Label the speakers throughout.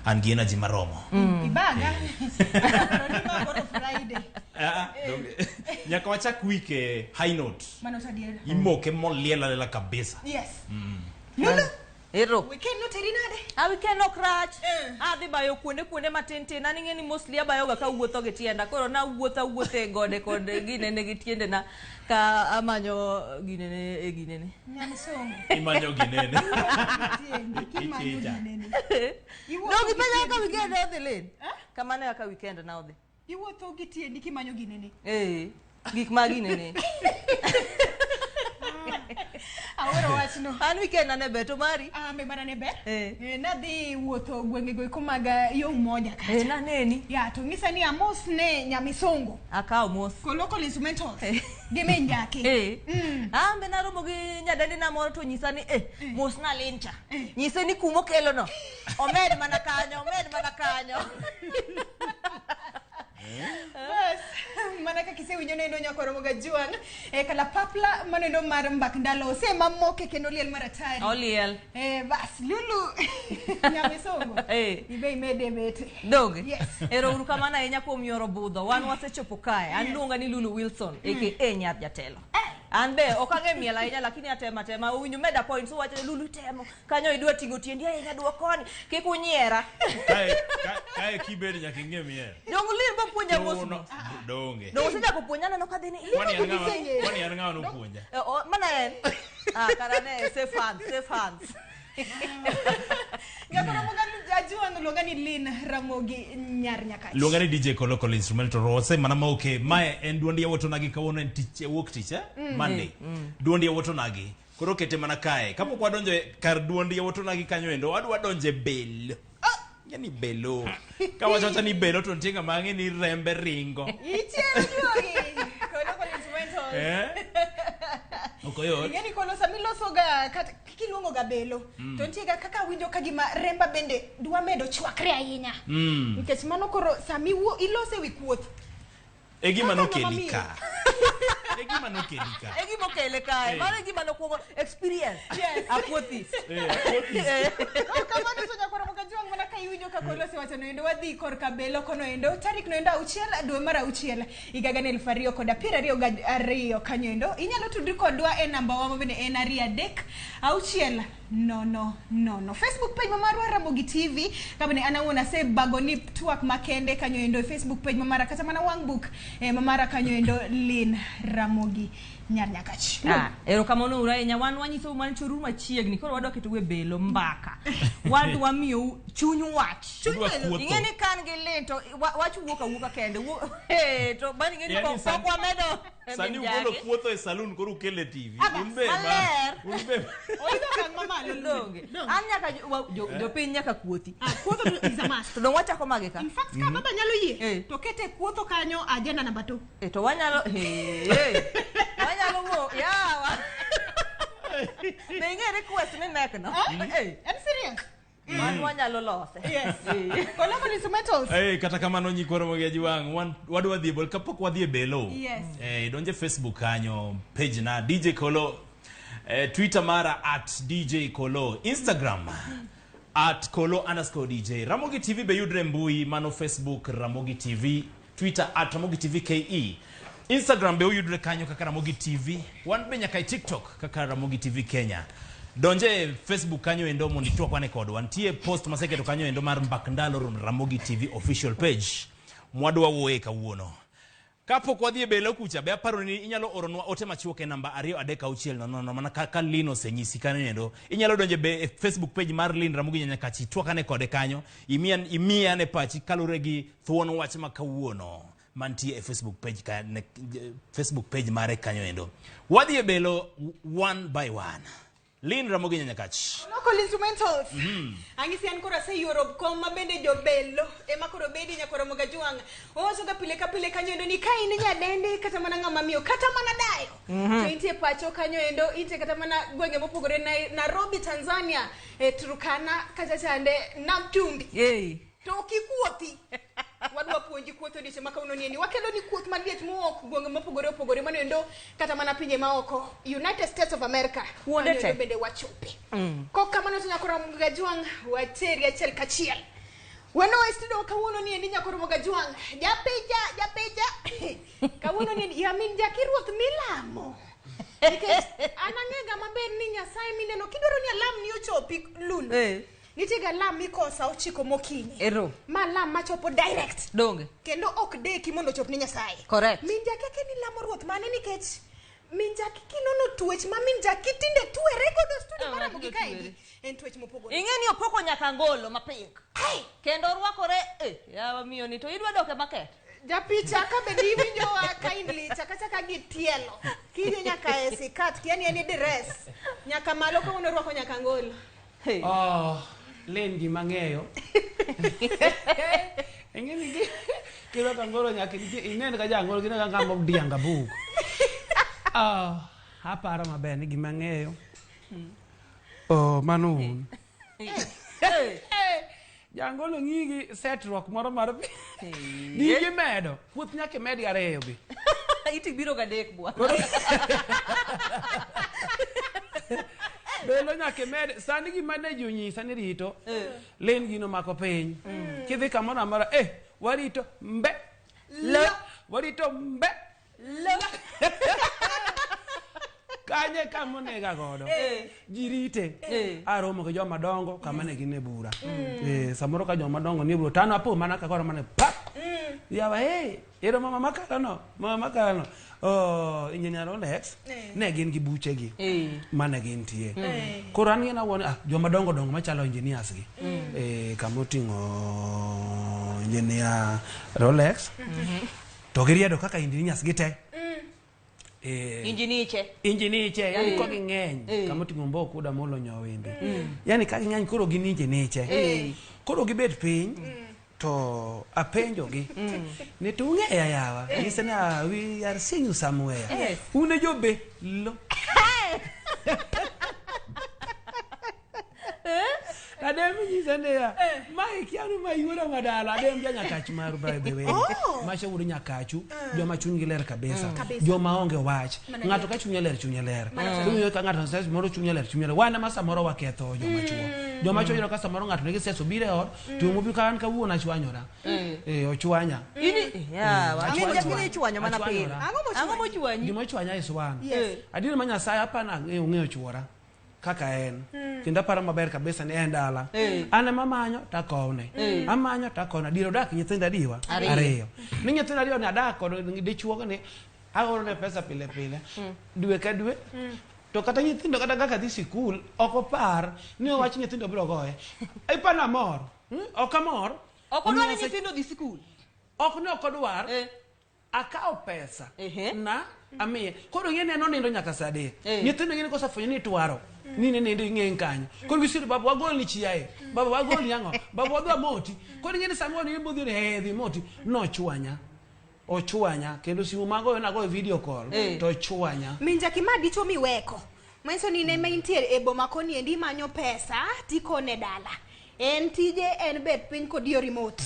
Speaker 1: An gi energy maromo.
Speaker 2: Ibaga. Paro ni ma koro Friday.
Speaker 1: Ah, ah, nyaka wachak week e high note.
Speaker 2: Mano to adier.
Speaker 1: Imoke moliel alela kabisa.
Speaker 2: Yes. Lulu,
Speaker 3: Ero.
Speaker 2: weekend noteri nade?
Speaker 3: A weekend ok rach.
Speaker 2: Eh.
Speaker 3: Adhi bayo kuonde kuonde matin tin. An ing'e ni mostly abayoga kawuotho gi tienda. Koro nawuotho awuotho e gode kod ginene gi tiendena ka amanyo ginene e ginene.
Speaker 2: Nyamsongo.
Speaker 1: Imanyo ginene.
Speaker 2: Tiendi, kimanyo
Speaker 1: Ichinja.
Speaker 2: ginene. Iwuotho
Speaker 3: Dog
Speaker 2: gi
Speaker 3: ipenja kaka
Speaker 2: tiendi
Speaker 3: weekend
Speaker 2: kimanyo-
Speaker 3: odhi Lin. Kamano e kaka weekend na odhi.
Speaker 2: Iwuotho gi tiendi kimanyo ginene.
Speaker 3: Eh. Gik ma ginene.
Speaker 2: Awuoro wachno.
Speaker 3: An weekend na ne ber to mari.
Speaker 2: Ah, be mana ne ber.
Speaker 3: Eh.
Speaker 2: Eh, nadhi wuotho gwengego eko mag yo Umoja kacha.
Speaker 3: Eh, naneni.
Speaker 2: Ya, to ng'isa ni amos ne Nyamisongo.
Speaker 3: Akawo mos.
Speaker 2: Kolocal instrumentals.
Speaker 3: Eh.
Speaker 2: Gi min Jaki.
Speaker 3: Eh. An be naromo gi nyadendina moro to nyisa ni eh, mosna Lin cha. Nyise ni kumokelo no. Omed mana kanyo, omed mana kanyo.
Speaker 2: Bas, mana kaka isewinjo nendo nyakoromo gajuang' e kalapapla manendo mar mbak ndalo osema moke kendo liel maratari.
Speaker 3: Oliel.
Speaker 2: Eh, bas, Lulu Nyamisongo.
Speaker 3: Eh.
Speaker 2: Ibe imede bete.
Speaker 3: Donge?
Speaker 2: Yes.
Speaker 3: Ero uru kamano ahinya kuom yoro budho. Wan wasechopo kae. An luonga ni Lulu Wilson aka Nyar Jatelo. An be ok ang'e miel ahinya lakini atema atema. Owinjo meda points uwacho ni Lulu temo. Kanyo idwa ting'o tiendi ahinya duok koni. Kik unyiera.
Speaker 1: Kae kae kibedo nyaka ing'e miel.
Speaker 3: Dong Lin bopuonja mos
Speaker 1: Chuno-
Speaker 3: mos.
Speaker 1: Donge.
Speaker 3: Dong osechako puonja aneno ka dhi ni.
Speaker 1: Kwani an ng'ama kwani an ng'ama nopuonja?
Speaker 3: Eh, oh, mana en. Ah, kara ne safe hands, safe hands.
Speaker 2: Nyakoromo gajuang' luonga ni Lin Ramogi Nyar Nyakach.
Speaker 1: Luonga ni DJ Kolo Kolo Instrumental Rose mana ma oke mae en duond yawuot onagi kawuono en tich wuok tich eh? Monday. Duond yawuot onagi. Koro kete mana kae. Kapok wadonjo e kar duond yawuot onagi kanyo endo wadwa donjo e bel. Ah, yani belo. Ka wacho wacha ni belo to nitie ng'ama ang'e ni rembe ringo.
Speaker 2: Ichiero juogi. Kolocal instrumentals.
Speaker 1: Eh? Ok oyot.
Speaker 2: Ing'e ni kolo sama ilosoga kata kiluongo ga belo to nitie ga kaka awinjo ka gima remba bende dwa medo chwakre ahinya. Nikech mano koro sama iwuo ilose wi kuoth.
Speaker 1: E gima
Speaker 2: Kaka
Speaker 1: nokeli
Speaker 2: ng'ama miyo.
Speaker 1: ka. E gima nokeli ka.
Speaker 3: E gima okele kae.
Speaker 1: Eh.
Speaker 3: Mano e gima nokwongo experience.
Speaker 2: Yes.
Speaker 3: Apuothis.
Speaker 1: Eh, apuothis.
Speaker 3: Eh.
Speaker 2: Oh, kamano to nyakwara Mokajuang' mana ka iwinjo ka kolo osewacho no endo wadhi korka belo kono endo tarik no endo 6 dwe mar 6 higa 2022 kanyo endo inyalo tudri kodwa e namba wa mabende en 2 3 6 0 0 Facebook page ma marwa Ramogi TV kabende an awuon asebago ni twak makende kanyo endo e Facebook page ma mara kata mana wang' book ma mara kanyo endo Lin Ramogi Nyar Nyakach.
Speaker 3: Ah, erokamano uru ahinya wan wanyisou mana choruru machiegni koro wadwa ketou e belo mbaka wadwa miyou chuny wach
Speaker 1: Udwa kuotho.
Speaker 3: ing'e ni kan gi Lin to wach wuok awuoka kende to bang' ing'e ni
Speaker 1: Yani
Speaker 3: pok
Speaker 1: sani-
Speaker 3: pok wamedo
Speaker 1: Sani
Speaker 3: min
Speaker 1: ugolo
Speaker 3: jagi.
Speaker 1: kuotho e saloon koro ukele e TV. Un be ma
Speaker 3: Maler.
Speaker 1: un be
Speaker 2: Oidho okang' mamalo.
Speaker 3: Donge. An nyaka jopiny nyaka kuothi.
Speaker 2: Ah, kuotho to is a must.
Speaker 3: To dong wachako mage ka.
Speaker 2: In fact, ka baba nyalo yie,
Speaker 3: Eh.
Speaker 2: to kete kuotho kanyo agenda number 2.
Speaker 3: Eh, to wanyalo hey, wanyalo wuo yawa. Be ing'e request ni nek no. Eh,
Speaker 2: En serious?
Speaker 3: wan wanyalo lose.
Speaker 2: Yes.
Speaker 3: Eh.
Speaker 2: Koloko instrumentals.
Speaker 1: Eh, kata kamano nyikwa Ramogi Ajiwang' wan wadwa dhi e bol kapok wadhi e belo.
Speaker 2: Yes.
Speaker 1: Eh, donje Facebook kanyo page na DJ Kolo. Eh, Twitter mara at DJ Kolo, Instagram at Kolo underscore DJ. Ramogi TV be yudre e mbui mano Facebook Ramogi TV, Twitter at Ramogi TV KE. Instagram be uyudre kanyo kaka Ramogi TV. Wan be nyaka e TikTok kaka Ramogi TV Kenya. Donje e Facebook kanyo endo mondo itwak ane kodwa. Nitie post maseketo kanyo endo mar Mbak Ndalo Ramogi TV official page. Mwadwa wuoye kawuono. Kapok wadhi e belo kucha, be aparo ni inyalo oronwa ote machuok e namba 2 3 6 0 0 mana kaka Lin osenyisi kanyo endo. Inyalo donjo be e Facebook page mar Lin Ramogi Nyakachi, twak ane kode kanyo, imiya ane pachi kaluwore gi thuon wach ma kawuono mantie e Facebook page ka, ne, Facebook page mare kanyo endo. Wadhi e belo one by one. Lin Ramogi Nyakach.
Speaker 2: Local instrumentals. Ang'isi an koro aseyuoro kom ma bende jobelo ema koro bedi nyakoro Mogajuang'. Owacho ga pile ka pile kanyo endo ni ka in nyadendi kata mana ng'ama miyo kata mana dayo. To intie pacho kanyo endo intie kata mana gwenge mopogore Nairobi, Tanzania, Turkana kata chande Nam Chumbi.
Speaker 3: Eh.
Speaker 2: To ok ikuothi. Wadwa puonji kuoth odiochieng' ma kawuono ni wakelo ni kuoth maliet mowuok gwenge mopogore opogore mano endo kata mana pinje maoko United States of America
Speaker 3: Kuonde
Speaker 2: Mano
Speaker 3: te.
Speaker 2: endo bende wachope. Kok kamano to nyakoro Gajwang' wateri achiel kachiel. Weno e studio kawuono ni endi nyakoro Mogajwang'. Japicha, japicha. Kawuono ni endi yamin jaki ruoth milamo. Nikech an ang'ega maber ni Nyasaye mineno kidwaro ni alam ni ochopi Lulu.
Speaker 3: Eh.
Speaker 2: Nitie ga alam miko sa 9 mokinyi.
Speaker 3: Ero.
Speaker 2: Ma alam machopo direct.
Speaker 3: Donge.
Speaker 2: Kendo ok deki mondo ochop ni Nyasaye.
Speaker 3: Correct.
Speaker 2: Min jaki akia ni lamo ruoth mane nikech min jaki kinono twech ma min jaki tinde twere godo studio
Speaker 3: Ah,
Speaker 2: mar Ramogi
Speaker 3: tinde
Speaker 2: kaendi.
Speaker 3: twere.
Speaker 2: En twech mopogore.
Speaker 3: Ing'e ni opoko nyaka ngolo mapink.
Speaker 2: Hey!
Speaker 3: Kendo orwakore yawa miyo ni to idwa dok e market.
Speaker 2: Japicha ka bende iwinjowa kindly chaka chaka gi tielo kidhi nyaka e sikat kiani en dress nyaka malo kawuono orwako nyaka ngolo
Speaker 3: Hey.
Speaker 4: Oh, len gima ng'eyo. Ing'e ni kirwako angolo nyaka inen ka jangolo gine ka ng'ama odianga buk. Oh, aparo maber ni gima ng'eyo. Oh, mano un.
Speaker 3: Hey.
Speaker 4: Jangolo ng'iyi gi setruok moro mar gigi medo. Kuoth nyaka imed gi ariyo be.
Speaker 3: Iti biro gadek bwana.
Speaker 4: Belo nyaka imed sani gima ne ji onyisa ni rito len gino mako piny kidhi kamoro amora warito mbe
Speaker 3: Lo.
Speaker 4: warito mbe
Speaker 3: Lo.
Speaker 4: kanye kama onega godo ji rite aromo gi joma dongo kama ne gin e bura samoro ka joma dongo nie bura to an apo mana kakoro mana pap yawa ero mama makalano mama makalano oh engineer Rolex ne gin gi buchegi mane gintie koro an ng'e nawuon joma dongo dongo machalo engineers gi kama oting'o engineer Rolex to giriedo kaka engineers gi te
Speaker 3: Injiniche.
Speaker 4: Injiniche, yani ka ging'eny kama oting'o Mboko Uda Molo Nyowimbe yani ka ging'eny koro gin injiniche koro gibet piny to apenjogi ni to ung'eya yawa gise ni we are seeing you somewhere
Speaker 3: Yes.
Speaker 4: un e jobe lo Adem nyisa niya mae kiano ma yuora madala Adem ja Nyakach maru by the way macha wuod Nyakachu joma chunygi ler kabisa joma onge wach ng'ato ka chunye ler chunye ler iwinjo ka ng'ato ses moro chunye ler chunye ler wan ema samoro waketho joma chuo joma chuo yudo ka samoro ng'ato nigi ses obiro e ot to mobiro ka an kawuono achwanyora ochwanya
Speaker 3: Ini yawa. Min jaki ichwanyo mana pile.
Speaker 2: Ang'o
Speaker 3: Ang'o mochwanyi?
Speaker 4: Gima ochwanya is one
Speaker 2: Yes.
Speaker 4: adier ma Nyasaye apana ong'eyo chuora kaka en kendo aparo maber kabisa ni en dala an ema amanyo takowne amanyo takowne adier odak nyithindo adiwa ariyo ni nyithindo ariyo ni adak kod dichuo ni aorone pesa pile pile dwe ka dwe to kata nyithindo kata kaka dhi sikul ok opar ni owach nyithindo biro goye ipano amor ok amor
Speaker 3: Ok odwar ni nyithindo dhi sikul.
Speaker 4: Ok ne ok odwar akawo pesa na amiye koro ing'e ni en onindo nyaka saa 3 nyithindo ing'e ni kosefwenyo ni itwaro ni ne nindo ing'eng kanyo koro gisiro baba wagolni chiaye baba wagolni ang'o baba wadhi wamoti koro ing'e ni sama ni bodhi ni dhi moti nochwanya ochwanya kendo simu magoyo nagoyo video call to ochwanya
Speaker 2: Min jaki ma dichuo miweko manyiso ni in ema intie e boma koni endi imanyo pesa tikone dala en tije en bet piny kodiyo remote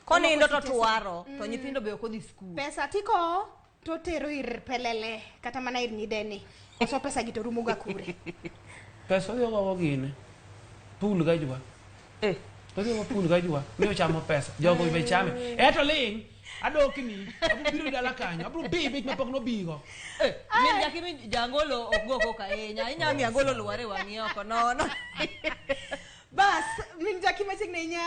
Speaker 3: Konindo to twaro to nyithindo be ok odhi sikul.
Speaker 2: pesa tiko totero ir pelele kata mana ir nyideni koso pesa gi to rumo ga kure
Speaker 4: pesa odhi ogogo gine pul ga jwa odhi ogo pul ga jwa mi ochamo pesa jogo be chame eto ling adokni abiro biro dala kanyo abiro bi bich mapok nobigo
Speaker 3: Min jaki mi jangolo ok go koko ahinya. Inya miyo angolo luware wang'i oko nono.
Speaker 2: Bas, min jaki machiegni ahinya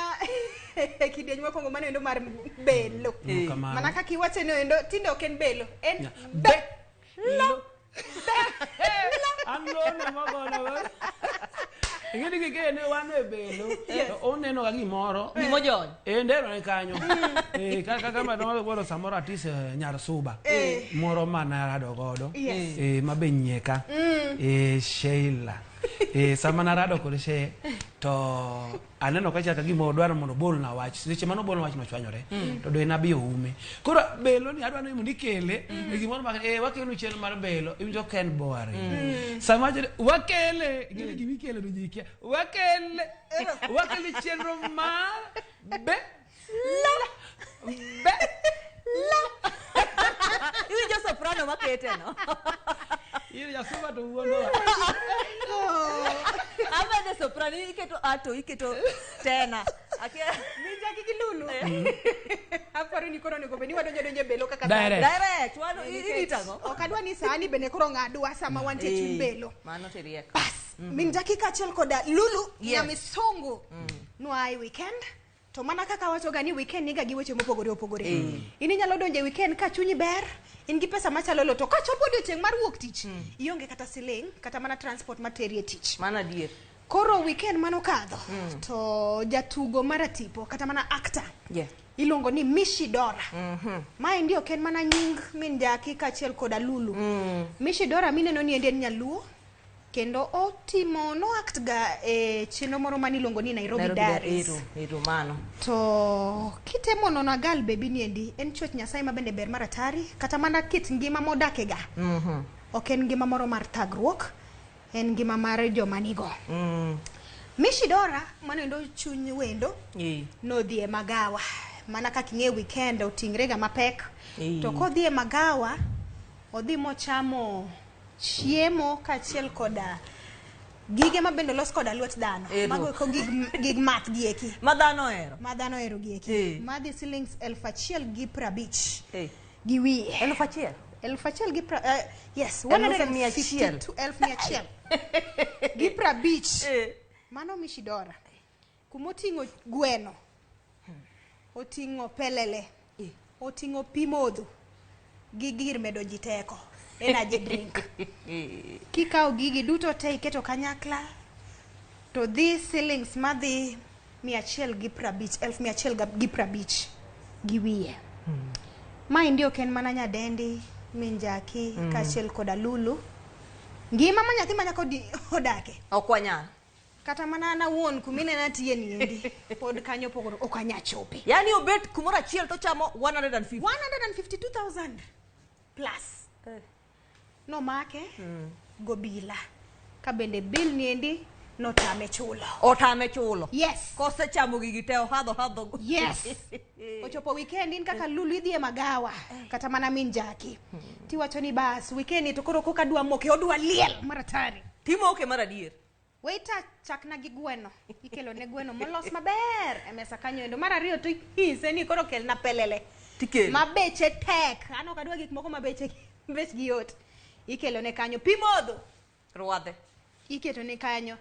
Speaker 2: e kidieny mokwongo mano endo mar belo.
Speaker 4: Kamano.
Speaker 2: Mana kaka iwache no endo tinde ok en belo, en
Speaker 4: Be lo an lono mogono ing'e ni gikene wan e belo to oneno ga gimoro
Speaker 3: Gimojony.
Speaker 4: ndero ne kanyo kaka madoro samoro atis nyar suba moro manarado godo
Speaker 2: Yes.
Speaker 4: mabe nyieka Sheila sama narado kod She to aneno ka chal ka gima odwaro mondo obolna wach seche mane obolna wach nochwanyore to do nabiyo ume koro belo ni adwa ni mondo ikele e gimoro ma wakelo chenro mar belo iwinjo ka en boring sama wacho ni wakele ing'e ni gima ikele to ji kia wakele wakele chenro mar be la be la
Speaker 3: Iwinjo soprano makete no.
Speaker 4: in jasuba to wuondowa
Speaker 3: Amede soprano iketo ato iketo tena. Akia
Speaker 2: Minjaki gi Lulu. Aparo ni koro onego bed ni wadonjo donjo e belo kaka
Speaker 4: Direct.
Speaker 3: Direct, wano iritago.
Speaker 2: Ok adwa ni sani bende koro ng'adwa sama wantie e chuny belo.
Speaker 3: Mano to iriek.
Speaker 2: Bas, min Jackie kaachiel koda Lulu
Speaker 3: Yes.
Speaker 2: Nyamisungu nwa e weekend. To mana kaka wachoga ni weekend niga gi weche mopogore opogore. In inyalo donjo e weekend ka chunyi ber, in gi pesa machalo lo to kachopo odiochieng' mar wuok tich, ionge kata siling, kata mana transport materi e tich.
Speaker 3: Mano adier.
Speaker 2: Koro weekend manokadho, to jatugo maratipo kata mana actor
Speaker 3: Yeah.
Speaker 2: iluongo ni Mishi Dora. Maendi ok en mana nying min Jackie kaachiel koda Lulu. Mishi Dora mineno ni endi en nyaluo kendo otimo no act ga e chenro moro maniluongo ni Nairobi,
Speaker 3: Nairobi
Speaker 2: Diaries.
Speaker 3: Ero, ero mano.
Speaker 2: To kitemo nono Agal Baby ni endi en chwech Nyasaye ma bende ber mar atari kata mana kit ngima modake ga. Ok en ngima moro mar thagruok, en ngima mar joma nigo. Mishi Dora mano endo chuny wendo
Speaker 3: Eh.
Speaker 2: nodhi e magawa mana kaka ing'e weekend oting're ga mapek
Speaker 3: Eh.
Speaker 2: to kodhi e magawa odhi mochamo chiemo kaachiel koda gige ma bende olos koda lwet dhano
Speaker 3: Ero.
Speaker 2: mago eko gig, gig math gieki
Speaker 3: Ma dhano ohero.
Speaker 2: ma dhano ohero gieki
Speaker 3: Eh.
Speaker 2: madhi silings 1,050
Speaker 3: Eh.
Speaker 2: gi wiye
Speaker 3: 1,000.
Speaker 2: 1,000 yes
Speaker 3: 1,100.
Speaker 2: 1,100 gi 50
Speaker 3: Eh.
Speaker 2: mano Mishidora kumoting'o gweno oting'o pelele oting'o pi modho gi gir medo ji teko energy drink kikawo gigi duto te iketo kanyakla to dhi silings madhi 150, 1,150 gi wiye. Maendi ok en mana nyadendi min Jackie kaachiel koda Lulu ngima ma nyathi ma nyako odake
Speaker 3: Ok wanyal.
Speaker 2: kata mana an awuon kuminena tiye niendi pod kanyo pok ok anya chope
Speaker 3: Yaani obet kumoro achiel to chamo 150.
Speaker 2: 152,000 plus nomake gobila ka bende bill niendi notame chulo
Speaker 3: Otame chulo.
Speaker 2: yes
Speaker 3: Kosechamo gigi te ohadho hadho.
Speaker 2: yes ochopo weekend in kaka Lulu idhi e magawa kata mana min Jackie tiwacho ni bas weekend to koro koka adwa moke odwa liel maratari
Speaker 3: Timoke mar adier.
Speaker 2: Waiter chakna gi gweno ikelo ne gweno molos maber e mesa kanyo endo mar ariyo to inyise ni koro kelna pelele
Speaker 3: Tikelo.
Speaker 2: ma beche tek an ok adwa gik moko ma beche bechgi yot ikelo ne kanyo pi modho
Speaker 3: Rwadhe.
Speaker 2: iketo ne kanyo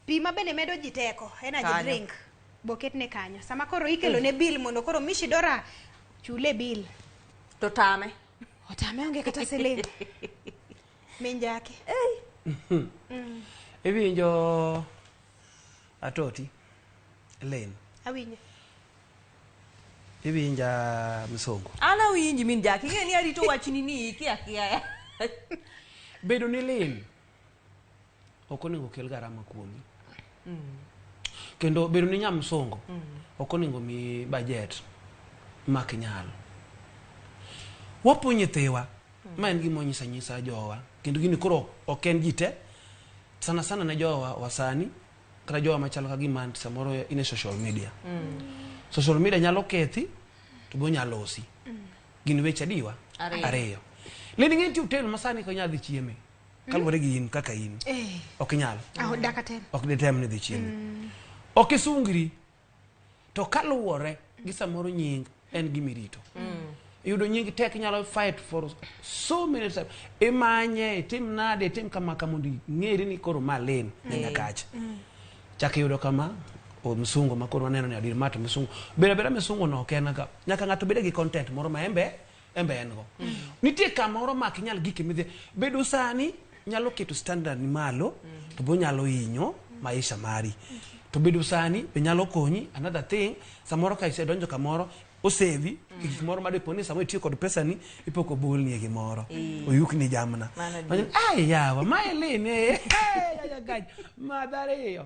Speaker 2: pi ma bende medo ji teko energy
Speaker 3: Kanyo.
Speaker 2: drink boketne kanyo sama koro ikelo ne bill mondo koro Mishi Dora chule bill
Speaker 3: To tame.
Speaker 2: otame onge kata siling min Jackie
Speaker 4: Iwinjo atoti len
Speaker 2: awinjo
Speaker 4: iwinja msongo
Speaker 3: An awinji min Jackie. Ing'e ni arito wachni ni ikia kia.
Speaker 4: bedo ni lin ok onego kel garama kuomi kendo bedo ni nyamsongo ok onego mi budget mak nyal wapuonj nyithiwa ma en gima onyisa nyisa jowa kendo gini koro ok en ji te sana sana ne jowa wasani kata jowa machalo ka gima samoro in e social media social media nyalo kethi to be onyalo losi gin weche adiwa
Speaker 3: Ariyo.
Speaker 4: ariyo lin ing'e nitie hotel ma sani ok inyal dhi chieme kaluwore gi in kaka in
Speaker 2: eh
Speaker 4: ok inyal
Speaker 2: ah daka tem
Speaker 4: ok ditem ni dhi chieme ok isungri to kaluwore gi samoro nying en gimirito yudo nying tek inyalo fight for so many times imanye itim nade itim kama kama mondo ing'eri ni koro ma lin ne nyakacha chak iyudo kama o msungu ma koro waneno ni adier ma to msungu bedo abeda msungu no ok en ga nyaka ng'ato bede gi content moro ma embe embe en go nitie kamoro ma ok inyal gike midhi bedo sani nyalo keto standard ni malo to be onyalo hinyo maisha mari to bedo sani be nyalo konyi another thing samoro ka isedonjo kamoro osevi mm. gik moro madipo ni samoro itiyo kod pesani ipo kobolni e gimoro oyukni jamna
Speaker 3: Mano adier.
Speaker 4: ai yawa mae lin eh, eh, madh ariyo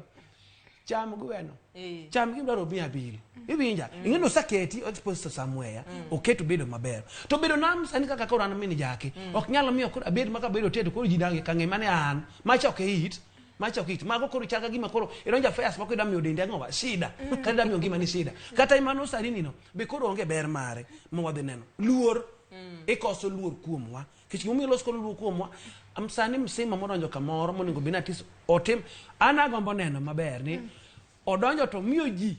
Speaker 4: cham gweno
Speaker 3: Eh.
Speaker 4: cham gimdwaro miya bill iwinja ing'e ni oseketi exposed somewhere oketo bedo maber to bedo nam sani kaka koro an min jaki ok nyal miyo koro abed maka bedo tedo koro ji dang' kang'e mane an macha ok e it macha ok it mago koro chal ka gima koro idonjo affairs moko idwa miyo dendi ang'owa shida kata idwa miyo ngimani shida kata mano sani nino be koro onge ber mare ma wadhi neno luor ikoso luor kuomwa nikech gimomiyo ilos kod luor kuomwa sani msima modonjo kamoro monego bed ni atis otim an agombo neno maber ni odonjo to miyo ji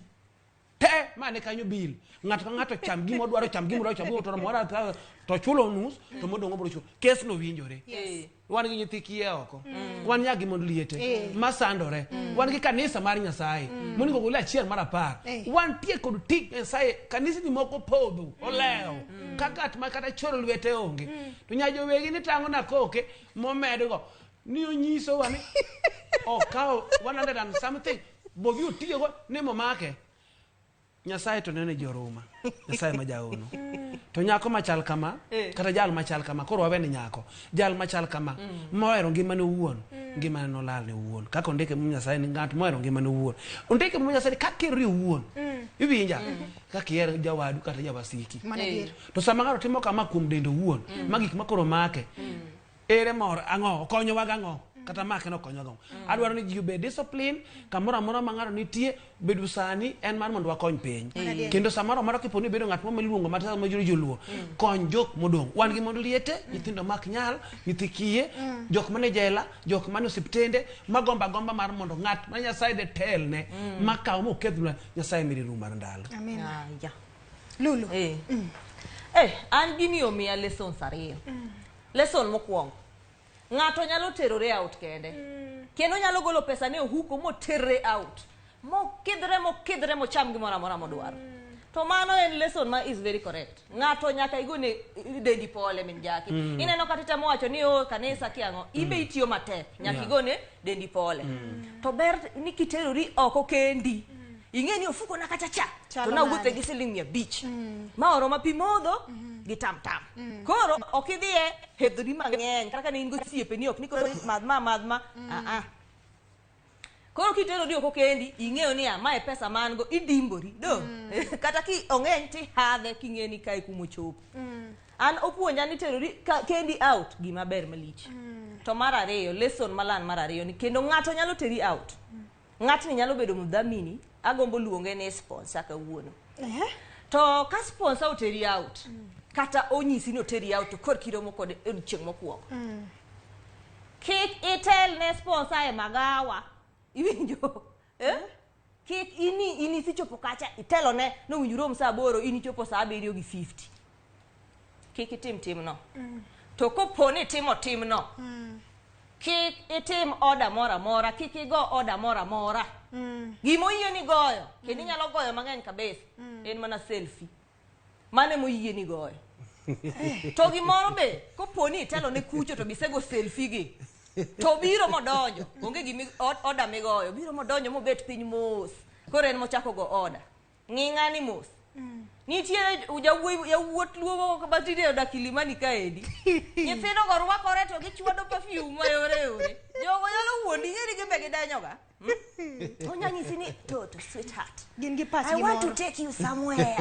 Speaker 4: Te mane kanyo bill. Ng'ato ka ng'ato cham gima odwaro, cham gima odwaro, cham gima odwaro, to chulo nus, to modong' obiro chulo. Kes no winjore.
Speaker 2: Yes.
Speaker 4: Wan gi nyithi kiye oko. Wan nyaka gi mond liete masandore. Wan gi kanisa mar Nyasaye. Monego gol achiel mar 10. Wantie kod tich Nyasaye. Kanisni moko podho, olewo. Kaka ng'at ma kata choro lwete onge. To nyajowegi ni tang'o na koke momedgo. Ni onyisowa ni okawo 100 and something bodhi otiyogo ni momake. Nyasaye to nene joruma. Nyasaye ma jaono. To nyako machal kama, kata jal machal kama, koro wawe ni nyako. Jal machal kama, mohero ngimane owuon, ngimane nolal ne owuon. Kaka ondike mu Nyasaye ni ng'at mohero ngimane owuon. Ondike mu Nyasaye ni kaka iherori owuon. Iwinja? Kaka ihero jawadu kata jawasiki.
Speaker 2: Mano adier.
Speaker 4: To sama ng'ato timo kama kuom dende owuon, ma gik makoro make, ere mor ang'o? Okonyowa gang'o? Kata make no konyowa gang'o? Adwaro ni ji obed discipline, kamoro amora ma ng'ato nitie, bedo sani en mar mondo wakony piny. Kendo samoro amora kipo ni ibedo ng'at moro miluongo mata ma joluo, kony jok modong'. Wan gi mond liete, nyithindo mak nyal, nyithi kiye, jok mane jela, jok mane osiptende, magombo agomba mar mondo ng'at ma Nyasaye de telne, makaw moketh Nyasaye miri rum mar ndalo.
Speaker 2: Amen.
Speaker 3: Aya.
Speaker 2: Lulu.
Speaker 3: An gini omiya lessons 2. Lesson mokwongo. Ng'ato nyalo terore out kende. Kendo nyalo golo pesa ne ohuko moterre out. Mokidhre mocham gimoro amora modwaro. To mano en lesson ma is very correct. Ng'ato nyaka igone dendi pole min jaki. Ineno kata itemo wacho ni o kanisa kiang'o, ibe itiyo matek. Nyaka igone dendi pole. To ber ni kiterori oko kendi. Ing'e ni ofuko na kacha cha. To nawuothe gi siling 500. Ma oromo pi modho gi tam tam. Koro ok idhiye hedhori mang'eny. Kata ka ne in go osiepeni ok ni koro madh ma madh ma. Koro kiterori oko kendi, ing'eyo ni mae pesa man go, idimbori. Do. Kata ki ong'eny tihadhe king'e ni kae kumochopo. An opuonja ni terori kendi out gima ber malich. To mar ariyo, lesson malan mar ariyo ni kendo ng'ato nyalo teri out. Ng'atni nyalo bedo mdhamini, agombo luonge ni sponsor kawuono. To ka sponsor oteri out, kata onyisi ni oteri out to kor kiromo kode e odiechieng' mokwongo. Kik itel ne sponsor e magawa. Iwinjo? Kik ini isichopo kacha itelo ne nowinjo rom saa 8 in ichopo saa 7:50. Kik itim timno. To kopo ni itimo timno, kik itim order moro amora, kik igo order moro amora. Gima oyieni goyo, kendo inyalo goyo mang'eny kabisa, en mana selfie. Mano ema oyieni goyo. To gimoro be, kopo ni itelo ne kucho to bisego selfie gi, to biro modonjo, onge gimi order migoyo, biro modonjo mobet piny mos. Koro en mochako go order. Ng'i ng'ani mos. Nitiere jawuot luo moko ma tinde odak Kilimani kaendi. Nyithindo go rwakore to gichwado perfume mayore yore. Jogo nyalo wuondi, ing'e ni gin be gidenyoga. Onya nyisi ni toto sweetheart.
Speaker 2: Gin gi pach
Speaker 3: I want to
Speaker 2: gimoro.
Speaker 3: take you somewhere.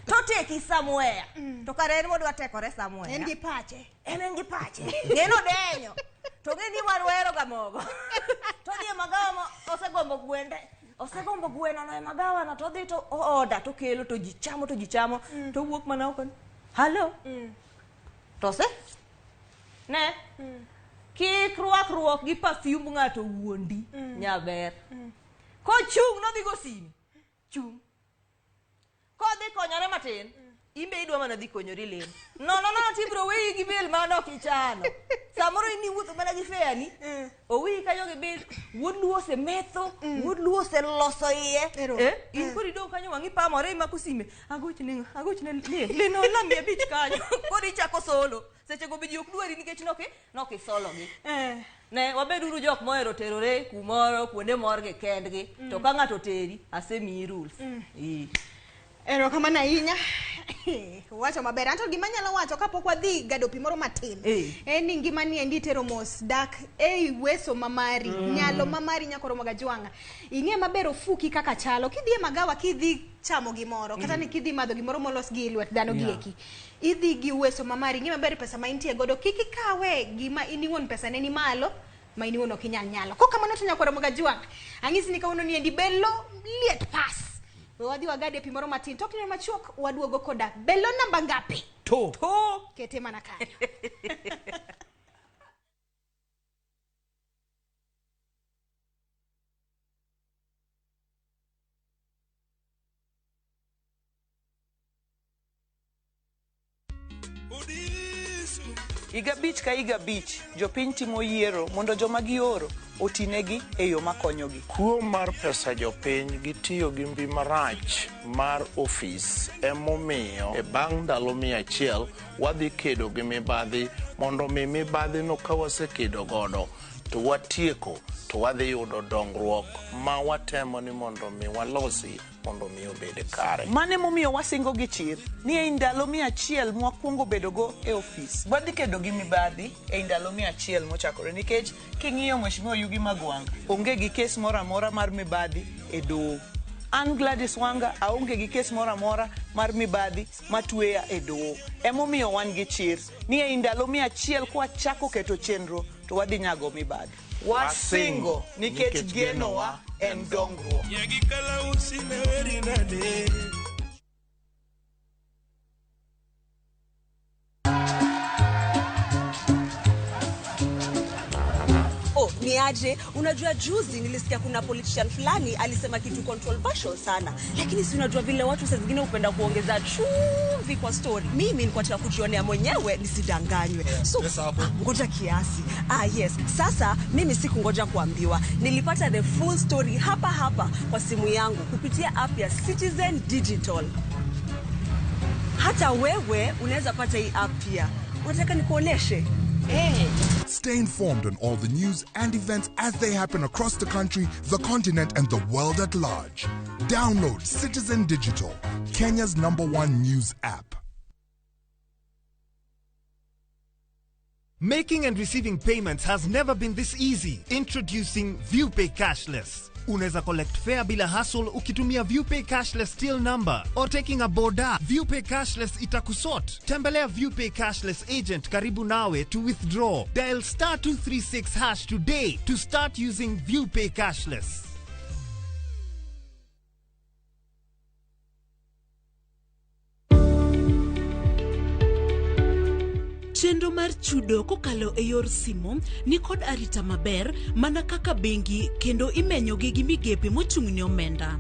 Speaker 3: To take you somewhere. To kare en modwa tekore somewhere.
Speaker 2: En gi pache.
Speaker 3: En gi pache. Ng'e no denyo. To ng'e ni wan wahero ga mogo. To dhi e magawa ma osegombo gwende. Osegombo gweno no e magawa no to odhi to order to kelo to ji chamo to ji chamo to wuok mana oko. Hello. To se? Ne. Kik rwakruok gi perfume ng'ato wuondi nyaber. Kochung' nodhi go sime. Chung'. Kodhi konyore matin, imbe idwa mana dhi konyori lem. No no no tibro weyi gi bill ma ok ichano. Samoro in iwuotho mana gi fare ni. Owiyi kanyo gi bill, wuod Luo osemetho, wuod Luo oseloso iye. In koro idong' kanyo wang'i pamore imako sime. Agochne agochne Lin ola 500 kanyo. Koro ichako solo. Seche go be ji ok dwari nikech nok isolo gi. Ne wabeduru jok mohero terore kumoro kuonde morgi kendgi. To ka ng'ato teri, asemiyi rules.
Speaker 2: Erokamano ahinya. Wacho maber. Anto gima anyalo wacho kapok wadhi gado pi moro matin. En ni ngima ni endi tero mos dak ei weso mamari, nyalo mamari nyakoro Mogajwang'a. Ing'e maber ofuki kaka chalo. Kidhi e magawa kidhi chamo gimoro, kata ni kidhi madho gimoro molos gi lwet dhano gieki. Idhi gi uweso mamari, ing'e maber pesa ma intie godo, kik ikawe gima in iwuon pesa ne ni malo, ma in iwuon ok inyal nyalo. Kok kamano to nyakwara Mogajwang', ang'isi ni kawuono ni endi belo liet pas. We wadhi wagade pi moro matin. Tok neno machuok waduogo koda belo namba ngapi?
Speaker 4: To.
Speaker 3: To.
Speaker 2: Kete mana kanyo.
Speaker 5: Higa 5 ka higa 5, jopiny timo yiero mondo joma gioro otinegi e yo makonyogi.
Speaker 6: Kuo mar pesa jopiny gi tiyo gi mbi marach mar ofis emomiyo e bang' ndalo 100 wadhi kedo gi mibadhi mondo mi mibadhi no ka wasekedo godo to watieko to wadhi yudo dongruok ma watemo ni mondo mi walosi mondo mi obed kare.
Speaker 5: Mane momiyo wasingo gi chir ni ei ndalo 100 mwakwongo bedogo e ofis, wadhi kedo gi mibadhi ei ndalo 100 mochakore nikech king'iyo Mheshimiwa Yugi Magwanga onge gi kes moro amora mar mibadhi e doho. An Gladys Wanga aonge gi kes moro amora mar mibadhi matweya e doho. Emomiyo wan gi chir ni ei ndalo 100 kwachako keto chenro to wadhi nyago mibadhi. Wasingo nikech genowa en dongruok.
Speaker 7: Oh, ni aje? Unajua juzi nilisikia kuna politician fulani alisema kitu controversial sana, lakini si unajua vile watu saa zingine hupenda kuongeza chumvi kwa story. Mimi nilikuwa nataka kujionea mwenyewe nisidanganywe. So ngoja kiasi. Ah, yes. Sasa mimi sikungoja kuambiwa, nilipata the full story hapa hapa kwa simu yangu kupitia app ya Citizen Digital. Hata wewe unaweza pata hii app pia. Unataka nikuoneshe? Hey.
Speaker 8: Stay informed on all the news and events as they happen across the country, the continent, and the world at large. Download Citizen Digital, Kenya's #1 news app.
Speaker 9: Making and receiving payments has never been this easy. Introducing ViewPay Cashless. Unaweza collect fare bila hassle ukitumia ViewPay Cashless till number or taking a boda. ViewPay Cashless itakusort. Tembelea ViewPay Cashless agent karibu nawe to withdraw. Dial *236# today to start using ViewPay Cashless.
Speaker 10: Chenro mar chudo kokalo e yor simo ni kod arita maber mana kaka bengi kendo imenyogi gi migepe mochung' ne omenda.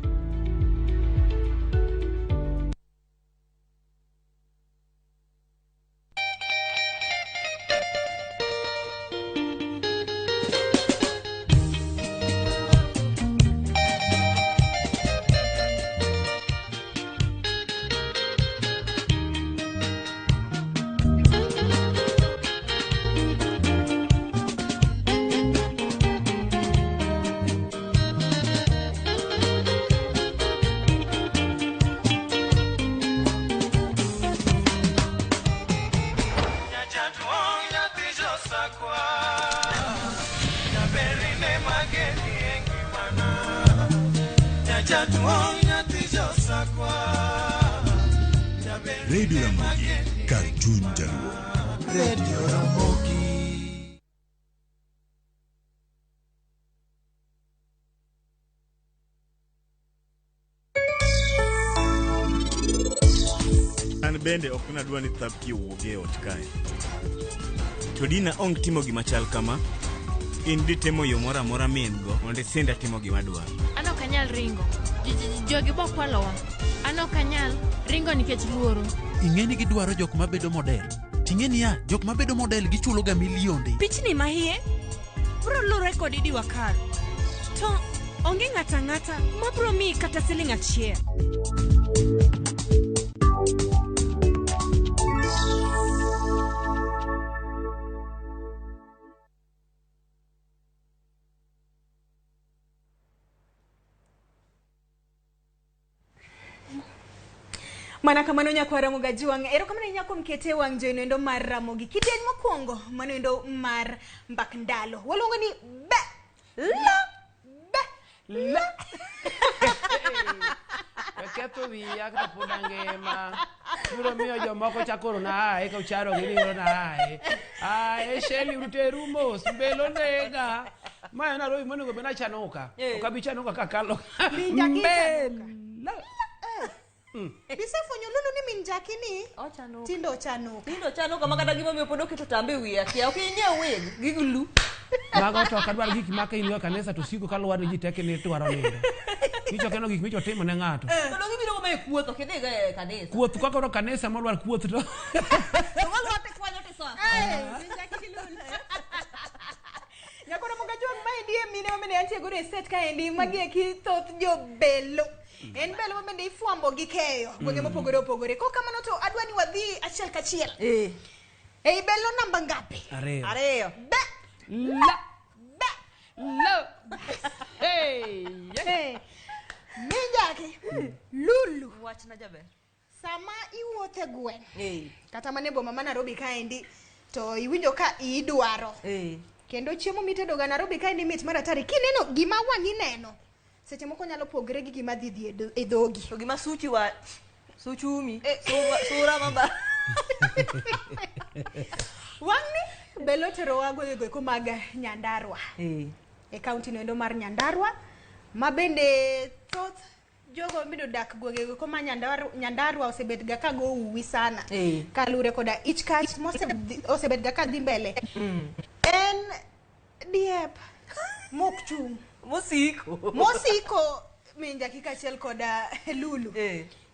Speaker 8: Radio Ramogi, kar chuny Jaluo.
Speaker 11: Radio Ramogi.
Speaker 12: An bende ok nadwa ni thapki owuog e ot kae. To dina ong timo gima chal kama, in di temo yo moro amora ma in go mondo isinda timo gima dwaro.
Speaker 13: An ok anyal ringo. Jogi bo kwalowa. An ok anyal ringo nikech luoro.
Speaker 14: Ing'e ni gidwaro jok mabedo model. Ting'e niya, jok mabedo model gichulo ga milionde.
Speaker 15: Pichni mahie bro lure kod Idi Wakal. To onge ng'ata ang'ata mabro miyi kata siling achiel.
Speaker 2: Mana kamano nyakwa Ramogi Ajuang', erokamano ahinya kuom kete wang' jowi noendo mar Ramogi. Kidieny mokwongo manoendo mar mbak ndalo. Waluongo ni be la be la.
Speaker 4: Ketho wiya kata pod angima. Biro miyo jomoko chakoro na ae ka ucharo gi ni na ae. Ae Sheli uteru mos mbelo nega. Ma en Nairobi monego bed nachanuka. Ok abi chanuka kakalo. Mbelo.
Speaker 2: Bisefwenyo Lulu ni min Jaki ni tindo ochanuka.
Speaker 3: Tindo ochanuka ma kata gimomiyo pod oketo tambe e wiye akia. Ok inyiew wig, gi glu.
Speaker 4: Mago to ok adwar gik ma ka in e kanisa to siko kaluwaro ni ji tek ni dwaro nindo. Micho keno gik micho timo ne ng'ato.
Speaker 3: To dong ibiro go e kuoth ok idhi go e kanisa.
Speaker 4: Kuoth kaka koro kanisa molwar kuoth to.
Speaker 3: To walwar tikwanyo tisoa.
Speaker 2: Nyakoro Mogajuang' maendi e mine mabende antie godo e set kaendi magi eki thoth jobelo. En belo mabende ifwambo gi keyo gwenge mopogore opogore. Kok kamano to adwa ni wadhi achiel kachiel. Ei belo namba ngapi?
Speaker 4: Ariyo.
Speaker 3: Ariyo.
Speaker 2: Be.
Speaker 4: La.
Speaker 2: Be.
Speaker 4: Lo. Hey.
Speaker 2: Hey. Minjaki. Lulu.
Speaker 3: Wachna jaber.
Speaker 2: Sama iwuotho e gweng' kata mana e boma ma Nairobi kaendi to iwinjo ka idwaro kendo chiemo mitedo ga Nairobi kaendi mit mar atari kineno gima wang'i neno seche moko nyalo pogre gi gima dhi dhi e dhogi
Speaker 3: to gima suchi wa suchumi sura maba
Speaker 2: wang'ni belo terowa gwengego eko mag Nyandarua e kaunti noendo mar Nyandarua ma bende thoth jogo mabende odak gwengego eko ma Nyandarua osebet ga ka go uwi sana kaluwore koda ich kach mosebet ga ka dhi mbele en diep mok chung' mosiko minjaki kaachiel koda Lulu.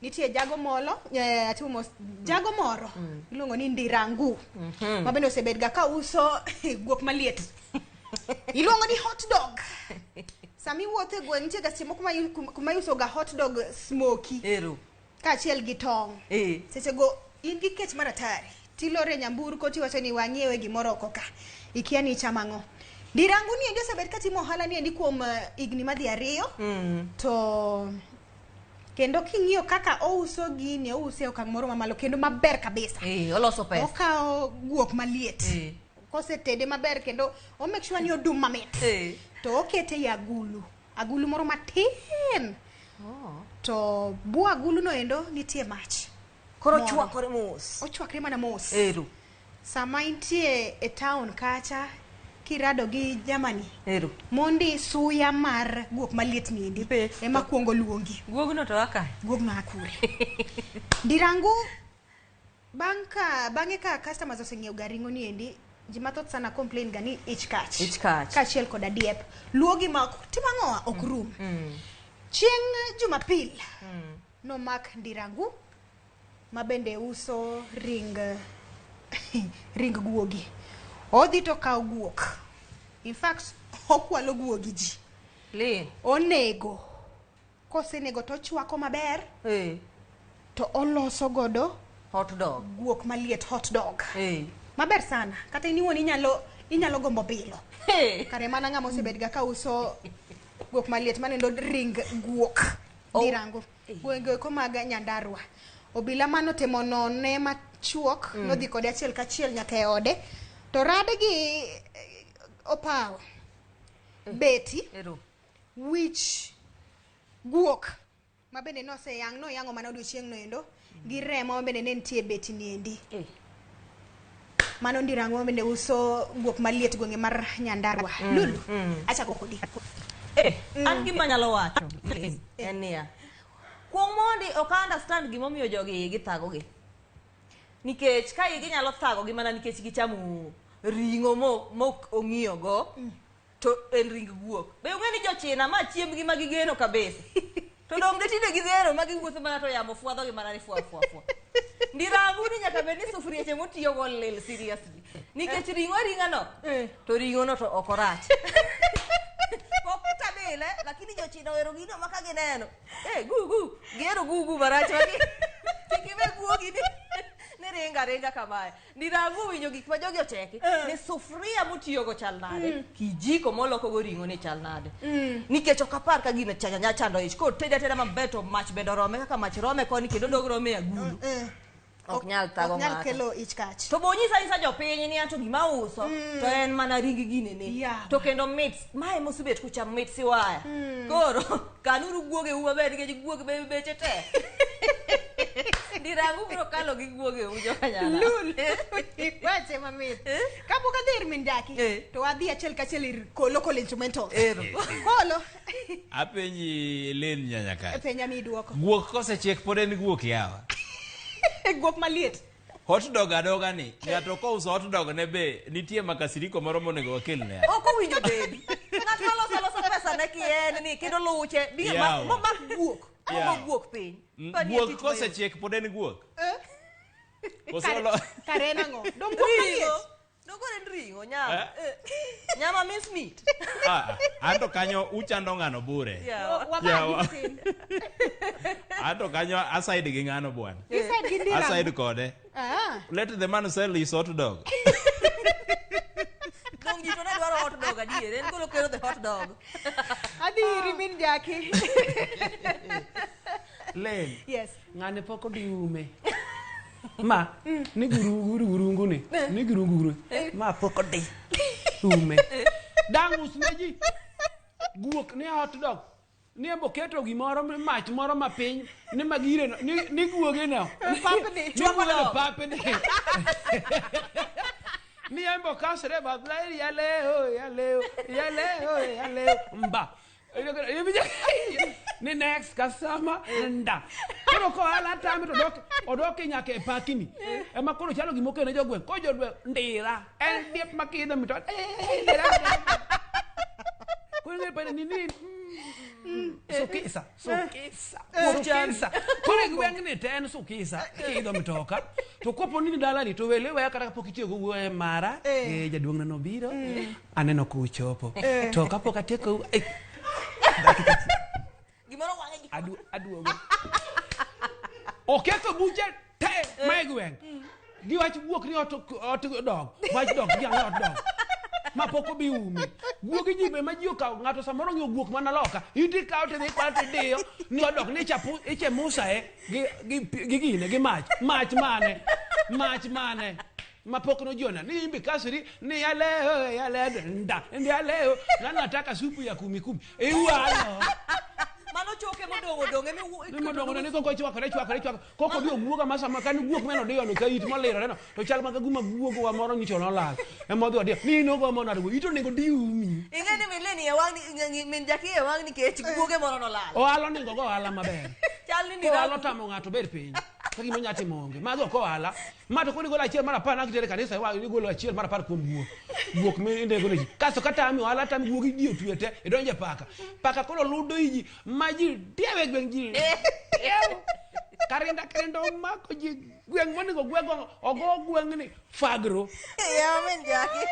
Speaker 2: Nitie jago molo atimo mos jago moro iluongo ni Ndirangu ma bende osebet ga ka uso guok maliet iluongo ni hot dog. Sama iwuotho e gweng' nitie ga seche moko kuma iuso ga hot dog smoky kaachiel gi tong'. Sechego in gi kech mar atari tilore nyamburko tiwacho ni wang'iewe gimoro oko ka ikia ni ichamo ang'o. Ndirangu ni endi osebet katimo ohala ni endi kuom higni madhi 2 to kendo king'iyo kaka ouso gini ouse e okang' moro mamalo kendo maber kabisa.
Speaker 3: Oloso pesa.
Speaker 2: Okawo guok maliet kosetede maber kendo o make sure ni odum mamit to okete e agulu agulu moro matin to bwo agulu no endo nitie mach
Speaker 3: koro ochwakore mos
Speaker 2: ochwakre mana mos. Sama intie e town kacha kirado gi jamani mondi suya mar guok maliet ni endi ema kuongo luongi.
Speaker 3: Guogno to aka
Speaker 2: guogno akure. Ndirangu bang'e ka customers oseng'iewo ga ring'o ni endi ji mathoth sana complain ga ni ich kach.
Speaker 3: Ich kach.
Speaker 2: Kaachiel koda diep. Luogi ma ok timo ang'owa ok rum. Chieng' Jumapil nomak Ndirangu ma bende uso ring guogi. Odhi to kawo guok. In fact, okwalo guogi ji. Onego. Kosenego to ochwako maber. To oloso godo
Speaker 3: hot dog.
Speaker 2: Guok maliet hot dog. Maber sana. Kata in iwuon inyalo gombo bilo. Kare mana ng'ama osebet ga ka uso guok maliet manendo ring guok. Ndirangu. Gwenge eko mag Nyandarua. Obila mano temo none machuok nodhi kode achiel kachiel nyaka e ode. To rade gi opawo beti wich guok mabende noseyang' noyang'o mana odiochieng' no endo gi remo mabende ne nitie beti ni endi. Mano Ndirangu mabende uso guok maliet gwenge mar Nyandarua. Lulu, achako kodi.
Speaker 3: An gima anyalo wacho en niya, kuong mondi ok understand gimomiyo jogi igi thagogi. Nikech ka igi nyalo thagogi mana nikech gichamo ring'o mok ong'iyogo to en ring guok. Be ung'e ni jochina ma chiembgi ma gigeno kabisa. To dong' tinde gidhero ma giwuotho mana to yamo fwadhogi mana ni fwa fwa fwa. Ndirangu ni nyaka bed ni sufrieche motiyogo lil seriously. Nikech ring'o aring'a no to ring'o no to ok orach. Pok tabile lakini jochina ohero gino ma ka gineno. Gugu gihero gugu marach magi. Kik iwe guogi ni ringa ringa kamae. Ndirangu winjo gik ma jogi ocheki ni sufria motiyogo chal nade, kijiko molokogo ring'o ni chal nade. Nikech ok apar ka gino nya chando ich. Kotede ateda maber to mach bende orome kaka mach rome koni kendo dog rome e agulu. Ok nyal thago
Speaker 2: Ok nyal
Speaker 3: ng'ato.
Speaker 2: kelo ich kach.
Speaker 3: To bonyisa anyisa jopiny ni anto gima uso to en mana ring ginene. To kendo mit mae mosebet kuchamo mit siwaya. Koro kanuru guogeu maber nikech guog be beche tek. Ndirangu biro kalo gi guogeu jokanyala.
Speaker 2: Lulu, iwache mamit. Kapok adhi ir min Jaki, to wadhi achiel kachiel ir Kolo Kolo Instrumentals. Kolo,
Speaker 1: Apenji Lin nyanyaka.
Speaker 2: penja mi duoko.
Speaker 1: Guok kosechiek pod en guok yawa.
Speaker 2: Guok maliet.
Speaker 1: Hot dog adoga ni ng'ato kouso hot dog ne be nitie makasiriko moro monego wakelne.
Speaker 3: Ok owinjo bedi. Ng'ato Ng'at ma loso loso pesa ne kien ni kendo luche bi
Speaker 1: Yawa.
Speaker 3: momak guok.
Speaker 1: Yawa.
Speaker 3: Momak guok piny. Pa ni e
Speaker 1: Guok
Speaker 3: tich mayot.
Speaker 1: kosechiek pod en guok. Koso
Speaker 2: Kare- Kare en ang'o? Dong guok
Speaker 3: Ring'o.
Speaker 2: maliet.
Speaker 3: Dong koro en ring'o nyama. Nyama means meat.
Speaker 1: Ah, anto kanyo uchando ng'ano bure.
Speaker 3: Yawa.
Speaker 1: Yawa.
Speaker 2: Wabagi matin.
Speaker 1: Anto kanyo aside gi ng'ano bwana.
Speaker 2: Iside gi ndira.
Speaker 1: Aside kode.
Speaker 2: Ah.
Speaker 1: Let the man sell his hot dog.
Speaker 3: Dong ji to ne dwaro hot dog adier. En koro kelo the hot dog.
Speaker 2: Adhi iri min Jackie.
Speaker 4: Len.
Speaker 2: Yes.
Speaker 4: Ng'ane pok odi ume. Ma, ni guru gurungu ni. Ni gurungu guru. Ma pok odi ume. Dang' usne ji guok ni hot dog. Ni embo keto gimoro mach moro mapiny ni magire no ni guoge no.
Speaker 2: Papni.
Speaker 4: Ni guoge no papni. Ni embo kasre badla yaleo yaleo yaleo yaleo mba. Ni next customer nda. Koro kohala tame to dok odok nyaka e pakini. Ema koro chalo gimokene jogweng'. Ko jogweng' ndira. En diep makidho mito. Ndira. Koro ng'e pare ni sukisa sukisa sukisa. Koro e gweng'ni te en sukisa kiidho mtoka. To kopo ni dalani to wele weya kata kapok itiyo go wuoyo mara. Jaduong'na nobiro. Aneno kuchopo. To kapok atieko
Speaker 3: Gimoro wang'e gi
Speaker 4: aduogo. Oketho buche te ma e gweng'. Giwach guok ni ot dog. Wach dog gi ang'o ot dog. Ma pok obi ume. Guogi ji be ma ji okawo ng'ato samoro ng'iyo guok mana loka. In tikawo tidhi kwalo tidiyo ni odok ni chapu iche musa e gi gine gi mach. Mach mane? Mach mane? Ma pok nojiona ni imbi kasri ni yaleo yaleo nda ndi yaleo na nataka supu ya kumi kumi. Iwalo.
Speaker 3: Mano choke modong' odong' emi
Speaker 4: Ni modongo ne koko chwakore chwakore chwakore koko dio guoga ma sama kani guok meno diyo no ka it molirore no to chal ma kaguma guogo wa moro nyicho nolal ema odhi odiyo ni inogo mondo aduogo ito onego diumi
Speaker 3: Ing'e ni min Leni e wang' ni min Jackie e wang' nikech guoge moro nolal.
Speaker 4: ohala onego go ohala maber
Speaker 3: Chal ni
Speaker 4: kohala
Speaker 3: ndira.
Speaker 4: otamo ng'ato bed piny ka gima onya timo onge mago ok ohala ma to koro igolo achiel mar apar nak itere kanisa iwa igolo achiel mar apar kuom guok guok minego ne ji kasto katami ohala tami guogi ji otwe te idonjo e paka paka koro ludo iji ma ji diewe gweng' ji diew karinda karinda omako ji gweng' monego gweng' ogo gweng'ni fagro
Speaker 3: Yawa min Jackie.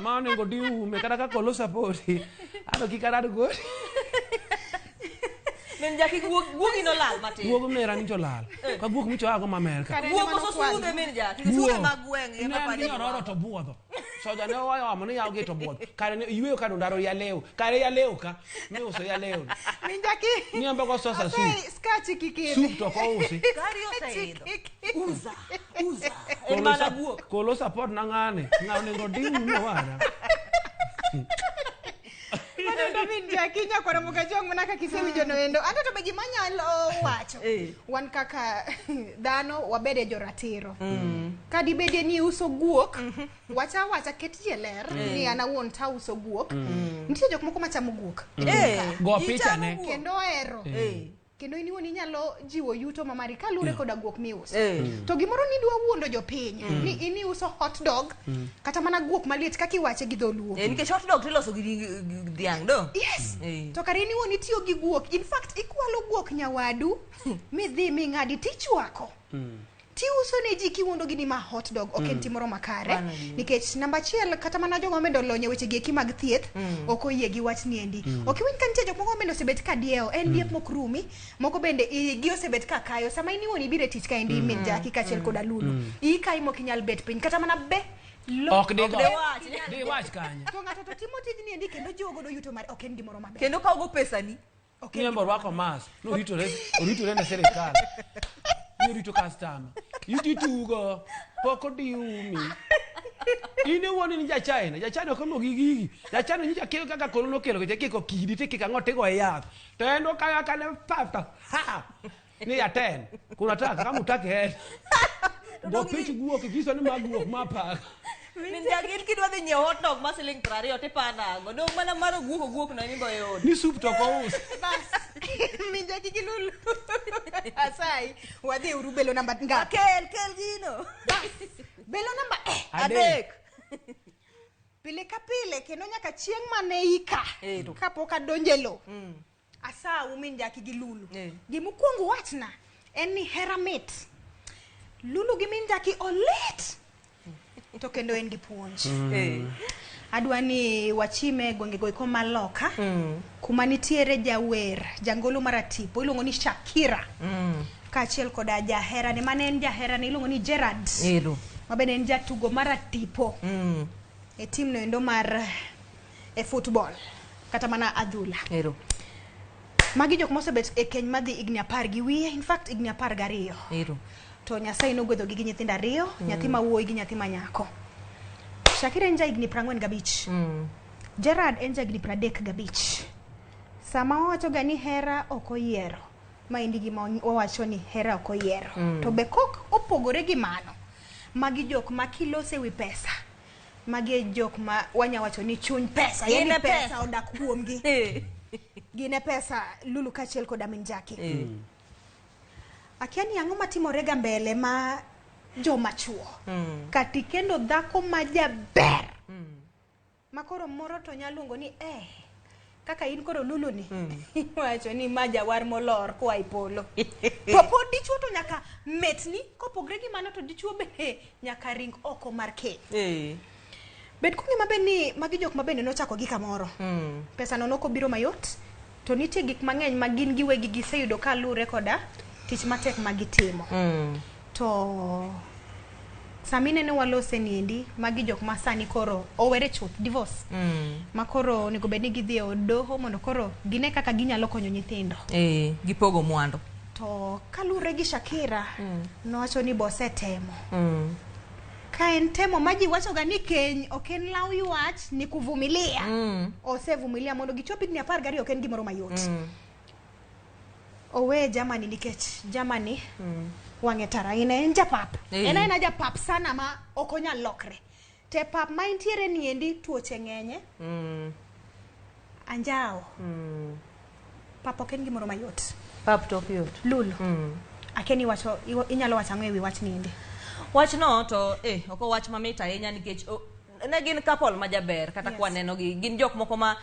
Speaker 4: ma onego di ume kata ka kolo sapoti ano kik arad godi
Speaker 3: Min Jackie guogi nolal matin.
Speaker 4: guog mera nyicho lal ka guok micho ago ma Amerka
Speaker 3: Guok koso sudhe min Jackie. Sudhe mag gweng' ema
Speaker 4: ne en
Speaker 3: padi.
Speaker 4: gi nyororo to buodho soja ne owayo amo ni yawo gi to buodho kare ne yweyo ka ndaro yaleo kare yaleo ka miuso yaleo
Speaker 2: Min Jackie.
Speaker 4: ni ambo go sosa soup
Speaker 2: Asai skachi kikidhi.
Speaker 4: soup to ok ousi
Speaker 3: Gari oseidho. Uza. Uza. En mana guok.
Speaker 4: Kolo support na ng'ane ng'a onego di ume wada
Speaker 2: Mano min Jackie nyakwara Mugajwang' mana kaka isewinjo noendo. Anto to be gima anyalo wacho. Wan kaka dhano wabede joratiro. Kadibedie ni iuso guok, wacha wacha ket ji e ler ni an awuon tauso guok. Nitie jok moko machamo guok.
Speaker 4: Go picha ne
Speaker 2: Kendo ohero. Kendo in iwuon inyalo jiwo yuto ma mari kaluwore koda guok miuso. To gimoro nidwa wuondo jopiny ni in iuso hot dog kata mana guok maliet kaka iwache gi dholuo.
Speaker 3: Nikech hot dog tiloso gi dhiang' do.
Speaker 2: Yes. To kare in iwuon itiyo gi guok. In fact, ikwalo guok nyawadu midhi ming'adi tichwako. Tiuso ne ji kiwuondo gi ni ma hot dog ok en timoro makare nikech namba achiel kata mana jogo mabende olony e weche gi eki mag thieth ok oyie gi wach ni endi. Ok iwinj ka nitie jok moko mabende osebet ka diewo en diep mok rumi moko bende igi osebet ka kayo sama in iwuon ibiro e tich kaendi min Jackie kaachiel koda Lulu iyi kayi mok inyal bet piny kata mana be lo
Speaker 4: ok digo
Speaker 3: Diwach.
Speaker 4: diwach kanye
Speaker 2: to ng'ato to timo tijni endi kendo jiwo godo yuto mare ok en gimoro maber.
Speaker 3: Kendo kawo go pesani.
Speaker 2: Ok
Speaker 4: ni
Speaker 2: en
Speaker 4: embo orwako mask noritore oritore ne sirikal ni orito customer iti tugo pok odi umi in iwuon in ja China ja China ok omo gi gigi ja China nyicha kelo kaka koro nokelo keche kiko kidi tikiko ang'o tigo e yath to en okayo akane pap to ha ni ya ten kunataka kama utaki hen go pich guok ikiso ni ma guok ma paka
Speaker 3: Min Jackie in kidwa dhi nyiewo hot dog ma siling' 20 tipando ang'o? Dong' mana mar guok oguok no ema ibo yudo.
Speaker 4: ni soup to ok ous
Speaker 2: Bas. Min Jackie gi Lulu. Asai, wadhi uru belo namba ngapi?
Speaker 3: Kel kel gino.
Speaker 2: Bas. Belo namba
Speaker 4: Adek.
Speaker 3: Adek.
Speaker 2: Pile ka pile kendo nyaka chieng' mane ika kapok adonjo e lo. Asawu min Jaki gi Lulu. Gimokwongo wachna en ni hera mit. Lulu gi min Jaki olit. To kendo en gi puonj. Adwa ni wachime e gwengego eko maloka kuma nitiere jawer jangolo maratipo iluongo ni Shakira kaachiel koda jaherane mane en jaherane iluongo ni Gerard
Speaker 3: Ero.
Speaker 2: ma bende en jatugo maratipo e tim no endo mar e football kata mana adhula.
Speaker 3: Ero.
Speaker 2: Magi jok mosebet e keny madhi higni 10 gi wiye, in fact higni 12.
Speaker 3: Ero.
Speaker 2: To Nyasaye nogwedhogi gi nyithindo 2, nyathi ma wuoyi gi nyathi ma nyako. Shakira en jahigni 45. Gerard en jahigni 35. Sama wawacho ga ni hera ok oyiero, maendi gima wawacho ni hera ok oyiero. To be kok opogore gi mano, magi jok ma kilose wi pesa, magi e jok ma wanya wacho ni chuny pesa,
Speaker 3: Gin
Speaker 2: yani
Speaker 3: e
Speaker 2: pesa
Speaker 3: pesa.
Speaker 2: odak kuomgi. Gin e pesa Lulu kaachiel koda min Jaki. Akia ni ang'o matimore ga mbele ma joma chuo kati kendo dhako ma jaber ma koro moro to nya luongo ni kaka in koro Lulu ni iwacho ni ma jawar molor koa e polo to pod dichuo to nyaka metni kopogre gi mano to dichuo bende nyaka ring oko mar keny. Bed kong'e maber ni magi jok mabende nochako gi kamoro. Pesa no nokobiro mayot to nitie gik mang'eny ma gin giwegi giseyudo kalure koda tich matek ma gitimo. To sami nene walose niendi magi jok ma sani koro owere chuth divorce ma koro onego bed ni gidhi e od doho mondo koro gine kaka ginyalo konyo nyithindo.
Speaker 3: Gipogo mwandu.
Speaker 2: To kalure gi Shakira nowacho ni bosetemo. Ka en temo ma ji wacho ga ni keny ok en law ywach ni kuvumilia. Osevumilia mondo gichop higni 12 ok en gimoro mayot. Owe Germany nikech Germany wang'e tar ahinya en japap. En aena japap sana ma ok onyal lokre. Te pap ma entiere niendi tuoche ng'enye. Anjawo. Pap ok en gimoro mayot.
Speaker 3: Pap to ok yot.
Speaker 2: Lulu. Akia ni wacho inyalo wacho ang'o ewi wach niendi?
Speaker 3: Wachno to ok owach mamit ahinya nikech ne gin couple ma jaber kata
Speaker 2: Yes.
Speaker 3: kwa neno gi gin jok moko ma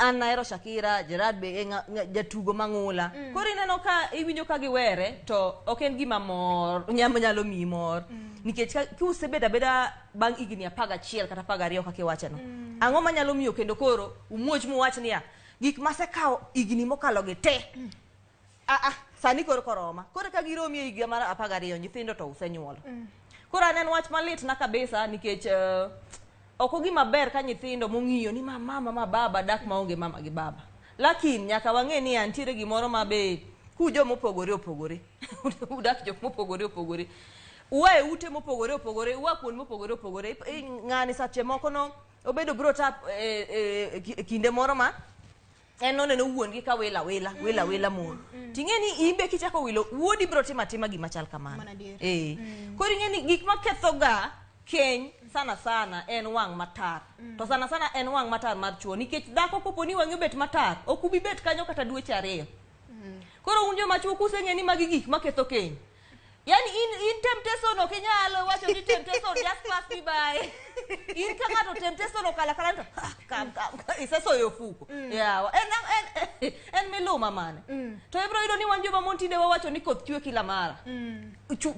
Speaker 3: an ahero Shakira, Gerard be jatugo mang'ula. Koro ineno ka iwinjo ka giwere to ok en gima mor nyalo miyi mor. Nikech kiusebedo abeda bang' higni 11 kata 12 kaka iwachono. Ang'o manyalo miyo kendo koro umuoch muwach niya gik masekawo higni mokalo gi te. Sani koro koroma. Koro ka giromi e higa mar 12 nyithindo to usenyuolo. Koro aneno wach malit na kabisa nikech ok gima ber ka nyithindo mong'iyo ni mama mama baba dak maonge mama gi baba. Lakini nyaka wang'e ni antiere gimoro ma be kujo mopogore opogore. Udak jok mopogore opogore. Ua e ute mopogore opogore, ua kuond mopogore opogore. Ng'ani sache moko no obedo brought up kinde moro ma en noneno wuon gi ka wila wila wila wila mon. Ting'e ni imbe kichako wilo wuodi bro timo atima gima chal kamano. Koro ing'e ni gik makethoga keny sana sana en wang' matar. To sana sana en wang' matar mar chuo nikech dhako kopo ni wang'i obet matar ok ubi bet kanyo kata dweche 2. Koro un joma chuo kuseng'e ni magi gik maketho keny. Yani in temptation ok inyal wacho ni temptation just pass me by. In ka ng'ato temptation okala kala to kam isesoyo ofuko. Yawa en miluma mane. To ibro yudo ni wan joma mon tinde wawacho ni koth chwe kila mara.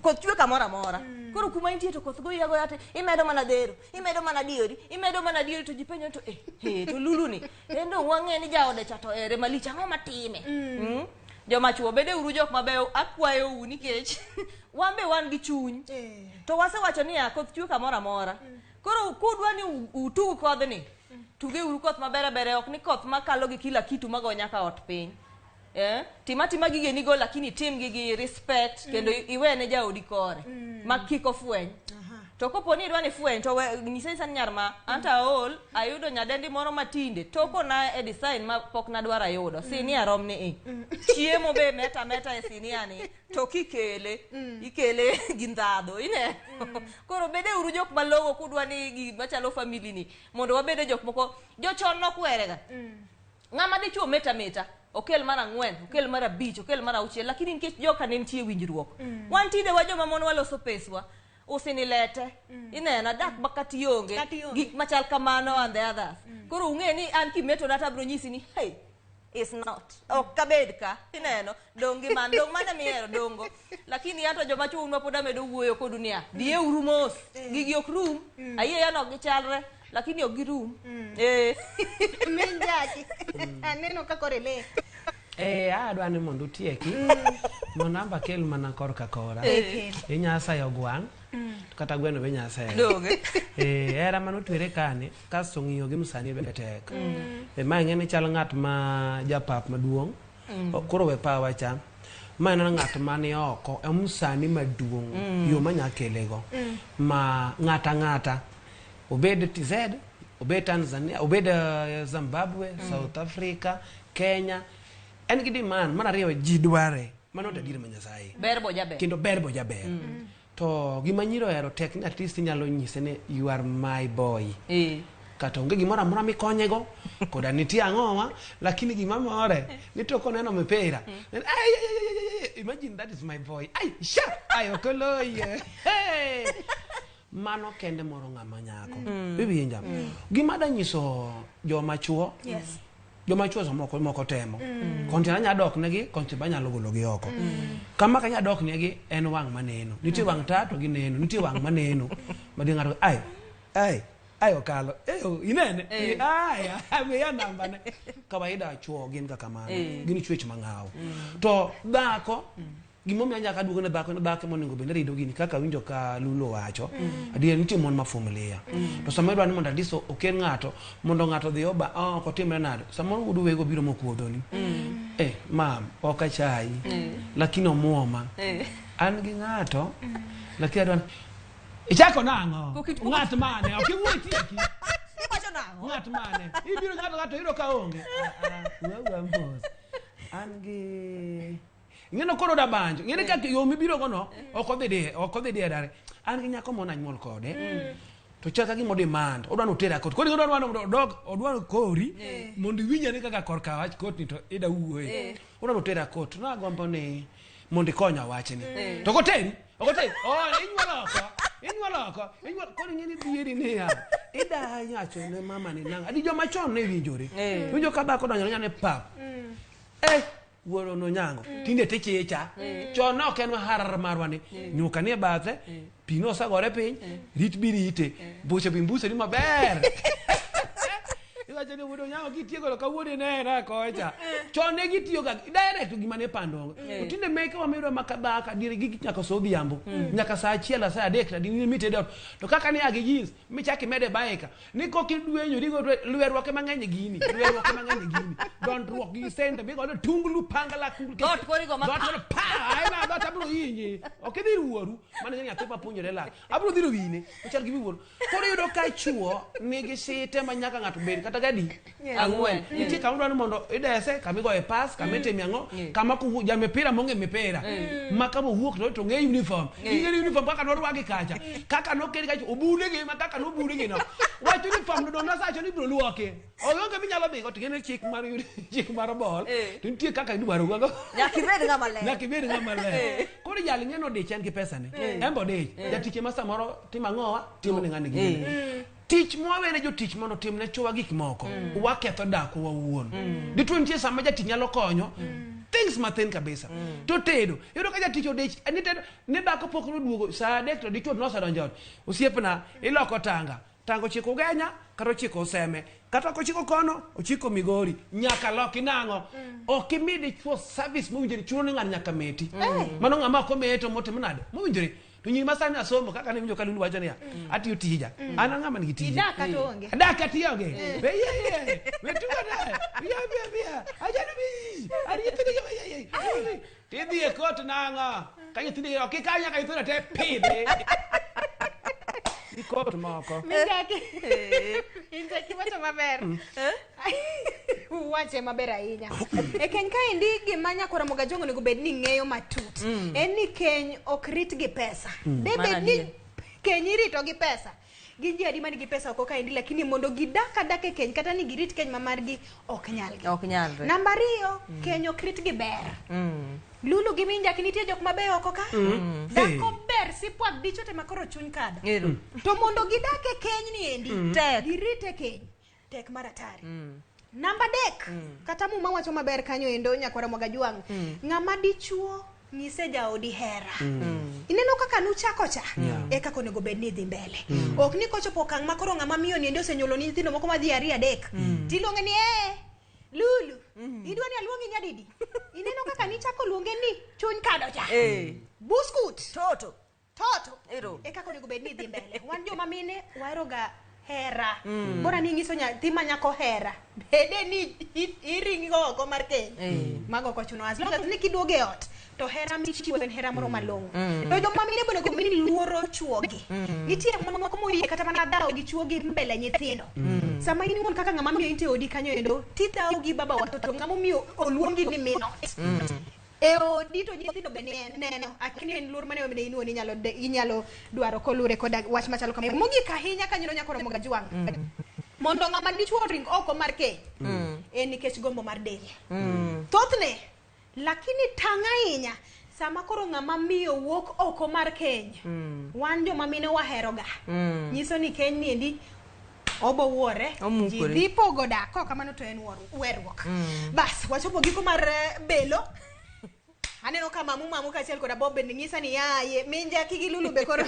Speaker 3: Koth chwe kamoro amora. Koro kuma intie to koth goyi agoya te imedo mana dhero, imedo mana diori, imedo mana diori to ji penjo to to Lulu ni. En dong wang'e ni jaode cha to ere malich ang'o matime. Joma chuo bede uru jok mabeyo akwayou nikech wan be wan gi chuny. To wasewacho niya koth chwe kamoro amora. Koro kudwa ni utug kodhni, tuge uru koth maber aber ok ni koth makalo gi kila kitu mago nyaka ot piny. Tima tima gigeni go lakini tim gi gi respect kendo iwene jaodi kore ma kik ofweny. To kopo ni idwa ni fweny to nyise ni nyar ma anta aol ayudo nyadendi moro matinde toko na e design ma pok nadwaro ayudo sinia rom ni chiemo be meta meta e sinia ni to kikele ikele gi ndhadho ine. Koro bede uru jok malong'o kudwa ni gima chalo family ni mondo wabede jok moko jochon nokwerega. Ng'ama dichuo meta meta okel mar 4 okel mar 5 okel mar 6 lakini nikech joka ne nitie winjruok. Wan tinde wa joma mon waloso peswa. Usinilete. Ineno adak ma kata ionge.
Speaker 2: Kata ionge.
Speaker 3: Gik machal kamano and the others. Koro ung'e ni an kimeto na to abiro nyisi ni hey, is not. Ok abed ka. Ineno dong gi man dong mana mihero dongo. Lakini anto joma chuo un ma pod amedo wuoyo kodu niya, dhiye uru mos. Gigi ok rum. Ayie an ok gichalre. Lakini ok girum. Eh.
Speaker 2: Min Jaki. Aneno ka koro ile.
Speaker 4: Adwa ni mondo utieki. Mondo amba kel mana korka kora.
Speaker 2: Eh.
Speaker 4: Inya sayo gwang'. Kata gweno be inya sayo.
Speaker 3: Donge.
Speaker 4: Hera manotwere kani kasto ng'iyo gi msani be tek. Ma ing'e ni chal ng'at ma japap maduong'. Koro we pawa cha. Ma en ng'at mani oko, e msani maduong'. Yo manya kelego. Ma ng'ata ng'ata. Obed TZ, obed Tanzania, obed Zimbabwe, South Africa, Kenya. En gi demand, mar ariyo ji dware. Mano to adier ma Nyasaye.
Speaker 3: Ber bo jaber.
Speaker 4: Kendo ber bo jaber. To gima nyiro ohero tek ni at least inyalo nyise ni you are my boy. Kata onge gimoro amora mikonyego, koda nitie ang'owa, lakini gima more, ni to koneno mipira. Ai, ai, ai, ai, ai, imagine that is my boy. Ai, sha, ai, ok oloye. Hey! Mano kende moro ng'ama nyako. Iwinja? Gima danyiso joma chuo,
Speaker 2: Yes.
Speaker 4: joma chuo samoko moko temo. Konchiel anya dok negi, konchiel be anyalo golo gi oko. Kama kanya dok negi en wang' maneno. Nitie wang' ta to gineno, nitie wang' maneno. Ma di ng'ato ai, ai, ai okalo. Eh, inene? Ai, ai, miya namba ne. Kawaida chuo gin ga kamano. Gin chwech mang'aw. To dhako gimomiyo anyaka duogo ne dhako ni dhako monego bed ni rido gini kaka winjo ka Lulu wacho. Adier nitie mon ma fumilia. To sama idwa ni mondo at least okel ng'ato mondo ng'ato odhi oba ok otimre nade. Samoro wuod wego biro mokuodhoni. Mam, ok achayi. Lakini omuoma. An gi ng'ato lakini adwa ichako nang'o? Ng'at mane? Ok iwuo itieki.
Speaker 3: Iwacho nang'o?
Speaker 4: Ng'at mane? Ibiro ng'ato ng'ato iyudo ka onge. Wuo mos. An gi ing'eno koro da banjo. Ing'eni kaka yo mibiro go no ok odhi diye, ok odhi diye dare. An gi nyako mona anyuol kode. To chaka gima demand, odwa ni otera kot. Koro odwa ni mondo odog, odwa ni kori mondo iwinj ane kaka korka wach kot ni to ida wuoye. Odwa ni otera kot. Nagombo ni mondo ikonya wachni. To koteri, okoteri. Oh, inyuolo oko. Inyuolo oko. Inyuolo koro ing'eni dhieri niya. Ida nyacho ne mama ni nang'o. Adi joma chon ne winjore. Winjo ka dhako donjo ne pap. Wuoro nonyango. Tinde tichicha. Chon ne ok en harar marwa ni. Nyuka nie bathe, pi nosagore piny, rit birite. Buche bi mbusori maber. Iwacho ni wuod Onyango kitieko to kawuono inena kocha. Chon ne gitiyo ga direct gima ne pando onge. Tinde meke wamiyudo ma kadhaka diere gi nyaka sa odhiambo. Nyaka sa achiel sa adek to dine mitede ot. To kaka ne agi jeans michak imede baeka. Ni kok idwenyo rigo lwerruok ema ng'eny e gini. Lwerruok ema ng'eny e gini. Dondruok gi sente bi godo tunglu pangala kunglu.
Speaker 3: Dhoot koro igo ma
Speaker 4: Dhoot koro pa ai ma dhoot abiro hinyi. Ok idhi ir wuoru. Mano ng'e nyathi ma puonjore lak. Abiro dhi ir wine. Ochal gi wuoru. Koro iyudo ka chuo nigi site ma nyaka ng'ato bed kata gadi ang'wen. Nitie kama idwaro ni mondo idese, kama igoye pas, kama itime ang'o, kama kowuok ja mipira mong'e mipira. Ma kama owuok to ong'e uniform. Ing'e ni uniform kaka norwaki kacha. Kaka nokel kacha, obulegi ma kaka nobulegi no. Wach uniform no dongo sacho ni ibiro luoki. Onge minyalo dhigo to ing'e ni chik mar chik mar ball. To nitie kaka idwaro godo.
Speaker 3: Nyaka ibed ng'ama ler.
Speaker 4: Nyaka ibed ng'ama ler. Koro jali ng'e ni odich en gi pesa ne. En be odich. Jatich ema samoro timo ang'owa, timo ne ng'ani gini. Tich mwawene jotich mondo otim ne chuwa gik moko. Waketho dakwa wawuon. Dichuo nitie sama jatich nyalo konyo. Things mathin kabisa. To tedo. Iyudo ka jatich odich, ni tedo, ni dhako pok noduogo saa adek to dichuo nosedonjo ot. Osiepna, iloko tanga. Tanga ochiko Ugenya, kata ochiko Useme. Kata ok ochiko kono, ochiko Migori. Nyaka loki nang'o? Ok imi dichuo service mowinjore, chuno ni ng'ani nyaka meti. Mano ng'ama ok ometo motimo nade? Mowinjore. To nyiri masani asomo kaka ne winjo ka Lulu wacho niya, atiyo tija. An ang'ama nigi tije.
Speaker 2: Idak kata onge.
Speaker 4: Adak kata onge. Be ye ye. We tugo na. Bia bia bia. Ajano bi. Ari nyithindo gi ye ye. Tidhi e kot nang'o? Ka nyithindo gi ok ikaw nyaka nyithindo te pidhi. Ikot moko.
Speaker 2: Minjaki. Minjaki wacho maber. Uwache maber ahinya. E keny kaendi gima nyakwar Ramogi Ajwang' onego bed ni ng'eyo matut. En ni keny ok rit gi pesa. De bed ni keny irito gi pesa. Gin ji adi manigi pesa oko kaendi, lakini mondo gidak adak e keny kata ni girit keny ma margi ok nyalgi.
Speaker 3: Ok nyalre.
Speaker 2: Namba ariyo, keny ok rit gi ber. Lulu gi Minjaki nitie jok mabeyo oko ka.
Speaker 4: Mm.
Speaker 2: Dhako ber sipwak dichwo te makoro chuny kado.
Speaker 3: Ero.
Speaker 2: To mondo gidak e keny ni endi,
Speaker 3: Mm. Tek.
Speaker 2: Girit e keny. Tek mar atari. Namba 3, kata muma wacho maber kanyo endo nyakwara Mwagajuang'. Ng'ama dichuo nyise jaodi hera. Ineno kaka nuchako cha e kaka onego bed ni idhi mbele. Ok ni kochopo okang' ma koro ng'ama miyo ni endi osenyuolo ni nyithindo moko madhi ariyo adek. Tiluonge ni eh Lulu, idwa ni aluongi nyadidi? Ineno kaka nichako luonge ni chuny kado cha.
Speaker 3: Eh.
Speaker 2: Buskut.
Speaker 3: Toto.
Speaker 2: Toto.
Speaker 3: Ero.
Speaker 2: E kaka onego bed ni idhi mbele. Wan joma mine wahero ga hera. Bora ni inyiso nyathi ma nyako hera. Bede ni iringo oko mar keny. Mago ok ochuno. As long as ni kiduogo e ot to hera michiwo en hera moro malong'o. To joma mine bende onego bed ni luoro chuogi. Nitie moko moyie kata mana dhawo gi chuogi mbele nyithindo. Sama in iwuon kaka ng'ama miyo intie odi kanyo endo, tidhawo gi baba watoto ng'ama omiyo oluongi ni min ot. E odi to nyithindo be neno. Akini en luor mane bende in iwuon inyalo dwaro kolure koda wach machalo kama. Mogik ahinya kanyo nyakoro Mogajuang'. Mondo ng'ama dichuo oring oko mar keny en nikech gombo mar del. Thothne, lakini tang' ahinya sama koro ng'ama miyo wuok oko mar keny. Wan joma mine waheroga. Nyiso ni keny ni endi obo wuore.
Speaker 3: Omukore.
Speaker 2: Ji dhi pogo dak, kok kamano to en weruok. Bas, wachopo giko mar belo. Aneno ka mamu mamu kaachiel koda Bob bende nyisa ni yaye Minjaki gi Lulu be koro.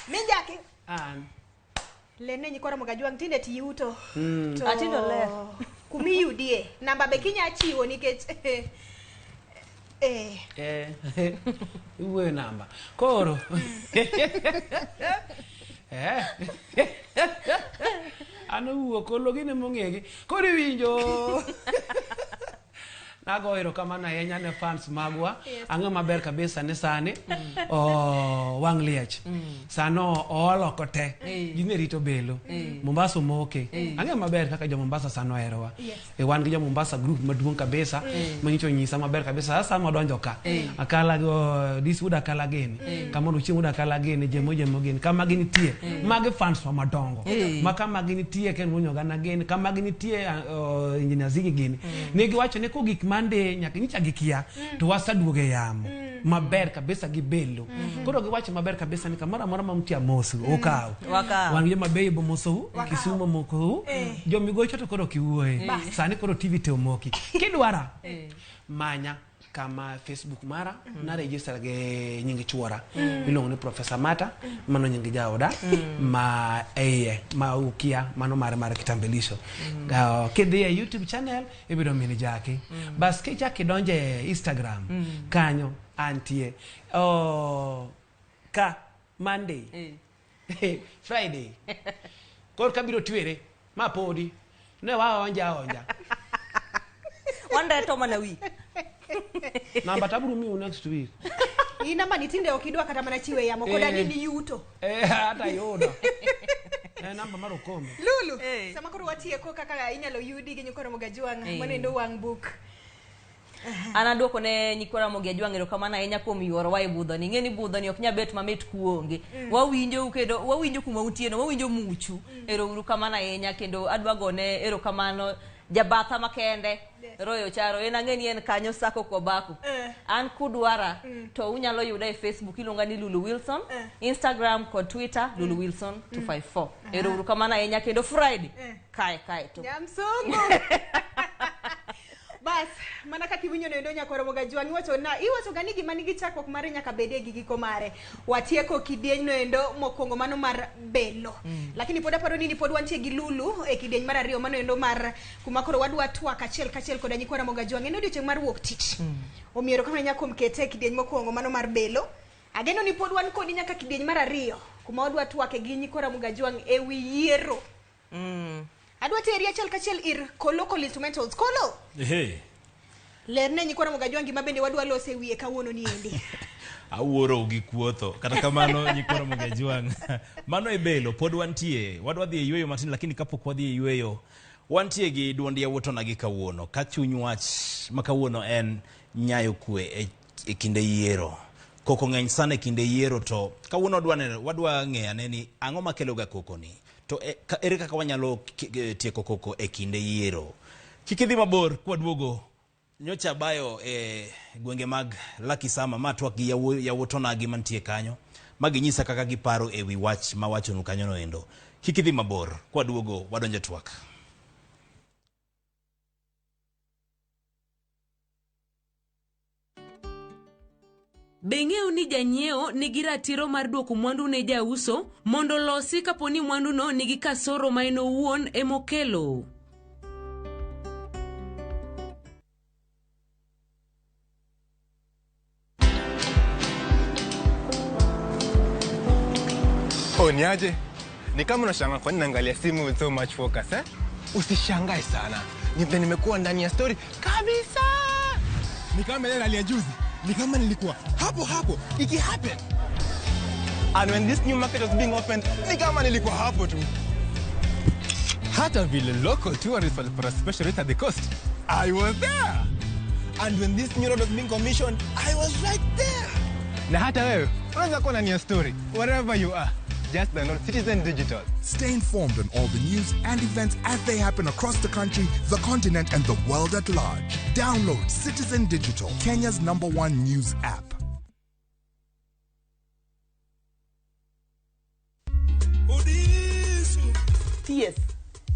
Speaker 2: Minjaki.
Speaker 4: An.
Speaker 2: Lerne nyikwa Mogajuang' tinde tiyuto. To
Speaker 3: Atindo ler.
Speaker 2: Kumiyudie. Namba be kinya chiwo nikech
Speaker 4: Iwuoyo namba. Koro. An owuok kolo gine mong'egi. Koro iwinjo. Nago erokamano ahinya ne fans magwa. Ang'o maber kabisa ni sani wang' liech. Sano ooloko te. Ji ne rito belo. Mombasa omoke. Ang'eyo maber kaka jo Mombasa sano oherowa. Wan gi jo Mombasa group maduong' kabisa. Manyicho nyisa maber kabisa. Sasa madonjo ka. Akala go dis wuod akala gini. Kamoro chieng' wuod akala gini. Jemo jemo gini. Kama ginitie. Magi fans wa madongo. Ma kama ginitie Ken Wuonyo Oganda gini. Kama ginitie Engineer Ziggy gini. Ne giwacho ni kogik Monday nyaka nyicha gikia to wasaduogo e yamo maber kabisa gi belo. Koro giwacho maber kabisa ni kamoro amora ma untie amosu ukaw.
Speaker 3: Wakaw.
Speaker 4: Wan gi joma Bay bomosou, Kisumu omokou, jomigocho to koro kiwuoye. Sani koro TV te omoki. Kidwara manya kama Facebook mara na register gi nying chuora iluongo ni Professor Mata mano nying jaoda ma eiye ma ukia mano mare mar kitambulisho. Kidhi e YouTube channel ibiro mini Jaki. Bas kichak idonje e Instagram kanyo antie. Ka Monday Friday koro kabiro twere ma podi ne waonja aonja.
Speaker 3: Wandeto mana wi.
Speaker 4: Namba tabiro miu next week.
Speaker 2: In namba ni tinde ok idwa kata mana chiwe yamo koda ni ni yuto.
Speaker 4: Hata yudo. Namba mar okombe.
Speaker 2: Lulu, sama koro watieko kaka inyalo yudi gi nyikwa Ramogi Ajwang' manendo wang' buk.
Speaker 3: An aduoko ne nyikwa Ramogi Ajwang' erokamano ahinya kuom yuorowa e budhoni. Ing'e ni budhoni ok nyal bet mamit kuonge. Wawinjo kendo wawinjo kuma untieno, wawinjo muchu. Ero uru kamano ahinya kendo adwa gone erokamano jabatha makende Roy Ocharo. En ang'e ni en kanyo sako kobako. An kudwara to unyalo yuda e Facebook iluonga ni Lulu Wilson, Instagram kod Twitter Lulu Wilson 254. Ero uru kamano ahinya kendo Friday kae kae to.
Speaker 2: Nyamsungu. Bas, mana kaka iwinjo noendo nyakwar Ramogi Ajwang' iwacho na iwacho ga ni gima nigi chakruok mare nyaka bedie gi giko mare. Watieko kidieny noendo mokwongo mano mar belo. Lakini pod aparo ni pod wantie gi Lulu e kidieny mar ariyo mano endo mar kuma koro wadwa twak achiel kachiel koda nyikwa Ramogi Ajwang'. En odiochieng' mar wuok tich. Omiyo erokamano ahinya kuom kete e kidieny mokwongo mano mar belo. Ageno ni pod wan kodi nyaka kidieny mar ariyo kuma wadwa twake gi nyikwa Ramogi Ajwang' e wi yiero. Adwa teri achiel kachiel ir Kolo Kolo Instrumentals. Kolo! Lerne nyikwa Ramogi Ajwang' gima bende wadwa loso e wiye kawuono ni endi.
Speaker 1: Awuoro gi kuotho. Kata kamano nyikwa Ramogi Ajwang'. Mano e belo pod wantie. Wadwa dhi e yueyo matin lakini kapok wadhi e yueyo wantie gi duond yawuotona gi kawuono. Ka chuny wach ma kawuono en nyayo kwe e kinde yiero. Koko ng'eny sana e kinde yiero to kawuono wadwa ng'eyo ane ni ang'o makelo ga koko ni. To ere kaka wanyalo tieko koko e kinde yiero. Kik idhi mabor kwaduogo. Nyocha bayo e gwenge mag Lucky Sama ma twak gi yawuot onagi mantie kanyo ma ginyisa kaka giparo e wi wach mawachonu kanyo no endo. Kik idhi mabor, kwaduogo wadonjo e twak.
Speaker 16: Be ing'eyo ni janyiewo nigi ratiro mar duoko mwandu ne jauso mondo olosi kapo ni mwanduno nigi kasoro ma en owuon emokelo?
Speaker 17: Oh, niaje? Ni kama unashangaa kwa nini naangalia simu with so much focus, eh? Usishangae sana. Ni vile nimekuwa ndani ya story kabisa. Ni kama ile rally ya juzi. Ni kama nilikuwa hapo hapo iki happen. And when this new market was being opened, ni kama nilikuwa hapo tu. Hata vile local tourists walipata special rate at the coast, I was there. And when this new road was being commissioned, I was right there. Na hata wewe unaweza kuwa ndani ya story wherever you are. Just download Citizen Digital.
Speaker 8: Stay informed on all the news and events as they happen across the country, the continent, and the world at large. Download Citizen Digital, Kenya's #1 news app.
Speaker 5: Thieth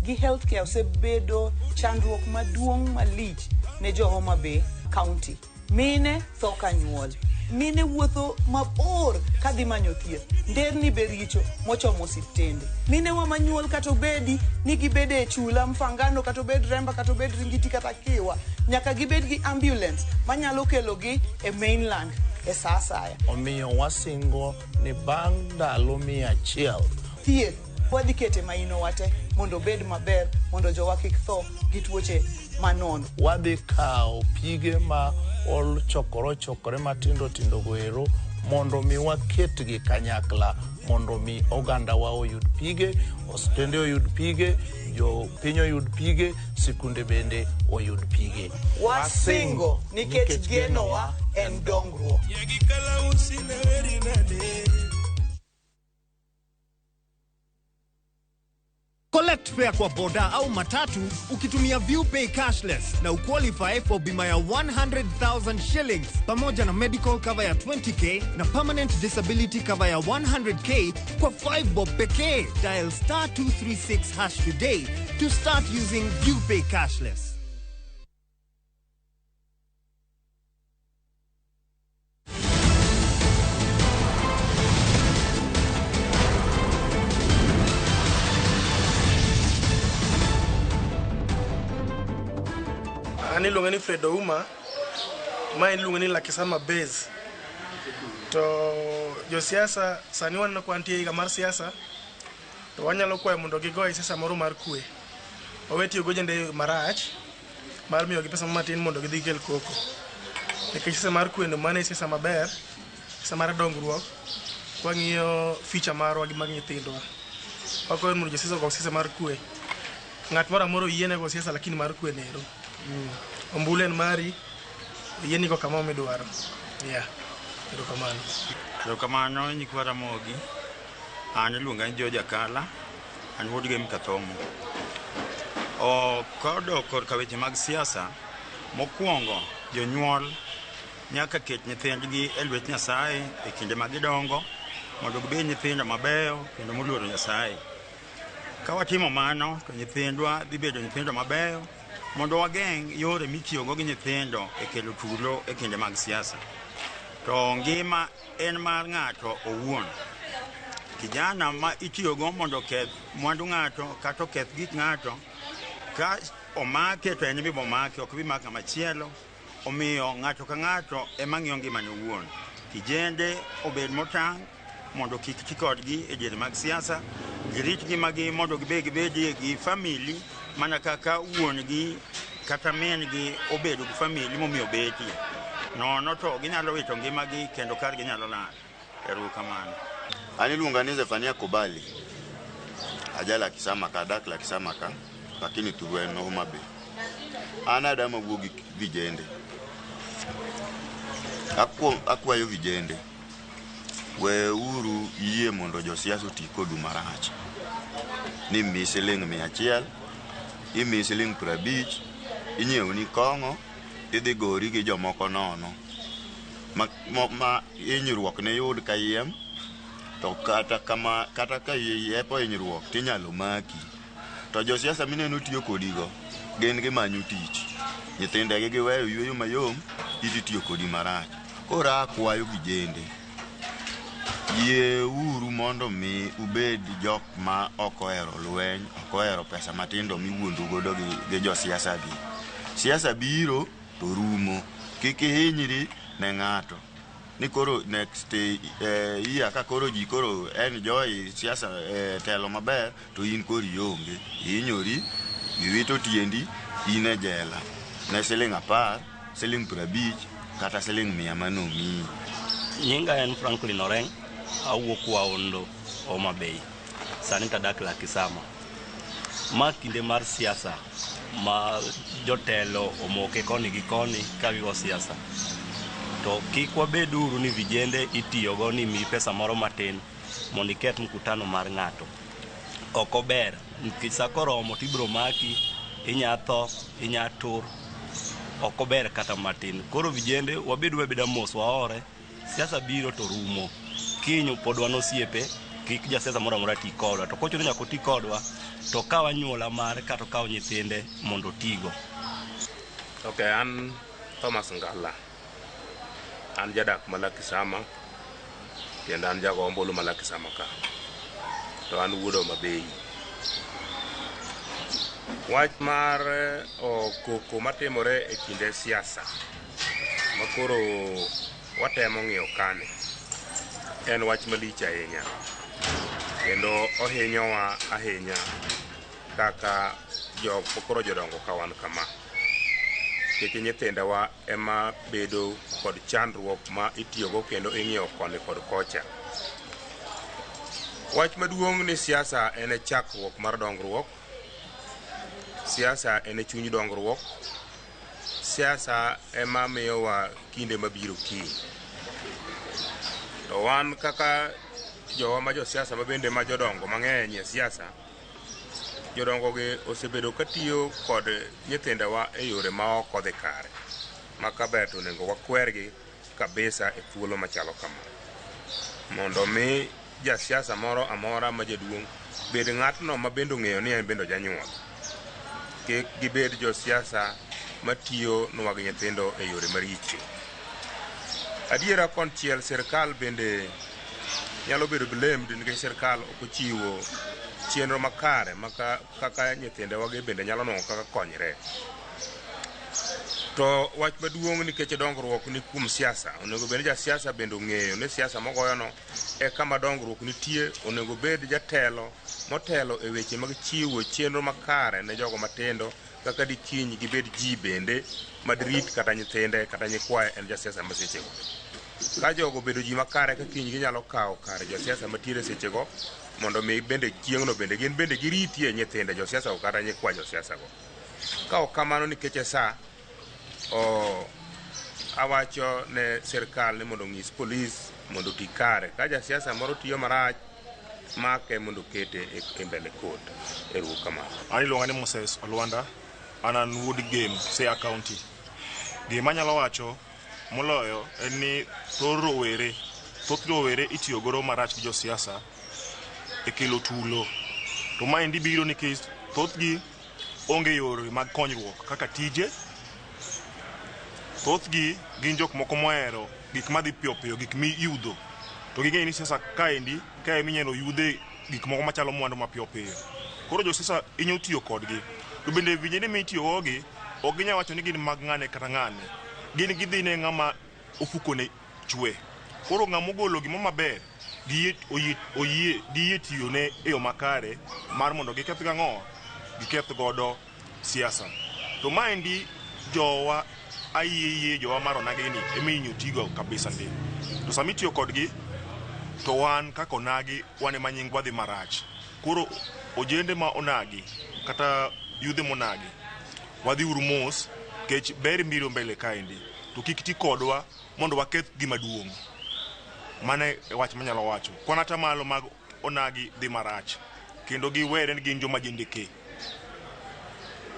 Speaker 5: gi healthcare osebedo chandruok maduong' malich ne jo Homa Bay County. Mine tho ka nyuol. Mine wuotho mabor kadhi manyo thieth. Nderni be richo mochomo osiptende. Mine wa manyuol kata obedi ni gibede e chula Mfangano kata obed Remba kata obed Ringiti kata Kiwa. Nyaka gibed gi ambulance manyalo kelogi e mainland e sa asaya.
Speaker 6: Omiyo wasingo ni bang' ndalo 100
Speaker 5: Thieth wadhi kete maino wate mondo obed maber mondo jowa kik tho gi tuoche manono.
Speaker 6: Wadhi kawo pige ma ochokore ochokore matindo tindo go ero mondo mi waketgi kanyakla mondo mi ogandawa oyud pige, osiptende oyud pige, jopiny oyud pige, sikunde bende oyud pige.
Speaker 5: Wasingo nikech genowa en dongruok.
Speaker 9: Collect fare kwa boda au matatu ukitumia ViewPay cashless na uqualify for bima ya 100,000 shillings pamoja na medical cover ya 20k na permanent disability cover ya 100k kwa 5 bob pekee. Dial star 236 hash today to start using ViewPay cashless.
Speaker 18: An iluonga ni Fred Ouma, ma iluongo ni Lucky Summer Base. To josiasa sani waneno ka wantie e higa mar siasa, to wanyalo kwayo mondo gigoye siasa moro mar kwe. Wawe tiyo gi ojende marach mar miyogi pesa matin mondo gidhi gikel koko. Nikech siasa mar kwe no mano e siasa maber, siasa mar dongruok, kwang'iyo future marwa gi mag nyithindwa. Wakwayo mondo josiasa ogo siasa mar kwe. Ng'at moro amora oyiene go siasa lakini mar kwe nero. Ombulu en mari, oyieni go kama midwaro. Yeah. Erokamano.
Speaker 19: Erokamano nyikwa Ramogi. An iluonga ni George Akala, an wuod Gem Kathomo. Kodok korka weche mag siasa, mokwongo jonyuol nyaka ket nyithindgi e lwet Nyasaye e kinde ma gidongo mondo gibed nyithindo mabeyo kendo moluoro Nyasaye. Ka watimo mano to nyithindwa dhi bedo nyithindo mabeyo mondo wageng' yore mitiyogo gi nyithindo e kelo tulo e kinde mag siasa. To ngima en mar ng'ato owuon. Kijana ma itiyogo mondo oketh mwandu ng'ato kata oketh gik ng'ato, ka omake to en ema omake, ok bi mak ng'ama chielo. Omiyo ng'ato ka ng'ato ema ng'iyo ngimane owuon. Kijende obed motang' mondo kik ti kodgi e diere mag siasa, girit ngimagi mondo gibed gi famili mana kaka wuon-gi kata min-gi obedo gi famili momiyo betie. Nono to ginyalo wito ngimagi kendo kargi nyalo lal. Erokamano.
Speaker 20: An iluonga ni Zefania Kobali. Aja Lucky Summer ka, adak Lucky Summer ka, lakini thurwa en Homa Bay. An adama wuo gi vijende. Akwayo vijende, weuru yie mondo josiasa oti kodu marach. Ni miyi siling 100, imiyi siling 50, inyiewoni kong'o, Idhi gori gi jomoko nono. Ma hinyruok ne yud kayiem, to kata kama kata ka iepo hinyruok tinyalo maki. To josiasa mineno tiyo kodigo, gin gimanyo tich. Nyithindegi giweyo yueyo mayom, idhi tiyo kodi marach. Koro akwayo vijende, yie uru mondo mi ubed jok ma ok ohero lweny, ok ohero pesa matindo miwuondo godo gi josiasa gi. Siasa biro to rumo. Kik ihinyri ne ng'ato. Ni koro next year ka koro ji koro enjoy siasa telo maber to in koro ionge. Ihinyori, iwito tiendi, in e jela. Ne siling 10, siling 50 kata siling 100 manomiyi.
Speaker 21: Nyinga en Franklin Oreng, awuok Waondo, Homa Bay. Sani to adak Lakisama. Ma kinde mar siasa ma jotelo omoke koni gi koni ka gigo siasa. To kik wabed uru ni vijende itiyogo ni miyi pesa moro matin mondo iketh mkutano mar ng'ato. Ok ober, nikech sa koromo to ibiro maki, inya tho, inya tur. Ok ober kata matin. Koro vijende wabedu abeda mos waore. Siasa biro to rumo. Kiny pod wan osiepe, kik jasiasa moro amora ti kodwa. To kochuno nyaka oti kodwa, to kaw anyuola mare kata okaw nyithinde mondo otigo.
Speaker 22: Ok, an Thomas Ngala. An jadak ma Lakisama, kendo an jago ombulu ma Lakisama ka. To an wuod Homa Bay. Wach mar koko matimore e kinde siasa makoro watemo ng'iyo kane en wach malich ahinya kendo ohinyowa ahinya kaka jok koro jodongo ka wan kama nikech nyithindewa ema bedo kod chandruok ma itiyogo kendo ing'iyo koni kod kocha. Wach maduong' ni siasa en e chakruok mar dongruok, siasa en e chuny dongruok, siasa ema miyowa kinde mabiro kiny. To wan kaka jowa ma josiasa ma bende ma jodongo mang'eny e siasa, jodongo gi osebedo katiyo kod nyithindewa e yore ma ok odhi kare, ma kaber to onego wakwergi kabisa e thuolo machalo kama. Mondo mi jasiasa moro amora ma jaduong' bed ng'atno ma bende ong'eyo ni en bende janyuol. Kik gibed josiasa matiyo nwa gi nyithindo e yore maricho. Adiera konchiel sirkal bende nyalo bedo blamed nikech sirkal ok ochiwo chenro makare ma kaka nyithindewagi bende nyalo nwang'o kaka konyre. To wach maduong' nikech dongruok ni kuom siasa, onego bed ni jasiasa bende ong'eyo ni siasa mogoyono e kama dongruok nitie, onego bed jatelo motelo e weche mag chiwo chenro makare ne jogo matindo kaka dikiny gibed ji bende madirit kata nyithinde kata nyikwaye en jasiasa ma sechego. Ka jogo obedo ji makare ka kiny ginyalo kawo kar josiasa matiere sechego mondo mi bende chieng'no bende gin bende giritie nyithinde josiasa go kata nyikwa josiasa go. Ka ok kamano nikech e sa awacho ne sirkal ni mondo onyis polis mondo oti kare. Ka jasiasa moro tiyo marach, make mondo okete e mbele court. Ero kamano.
Speaker 23: An iluonga ni Moses Olwanda, an an wuod Gem, Siaya County. Gima anyalo wacho moloyo en ni thoth rowere itiyo godo marach gi josiasa e kelo tulo. To maendi biro nikech thothgi onge yore mag konyruok kaka tije. Thothgi gin jok moko mohero gik madhi piyo piyo, gik miyudho. To ging'eyo ni siasa kaendi, kae eminyalo yudhe gik moko machalo mwandu mapiyo piyo. Koro josiasa hinyo tiyo kodgi. To bende vijende mitiyo go gi, ok ginyal wacho ni gin mag ng'ane kata ng'ane. Gin gidhi ne ng'ama ofukone chwe. Koro ng'ama ogolo gimoro maber, giyie tiyone e yo makare mar mondo giketh gang'o? Giketh godo siasa. To maendi jowa ayie jowa mar onagi ni ema ihinyo tigo kabisa ndi. To sama itiyo kodgi, to wan kaka onagi, wan ema nyingwa dhi marach. Koro ojende ma onagi, kata yudhe monagi, wadhi uru mos, nikech ber mbiro mbele kaendi. To kik ti kodwa mondo waketh gima duong'. Mano e wach manyalo wacho. Kwan atamalo mag onagi dhi marach, kendo giwere ni gin joma jendeke.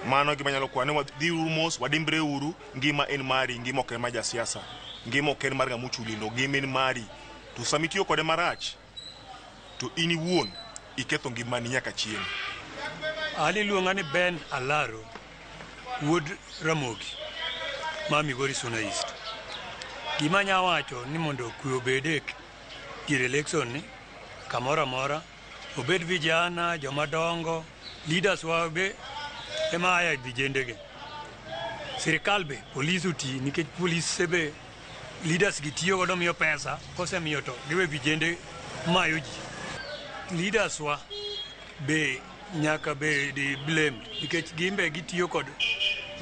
Speaker 23: Mano gima nyalo kwayo ni wadhiuru mos, wadimbre uru, ngima en mari, ngima ok en mar jasiasa, ngima ok en mar ng'ama ochulino, ngima en mari. To sama itiyo kode marach, to in iwuon iketho ngimani nyaka chieng'.
Speaker 7: An iluonga ni Ben Alaro, wuod Ramogi, ma Migori Suna East. Gima anya wacho ni mondo kwe obed e dier election ni, kamoro amora, obed vijana, joma dongo, leaders wa be ema aya e vijende gi. Sirikal be, polis oti nikech polise be leaders gi tiyo godo miyo pesa, kosemiyo to giwe vijende mayo ji. Leaders wa be nyaka bed blamed nikech gin be gitiyo kod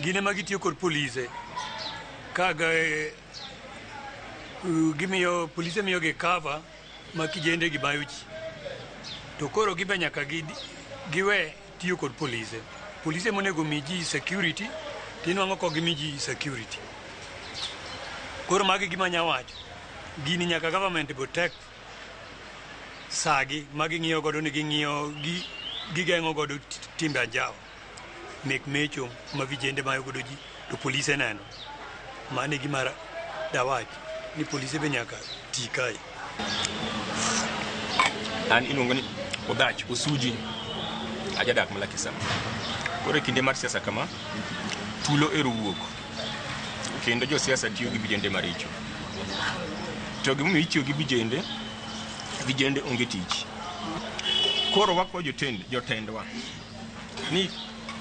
Speaker 7: gin ema gitiyo kod polise ka gimiyo polise miyogi cover ma kijende gi bayo ji to koro gin be nyaka giwe tiyo kod polise. Polise monego mi ji security tinwang'o kok gimi ji security. Koro magi gima anya wacho gini nyaka government bo tek sagi ma ging'iyo godo ni ging'iyo gigeng'o godo timbe anjawa mek mecho ma vijende mayo godo ji to polise neno. Mano e gima dawach ni polise be nyaka ti kae.
Speaker 22: An iluongo ni Odhach Osuji, ajadak ma Lakisama. Koro e kinde mar siasa kama, tulo ero wuok kendo josiasa tiyo gi vijende maricho. To gimomiyo itiyo gi vijende, vijende onge tich. Koro wakwayo jotendwa ni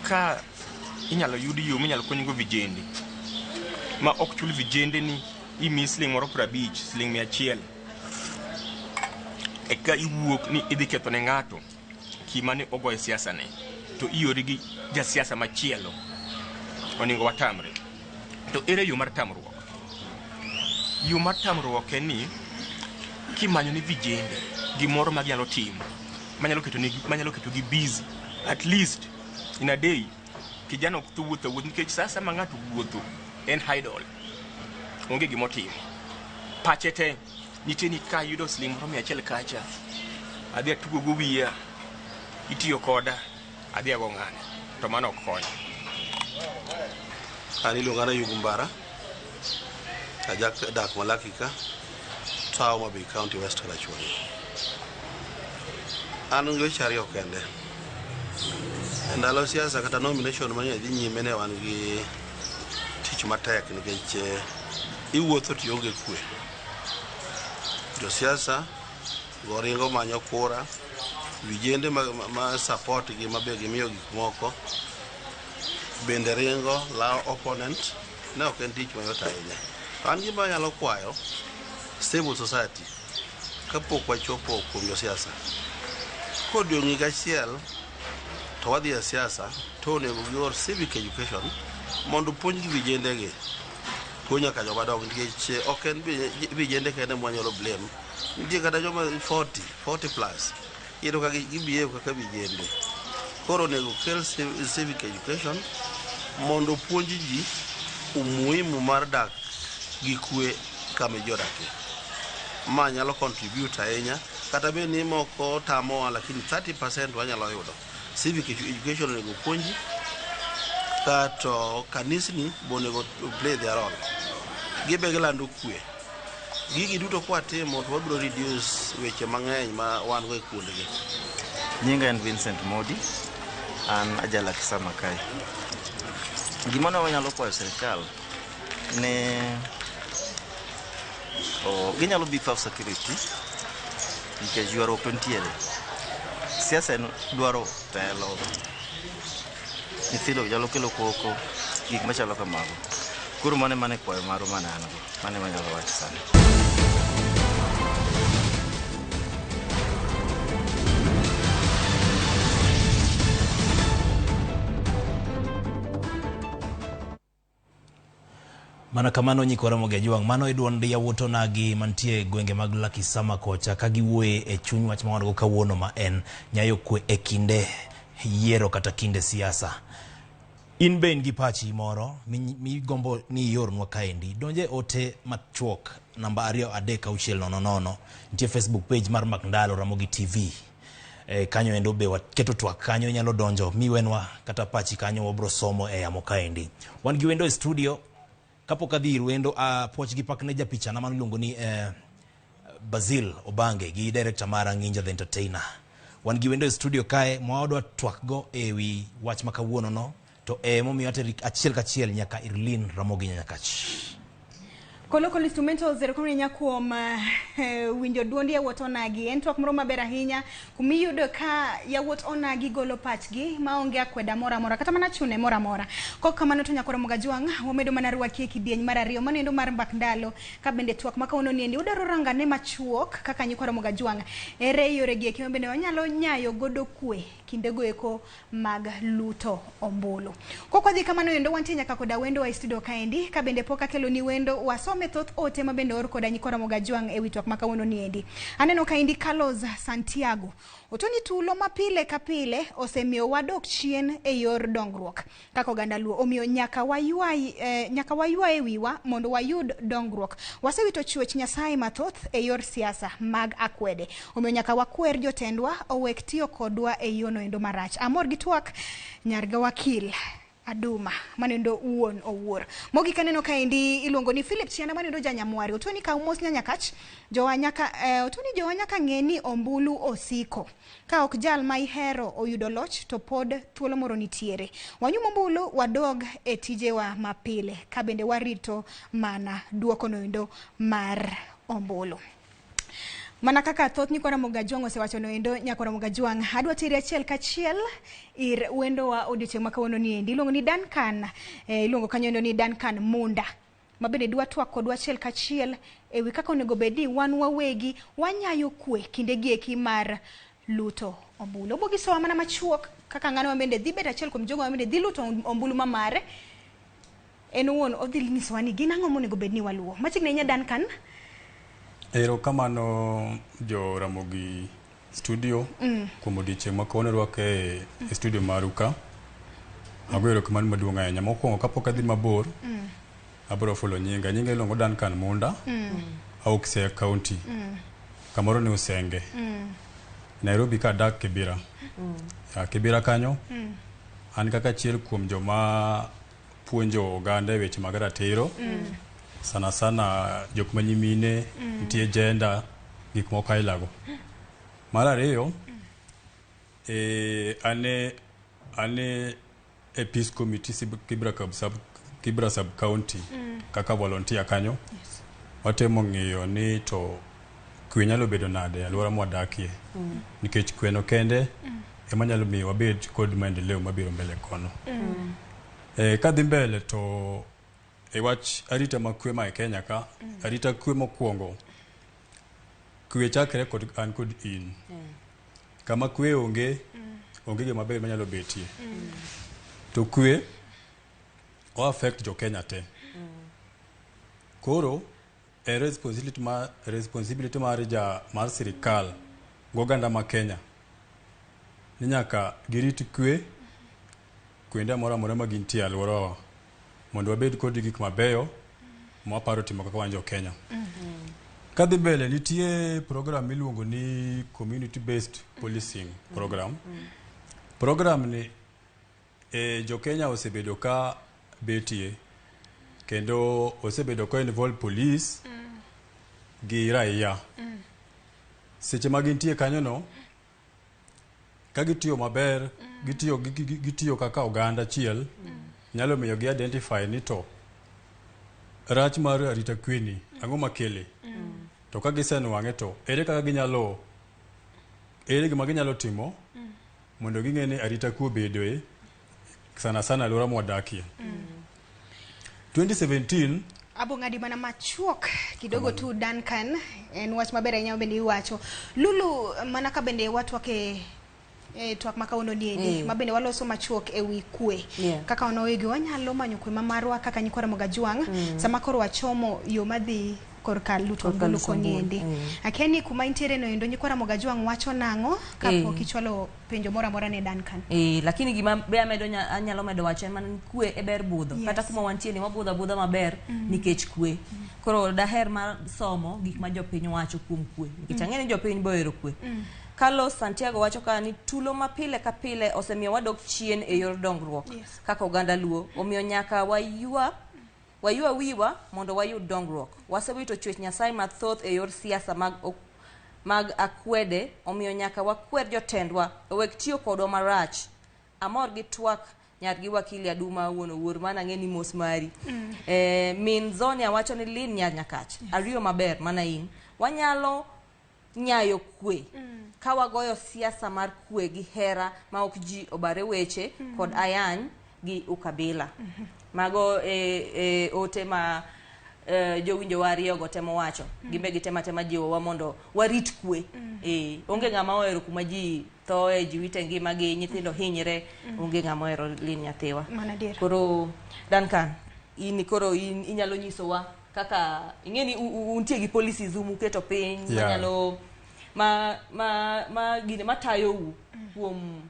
Speaker 22: ka inyalo yud yo minyalo konygo vijende ma ok chul vijende ni imiyi siling moro 50, siling 100 eka iwuok ni idhi ketho ne ng'ato kima ne ogoyo siasa ne to iori gi jasiasa machielo onego watamre. To ere yo mar tamruok? Yo mar tamruok en ni kimanyo ne vijende gimoro ma ginyalo timo manyalo keto negi manyalo keto gi busy at least in a day. Kijana ok tho wuotho awuotha nikech sa asaya ma ng'ato wuotho en idle, onge gimotimo, pache te nitie ni ka ayudo siling moro 100 kacha adhi atugo go wiya, itiyo koda adhi ago ng'ane, to mano ok konyo.
Speaker 10: An iluonga ni Ayub Mbara, ajak dak Malaki ka, to Homa Bay County, West Karachuonyo. An gi weche ariyo kende. E ndalo siasa kata nomination mane dhi nyime ne wan gi tich matek nikech iwuotho to ionge kwe. Josiasa go ringo manyo kura, vijende ma support gi mabe gimiyo gik moko bende ringo lawo opponent, ne ok en tich mayot ahinya. To an gima anyalo kwayo civil society kapok wachopo kuom josiasa, kodong' higa achiel to wadhi e siasa to onego gior civic education mondo puonj gi vijende gi, puonj nyaka joma dongo nikech ok en vijende kende mwanyalo blame, nitie kata joma 40 plus iyudo ka gi behave kaka vijende. Koro onego kel civic education mondo puonj ji umuhimu mar dak gi kwe kama ji odakie. Ma nyalo contribute ahinya kata bed ni moko tamowa lakini 30% wanyalo yudo. Civic education onego puonji kato kanisni be onego play their role. Gibe gilando kwe. Gigi duto kwatimo to wabiro reduce weche mang'eny ma wan go e kuondegi.
Speaker 11: Nyinga en Vincent Modi, an ajala Kisama kae. Gima ne wanyalo kwayo sirikal ne ginyalo beef up security nikech ywaruok to nitiere. Siasa en dwaro telo, nyithindo nyalo kelo koko, gik machalo kamago. Koro mano ema ne kwayo marwa mane an go, mano ema anyalo wacho sani.
Speaker 1: Mana kamano nyikwa Ramogi Ajwang', mano e duond yawuot onagi mantie e gwenge mag Lakisama kocha ka giwuoye e chuny wach ma wan go kawuono ma en nyayo kwe e kinde yiero kata kinde siasa. In be in gi pachi moro migombo ni iornwa kaendi, donje ote machuok namba 2 3 6 0 0. Nitie Facebook page mar Mak Ndalo Ramogi TV. Kanyo endo be waketo twak kanyo, inyalo donjo miwenwa kata pachi kanyo, wabro somo e yamo kaendi. Wan gi wendo e studio. Kapok adhi ir wendo, puoch gi pak ne japichana mano iluongo ni Basil Obange gi director mara Nginja the Entertainer. Wan gi wendo e studio kae ma wadwa twak go ewi wach ma kawuono no, to e momiyo ateri achiel kachiel nyaka ir Lynn Ramogi Nyakach.
Speaker 2: Kolokolo instrumentals, erokamano ahinya kuom winjo duond yawuot onagi. En twak moro maber ahinya kumiyudo ka yawuot onagi golo pachgi maonge akweda moro amora kata mana chune moro amora. Kok kamano to nyakoro Mogajwang' wamedo mana rwaki e kidieny mar ariyo mano mar mbak ndalo, ka bende twak ma kawuono niendi udwaro rangane machuok kaka nyikwa Mogajwang', ere yore gi eki ma bende wanyalo nyayo godo kwe kindego eko mag luto ombulu. Kok wadhi kamano endo, wantie nyaka koda wendo e studio kaendi. Ka bende pok akelo ni wendo, wasome thoth ote ma bende or koda nyikwa Ramogi Ajwang' ewi twak ma kawuono niendi. Aneno kaendi Carlos Santiago otoni tulo ma pile ka pile osemiyo wadok chien e yor dongruok kaka oganda Luo, omiyo nyaka waywae nyaka waywae wiwa mondo wayud dongruok. Wasewito chwech Nyasaye mathoth e yor siasa mag akwede, omiyo nyaka wakwer jotendwa owek tiyo kodwa e yono endo marach. Amor gi twak nyarga wakil Aduma manendo wuon owuor. Mogik aneno kaendi iluongo ni Philip Chianda manendo janyamwari. Otoni ka mos nyanyakach jowa nyaka otoni jowa nyaka ng'e ni ombulu osiko. Ka ok jal ma ihero oyudo loch to pod thuolo moro nitiere. Wanyum ombulu wadog e tijewa mapile ka bende warito mana duoko noendo mar ombulu. Mana kaka thoth nyikwa Ramogi Ajwang' osewacho noendo, nyakwa Ramogi Ajwang', adwa teri achiel kachiel ir wendowa odiochieng' ma kawuono niendi. Iluongo ni Duncan, iluongo kanyo endo ni Duncan Munda, ma bende dwa twak kodwa achiel kachiel ewi kaka onego bed ni wan wawegi wanyayo kwe kinde gi eki mar luto ombulu. Obo gisowa mana machuok kaka ng'ano ma bende dhi bet achiel kuom jogo ma bende dhi luto ombulu ma mare. En owuon odhi nyisowa ni gin ang'o monego bed ni waluwo. Machiegni ahinya Duncan.
Speaker 12: Erokamano jo Ramogi studio kuom odiochieng' ma kawuono rwake e studio maru ka. Agoyo erokamano maduong' ahinya. Mokwongo kapok adhi mabor, abiro fulo nyinga. Nyinga iluongo Duncan Munda, awuok Siaya County. Kamoro ni Usenge. Nairobi ka adak Kibera. Kibera kanyo, an kaka achiel kuom joma puonjo oganda e weche mag ratiro. Sana sana jok ma nyimine, nitie gender, gik moko ailago. Mar ariyo, ane e Peace Committee Kibra sub county kaka volunteer kanyo. Watemo ng'iyo ni to kwe nyalo bedo nade e alwora mwadakie. Nikech kweno kende ema nyalo miyo wabed kod maendeleo mabiro mbele kono. Kadhi mbele to e wach arita ma kwe ma e Kenya ka, arita kwe mokwongo, kwe chakre kod an kod in. Kama kwe onge, onge gima ber manyalo betie. To kwe o affect jo Kenya te. Koro e responsibility mar ja mar sirikal goganda ma Kenya ni nyaka girit kwe kuonde moro amora ma gintie e alworawa mondo wabed kod gik mabeyo mwaparo timo kaka wan jo Kenya. Kadhi mbele nitie program miluongo ni community based policing program. Program ni jo Kenya osebedo ka betie kendo osebedo ka involve police gi raia. Seche ma gintie kanyo no, ka gitiyo maber, gitiyo kaka oganda achiel, nyalo miyo gi identify ni to rach mar arita kwe ni ang'o makele. To ka gisenwang'e to ere kaka ginyalo, ere gima ginyalo timo mondo ging'e ni arita kwe obedoe sana sana alwora mwadakie. 2017
Speaker 2: Abo ng'adi mana machuok kidogo tu Duncan, en wach maber ahinya bende iwacho. Lulu, mana ka bende watwak e twak ma kawuono niendi, ma bende waloso machuok e wi kwe. Kaka wan wawegi wanyalo manyo kwe ma marwa kaka nyikwa Ramogi Ajwang' sama koro wachomo yo madhi korka luto ombulu koni endi. Akia ni kuma intiere no endo nyikwa Ramogi Ajwang' wacho nang'o kapok ichwalo penjo moro amora ne Duncan.
Speaker 3: Lakini gima be amedo anyalo medo wacho en mana ni kwe e ber budho. Kata kuma wantie ni wabudho abudha maber nikech kwe. Koro daher mar somo gik ma jopiny wacho kuom kwe. Nikech ang'e ni jopiny be ohero kwe. Carlos Santiago wacho ka ni tulo ma pile ka pile osemiyo wadok chien e yor dongruok
Speaker 2: Yes.
Speaker 3: kaka oganda Luo. Omiyo nyaka waywa waywa wiwa mondo wayud dongruok. Wasewito chwech Nyasaye mathoth e yor siasa mag ok mag akwede, omiyo nyaka wakwer jotendwa owek tiyo kodwa marach. Amor gi twak nyar gi wakili Aduma wuon Owuor, mana ang'e ni mos mari. Min Zonia wacho ni Lin nyar Nyakach, ariyo maber mana in. Wanyalo nyayo kwe ka wagoyo siasa mar kwe gi hera ma ok ji obare weche kod ayany gi ukabila. Mago e ote ma jowinjowa ariyogo temo wacho. Gimbe gitemo atema jiwowa mondo warit kwe. Onge ng'ama ohero kuma ji thoe, ji wite ngimagi, nyithindo hinyre. Onge ng'ama ohero Lin nyathiwa.
Speaker 2: Mano adier.
Speaker 3: Koro Duncan, in koro in inyalo nyisowa kaka ing'e ni untie gi policies u muketo piny manyalo ma gine matayou kuom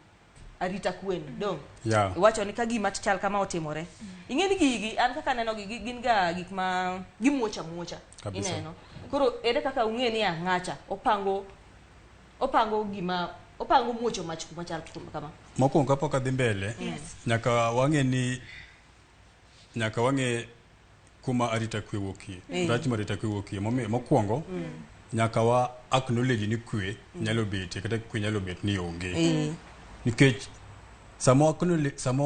Speaker 3: arita kwe ni dong iwacho ni ka gima chal kama otimore, ing'e ni gigi an kaka aneno gi gin ga gik ma gimuoch amuocha.
Speaker 12: Kabisa.
Speaker 3: Ineno koro ere kaka ung'e ni ng'acha opango gima opango muocho mach kuma chal kama?
Speaker 12: Mokwongo kapok adhi mbele,
Speaker 3: Yes.
Speaker 12: nyaka wang'e ni nyaka wang'e kuma arita kwe wuokie. Rach mar arita kwe wuokie. Momiyo mokwongo nyaka wa acknowledge ni kwe nyalo betie kata kwe nyalo bet ni onge. Nikech sama acknowledge, sama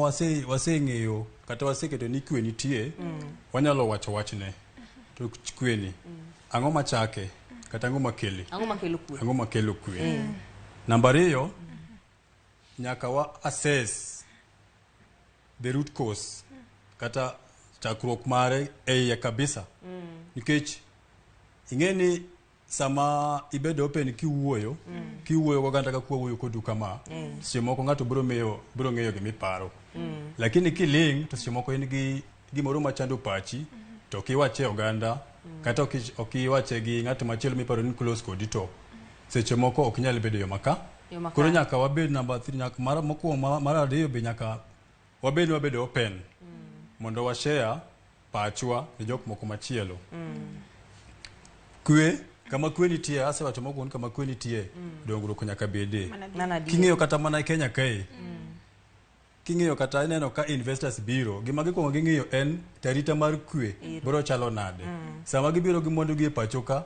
Speaker 12: waseng'eyo kata waseketo ni kwe nitie, wanyalo wacho wachne. To kwe ni ang'o machake kata ang'o makele?
Speaker 3: Ang'o makelo kwe?
Speaker 12: Ang'o makelo kwe? Namba ariyo, nyaka wa assess the root cause kata chakruok mare e iye kabisa. Nikech ing'e ni sama ibedo open kiwuoyo, kiwuoyo goganda kaka wawuoyo kodu kama, seche moko ng'ato biro miyo biro ng'eyo gimiparo. Lakini kiling' to seche moko in gi gimoro machando pachi to ok iwache e oganda kata ok iwache gi ng'at machielo miparo ni close kodi, to seche moko ok nyal bedo yo maka.
Speaker 3: Yo makare.
Speaker 12: Koro nyaka wabed namba 3, nyaka mar mokwongo mar ariyo be nyaka wabed ni wabedo open mondo wa share pachwa ne jok moko machielo. Kwe, kama kwe nitie, asewacho mokwongo ni kama kwe nitie, dongruok nyaka bede.
Speaker 3: Mano adier.
Speaker 12: King'iyo kata mana Kenya kae, king'iyo kata ineno ka investors biro, gima gikwongo ging'iyo en tarita mar kwe biro chalo nade. Sama gibiro gi mwandu gi e pacho ka,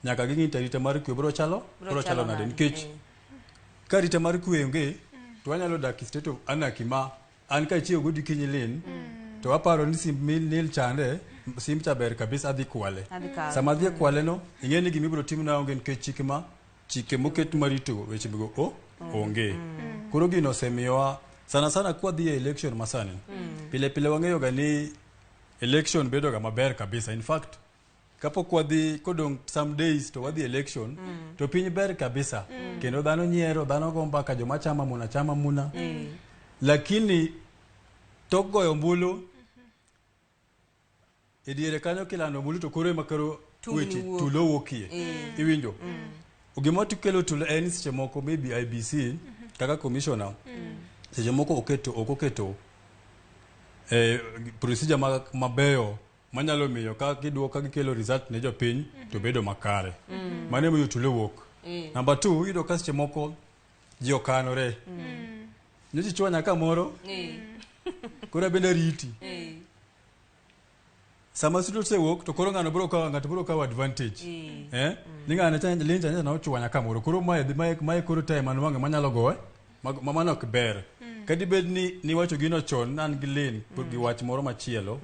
Speaker 12: nyaka ging'i tarita mar kwe biro chalo
Speaker 3: Biro chalo
Speaker 12: nade.
Speaker 3: nade,
Speaker 12: Nikech ka arita mar kwe onge, to wanyalo dak e state of anarchy ma an kachiewo godiochieng' Lin, to aparo ni simb Nil chande, simb cha ber kabisa, adhi kwale.
Speaker 3: Adhi kawe.
Speaker 12: Sama adhi kwale no, ing'e ni gima ibiro timna onge nikech chike ma chike moket marito weche go o onge. Koro gino osemiyowa sana sana kwadhi e election masani, pile pile wang'eyo ga ni election bedo ga maber kabisa. In fact, kapok wadhi kodong' some days to wadhi election, to piny ber kabisa kendo dhano nyiero, dhano go mbaka, joma chama muna chama muna, lakini tok goyo ombulu e diere kanyo kilando ombulu to koro ema koro
Speaker 3: Tungni
Speaker 12: weche
Speaker 3: wuok.
Speaker 12: tulo wuokie. Iwinjo gima kelo tulo en ni seche moko maybe IEBC kaka commissioner seche moko oketo ok oketo procedure mabeyo manyalo miyo ka giduoko ka gikelo result ne jopiny to bedo makare. Mano emomiyo tulo wuok. Namba 2, iyudo ka seche moko ji okanore, nyocha ichwanya kamoro, koro abende ariti. Sama tulo osewuok to koro ng'ano biro kawo, ng'ato biro kawo advantage ni ng'ano cha lincha nyocha nochwanya kamoro, koro mae koro time anwang'e manyalo goye ma mano ok ber. Kadibed ni niwacho gino chon, an gi Lin gi wach moro machielo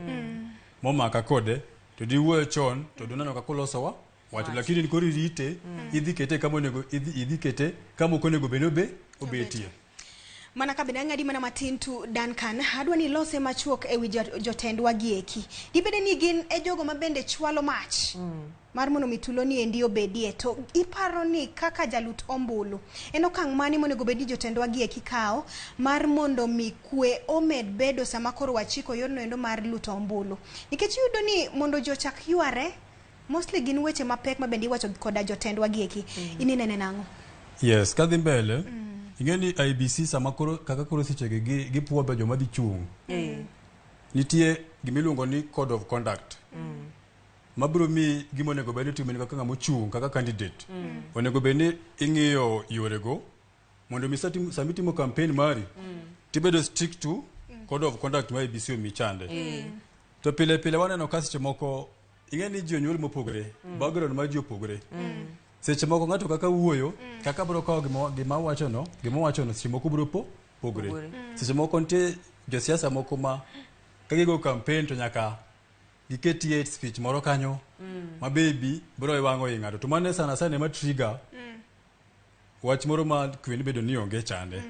Speaker 12: momaka kode, to diwuoyo chon to duneno kaka uloso wa wacho, lakini in koro irite, idhi kete kama onego idhi kete kama ok onego bed ni obetie.
Speaker 2: Mana ka bende ang'adi mana matin tu Duncan, adwa ni ilose machuok ewi jotendwa gi eki. Dibede ni gin e jogo ma bende chwalo mach mar mondo mi tulo ni endi obedie, to iparo ni kaka jalut ombulu en okang' mane monego bed ni jotendwa gi eki kawo mar mondo mi kwe omed bedo sama koro wachiko yorno endo mar luto ombulu? Nikech iyudo ni mondo ji ochak yware, mostly gin weche mapek ma bende iwacho koda jotendwa gi eki. In inene nang'o?
Speaker 12: Yes, kadhi mbele, ing'e ni IEBC sama koro kaka koro sechegi gipuodho joma dhi chung', nitie gimiluongo ni code of conduct. Mabiro mi gima onego bed ni itimo ni kaka ng'ama ochung' kaka candidate. Onego bed ni ing'iyo yorego mondo mi sama itimo campaign mari tibedo stick to code of conduct ma IEBC omi chande. To pile pile waneno ka seche moko ing'e ni ji onyuol mopogore, background mar ji opogore. Seche moko ng'ato kaka wuoyo, kaka biro kawo gima wachono, gima owachono seche moko biro pogore.
Speaker 3: Pogore.
Speaker 12: Seche moko nitie josiasa moko ma ka gigo campaign to nyaka giketie hate speech moro kanyo ma baby biro wang'o i ng'ato. To mano sana sana ema trigger wach moro ma kwe ni bedo ni onge chande.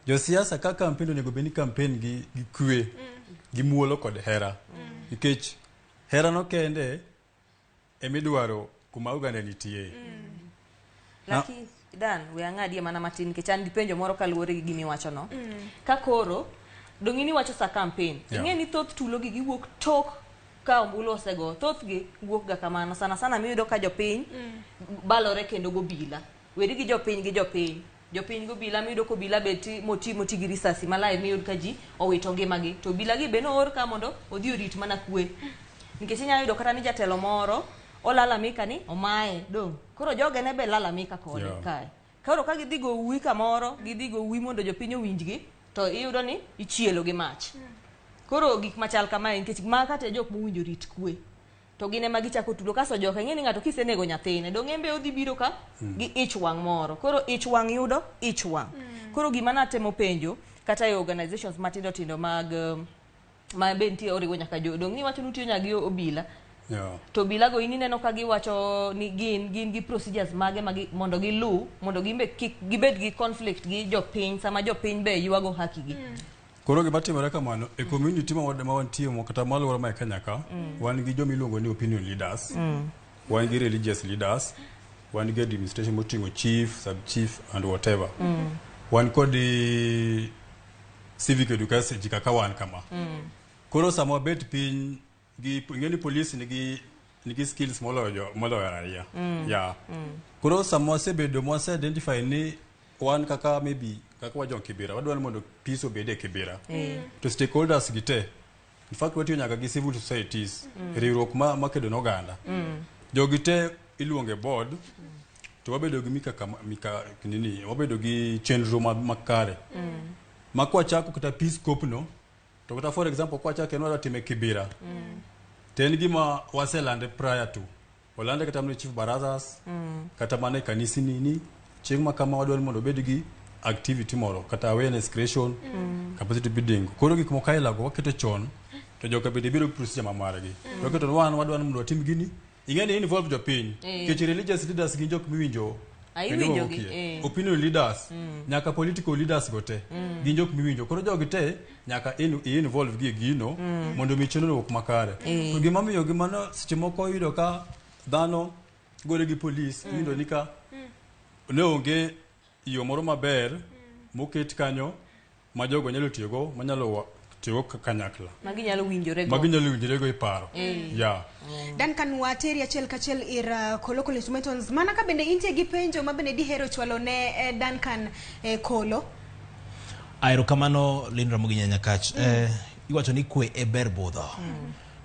Speaker 12: Josiasa ka campaign onego bed ni campaign gi kwe, gi muolo kod hera. Nikech hera no kende emidwaro kuma oganda nitie.
Speaker 3: Laki Dan, we ang'adie mana matin nikech an gi penjo moro kaluwore gi gimiwachono. Ka koro dong' in iwacho sa campaign.
Speaker 12: Yeah.
Speaker 3: Ing'e ni thoth tulo gi giwuok tok ka ombulu osego. Thothgi wuok ga kamano. Sana sana miyudo ka jopiny balore kendo gobila. Weri gi jopiny gi jopiny. Jopiny gobila miyudo ka obila be moti moti gi risasi malai miyud ka ji owito ngimagi. To obila gi be noor ka mondo odhi orit mana kwe. Nikech inyalo yudo kata ni jatelo moro olalamika ni omaye dong'. Koro jogene be lalamika kode kae. Koro ka gidhi go uwi kamoro, gidhi go uwi mondo jopiny owinjgi, to iyudo ni ichielo gi mach. Koro gik machal kamae nikech ma kata jok mowinjo rit kwe. To gin ema gichako tulo kasto joka ing'e ni ng'ato kisenego nyathine dong' en be odhi biro ka gi ich wang' moro. Koro ich wang' yudo ich wang'. Koro gima natemo penjo kata e organizations matindo tindo mag ma be nitie oriwo nyaka jo dong' niwacho ni utiyo nyaka gi obila. To obila go in ineno ka giwacho ni gin gi procedures mage magi mondo gilu mondo gin be kik gibed gi conflict gi jopiny sama jopiny be ywago haki gi.
Speaker 12: Koro gima timore kamano e community ma wantie mo kata ma alwora ma e Kenya ka, wan gi joma iluongo ni opinion leaders, wan gi religious leaders, wan gi administration moting'o chief, sub chief and whatever. Wan kod civic education ji kaka wan kama. Koro sama wabet piny gi ing'e ni police nigi skills moloyo raia. Yeah. Koro sama wasebedo mwase identify ni wan kaka maybe kaka wajo Kibera, wadwaro mondo peace obed e Kibera. To stakeholders gi te, in fact watiyo nyaka gi civil societies, riwruok ma makedo ne oganda. Jogi te iluongo e board to wabedo gi mika nini, wabedo gi chenro makare. Ma kwachako kata peace corps no, to kata for example kwachako en wadwa time Kibera. To en gima waselande prior to. Olande kata mana chief barazas, kata mana e kanisni ni chieng' ma kama wadwaro mondo obed gi activity moro kata awareness creation, capacity building. Koro gik moko aila go waketo chon to joka bende biro gi procedure ma margi. To waketo ni wan wadwaro ni mondo watim gini. Ing'e ni involve jopiny. Nikech religious leaders gin jok miwinjo kendo
Speaker 3: Iwinjogi,
Speaker 12: mawuokie. Opinion leaders, nyaka political leaders go te, gin jok miwinjo. Koro jogi te nyaka involve gi e gino mondo mi chenro owuok makare. To gima miyo gimano seche moko iyudo ka dhano gore gi polis, iyudo ni ka ne onge yo moro maber moket kanyo ma jogo nyalo tiyogo manyalo tiyogo kanyakla
Speaker 3: Ma ginyalo winjore go.
Speaker 12: ma ginyalo winjorego e paro. Yeah.
Speaker 2: Duncan wateri achiel kachiel ir Kolo Kolo Instrumentals mana ka bende intie gi penjo ma bende dihero chwalo ne Duncan Kolo.
Speaker 1: Erokamano Lynn Ramogi Nyanyakach. Iwacho ni kwe e ber budho.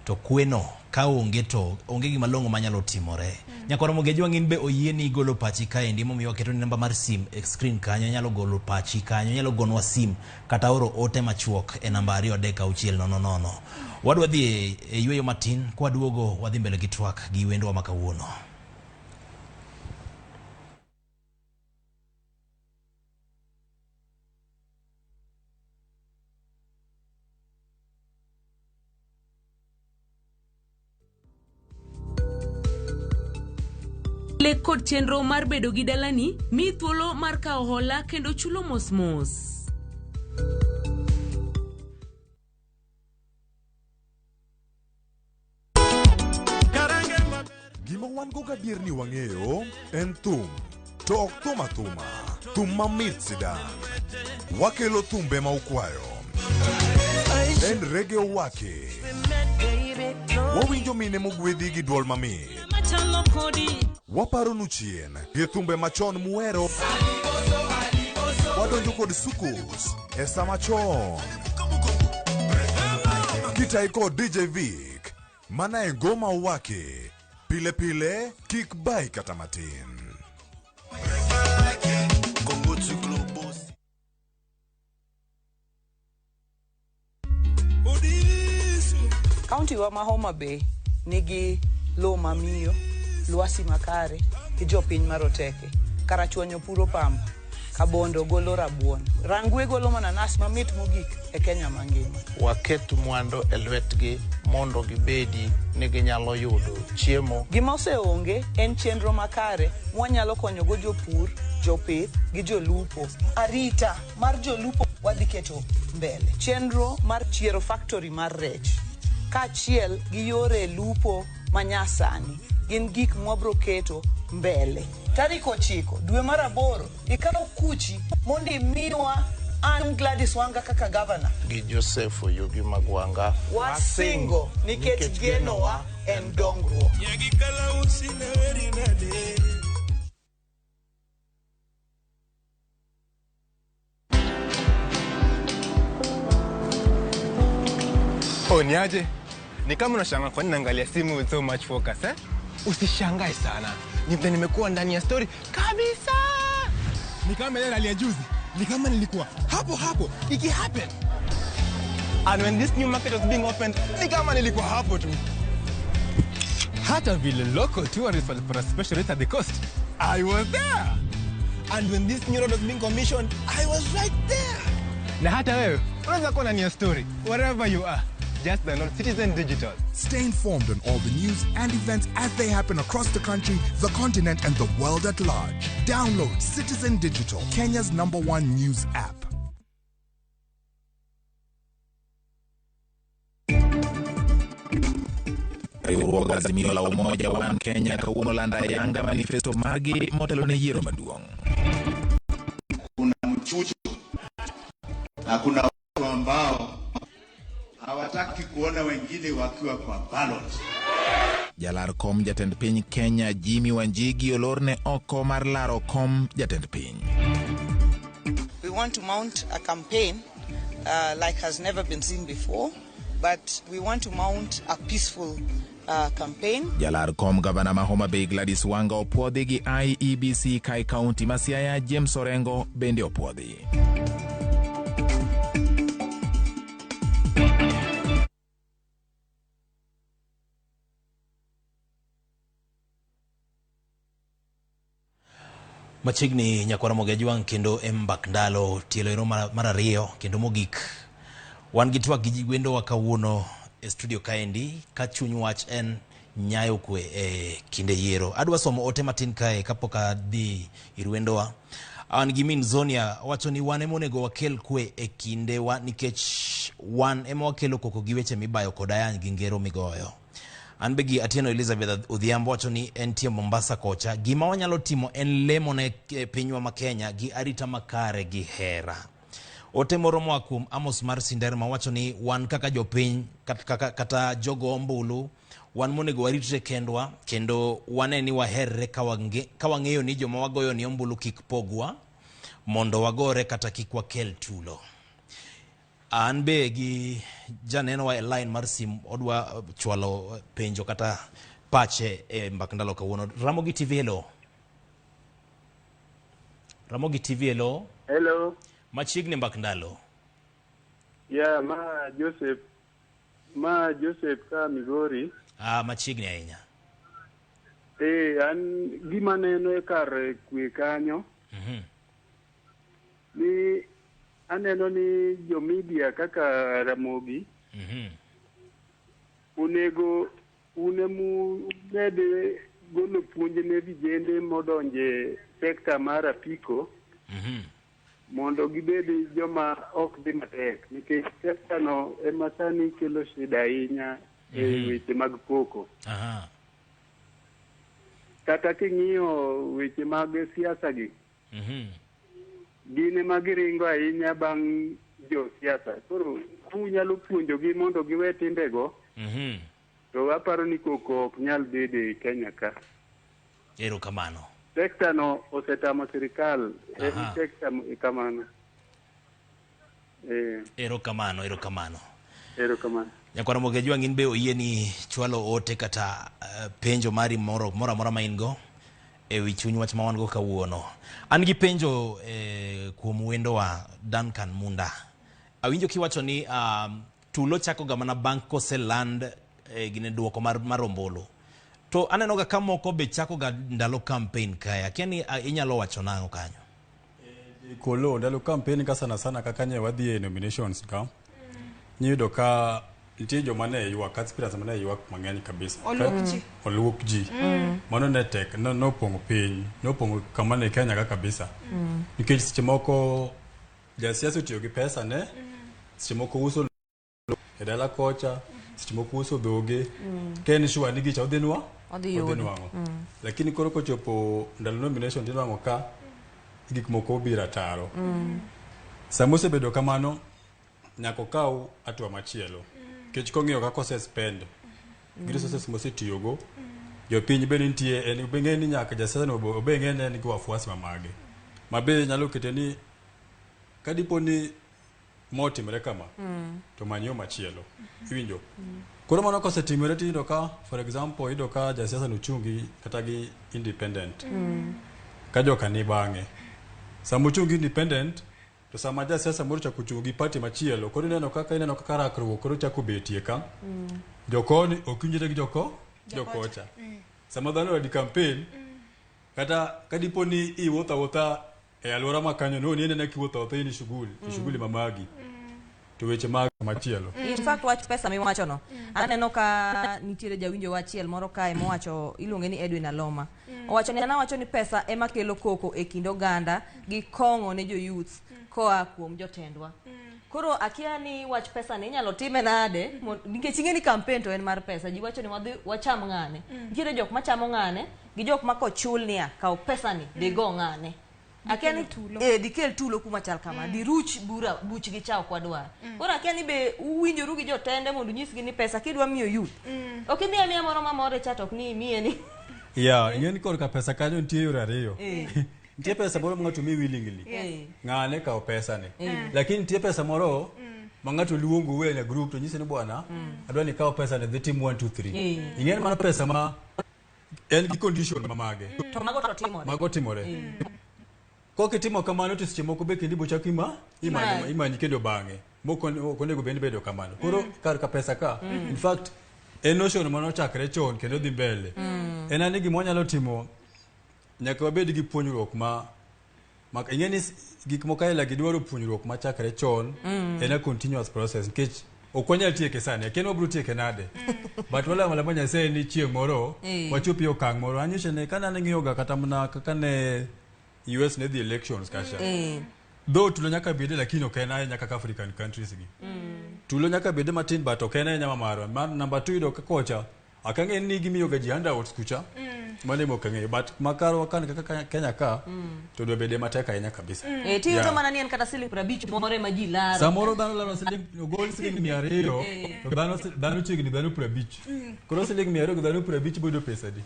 Speaker 1: To kweno ka onge to onge gima long'o manyalo timore. Nyaka Ramogi Ajwang' in be oyieni golo pachi kaendi emomiyo waketo ni namba mar sim e screen kanyo inyalo golo pachi kanyo inyalo gonwa sim kata oro ote machuok e namba 2 3 6 0 0. Wadwa dhi e yweyo matin kwaduogo wadhi mbele gi twak gi wendwa ma kawuono.
Speaker 16: Lek kod chenro mar bedo gi dalani miyi thuolo mar kawo hola kendo chulo mos mos.
Speaker 8: Gima wan go gadier ni wang'eyo en thum. To ok thum athuma, thum mamit sidang'. Wakelo thumbe ma ukwayo. En reggae owake. Wawinjo mine mogwedhi gi duol mamit. Waparonu chien gi thumbe machon muhero. Wadonjo kod soukous e sama chon. Kitai kod DJ Vic. Mana e Ngoma Owaki. Pile pile, kik bai kata matin.
Speaker 5: Kaunti wa ma Homa Bay nigi lowo mamiyo, lwasi makare gi jopiny maroteke. Karachuonyo puro pamba, Kabondo golo rabuon, Rangwe golo mananas mamit mogik e Kenya mangima.
Speaker 6: Waket mwandu e lwetgi mondo gibedi ni ginyalo yudo chiemo.
Speaker 5: Gima oseonge en chenro makare mwanyalo konyogo jopur, jopith gi jolupo. Arita mar jolupo wadhi keto mbele. Chenro mar chiero factory mar rech kaachiel gi yore lupo manyasani gin gik mwabro keto mbele. Tarik 9 dwe mar 8 ikaw kuchi mondo imiwa an Gladys Wanga kaka gavana.
Speaker 6: Gi Joseph Oyugi Magwanga.
Speaker 5: Wasingo nikech genowa en dongruok.
Speaker 17: Oh, niaje? Ni kama unashangaa kwa nini naangalia simu with so much focus, eh? Usishangae sana. Ni vile nimekuwa ndani ya story kabisa. Ni kama ile nalia juzi. Ni kama nilikuwa hapo hapo iki happen. And when this new market was being opened, ni kama nilikuwa hapo tu. Hata vile local tourists walipata special rate at the coast, I was there. And when this new road was being commissioned, I was right there. Na hata wewe unaweza kuwa ndani ya story wherever you are. Just download Citizen Digital.
Speaker 8: Stay informed on all the news and events as they happen across the country, the continent, and the world at large. Download Citizen Digital, Kenya's #1 news app.
Speaker 13: Riwruog Azimio la Umoja wa Kenya kawuono lando ayanga manifesto margi motelo ne yiero maduong'.
Speaker 14: Kuna mchujo na kuna watu ambao hawataki kuona wengine wakiwa kwa ballot.
Speaker 13: Jalar kom jatend piny Kenya Jimmy Wanjigi olorne oko mar laro kom jatend piny.
Speaker 5: We want to mount a campaign like has never been seen before, but we want to mount a peaceful campaign.
Speaker 13: Jalar kom gavana ma Homa Bay Gladys Wanga opuodhi gi IEBC kai kaunti ma Siaya James Orengo bende opuodhi.
Speaker 1: Machiegni nyakwara Ramogi Ajwang' kendo e mbak ndalo tielo ero mar ariyo kendo mogik. Wan gi twak gi wendowa kawuono e studio kaendi ka chuny wach en nyayo kwe e kinde yiero. Adwa somo ote matin kae kapok adhi ir wendowa. An gi min Zonia wacho ni wan ema onego wakel kwe e kindewa nikech wan ema wakelo koko gi weche mibayo kod ayany gi ngero migoyo. An be gi Atieno Elizabeth Odhiambo wacho ni entie Mombasa kocha. Gima wanyalo timo en lemo ne pinywa ma Kenya gi arita makare gi hera. Ote moro moa kuom Amos mar Sinderma wacho ni wan kaka jopiny kata jogo ombulu wan monego waritre kendwa kendo wane ni waherre ka wang'eyo ni joma wagoyo ni ombulu kik pogwa mondo wagore kata kik wakel tulo. An be gi janeno wa e line mar sim odwa chwalo penjo kata pache e mbak ndalo kawuono. Ramogi TV, hello. Ramogi TV, hello.
Speaker 15: Hello.
Speaker 1: Machiegni mbak ndalo.
Speaker 15: Yeah, ma Joseph ka Migori.
Speaker 1: Ah, machiegni ahinya.
Speaker 15: An gima neno e kar kwe kanyo. Ni aneno ni jo media kaka Ramogi onego une mu med golo puonj ne vijende modonje sekta mar apiko mondo gibed joma ok dhi matek nikech sekta no ema sani kelo shida ahinya e weche mag koko. Kata king'iyo weche mag siasa gi, gin ema giringo ahinya bang' jo siasa. Koro kunyalo puonjogi mondo giwe timbego, to aparo ni koko ok nyal bedo e Kenya ka.
Speaker 1: Erokamano.
Speaker 15: Sekta no osetamo sirikal, en sekta kamano.
Speaker 1: Erokamano, erokamano.
Speaker 15: Erokamano.
Speaker 1: Nyakwar Ramogi Ajwang' in be oyie ni chwalo ote kata penjo mari moro amora ma in go ewi chuny wach ma wan go kawuono. An gi penjo kuom wendowa Duncan Munda. Awinjo kiwacho ni tulo chako ga mana bang' koseland gine duoko mar ombulu. To aneno ga ka moko be chako ga ndalo campaign kae. Akia ni inyalo wacho nang'o kanyo?
Speaker 12: Kolo ndalo campaign ka sana sana kaka nye wadhi e nominations ka. Niyudo ka nitie joma ne ywak, aspirants ma ne ywak mang'eny kabisa.
Speaker 2: Oluok ji.
Speaker 12: Oluok ji. Mano ne tek, nopong'o piny, nopong'o kama ne Kenya ka kabisa. Nikech seche moko jasiasa otiyo gi pesa ne, seche moko uso e dala kocha, seche moko uso dhoge. Ka en sure ni gicha odhi nwang'o. Lakini koro kochopo ndalo nomination tinwang'o ka gik moko obiro ataro. Sama osebedo kamano, nyaka okaw hatua machielo. Nikech kong'iyo kaka ose spend, gi resources mosetiyogo, jopiny be nitie, en be ng'e ni nyaka jasiasa no obe ng'e ni en gi wafuasi mamage. Ma be nyalo kete ni kadipo ni motimre kama, to many yo machielo. Iwinjo? Koro mano kosetimore tiyudo ka, for example, iyudo ka jasiasa no chung' gi kata gi independent. Ka joka ni bang'e. Sama ochung' gi independent, to sama jasiasa moro chako chung' gi party machielo, koro ineno kaka rakruok koro chako betie ka. Jokoni ok winjre gi jokocha. Sama dhano odi campaign, kata kadipo ni iwuotho awuotha e alwora ma kanyo, no ni kiwuotho awuotha in shughuli mamagi. To weche mag machielo.
Speaker 3: In fact, wach pesa miwacho no, aneno ka nitiere jawinjo achiel moro kae mowacho, iluonge ni Edwin Aloma. Owacho ni anawacho ni pesa ema kelo koko e kind oganda gi kong'o ne jo youth koa kuom jotendwa. Koro akia ni wach pesa ni inyalo time nade, nikech ing'e ni campaign to en mar pesa. Ji wacho ni wadhi wacham ng'ane. Nitiere jok machamo ng'ane gi jok ma kochul niya, kaw pesa ni, dhi go ng'ane. Akia ni dikel tulo kuma chal kama, diruch bura buch gi cha ok wadwar. Koro akia ni be uwinjoru gi jotende mondo unyisgi ni pesa kidwa miyo youth. Ok imiye miya moro mamore cha to ok ni imiye ni.
Speaker 12: Yeah, ing'e ni korka pesa kanyo nitie yore ariyo. Nitie pesa moro ma ng'ato miyi willingly. Ng'ane kaw pesa ni. Lakini nitie pesa moro ma ng'ato luongo we e group to nyise ni bwana, adwa ni kaw pesa ni dhi tim 1 2 3. Ing'e ni mano pesa ma en gi condition mamage.
Speaker 3: To mago to timore.
Speaker 12: Mago timore. Kokitimo kamano to seche moko be kendo ibochako imanyi kendo bang'e. Mok onego bed ni bedo kamano. Koro kar ka pesa ka, in fact, en notion manochakre chon kendo dhi mbele. En ani gima wanyalo timo, nyaka wabed gi puonjruok ma ing'e ni gik moko aila gi dwaro puonjruok machakre chon. En a continuous process nikech ok wanyal tieke sani, akia ni wabiro tieke nade. But walamo alama Nyasaye ni chieng' moro wachopi e okang' moro. Anyiso ni ka nang'iyo ga kata mana kaka ne US ne dhi elections kacha. Though tulo nyaka bede lakini ok en ahinya kaka African countries gi. Tulo nyaka bede matin but ok en ahinya ma marwa. Mar number 2 yudo ka kocha ok ang'e ni gimiyo ga ji handouts kucha. Mano ema ok ang'eyo but makarwa kan kaka Kenya ka to dwa bede matek ahinya kabisa.
Speaker 3: Tiyudo mana ni en kata siling 50 moro ema ji laro.
Speaker 12: Samoro dhano laro siling ogol siling 200 to dhano chiegni dhano 50. Koro siling 200 gi dhano 50 bedo pesa adi?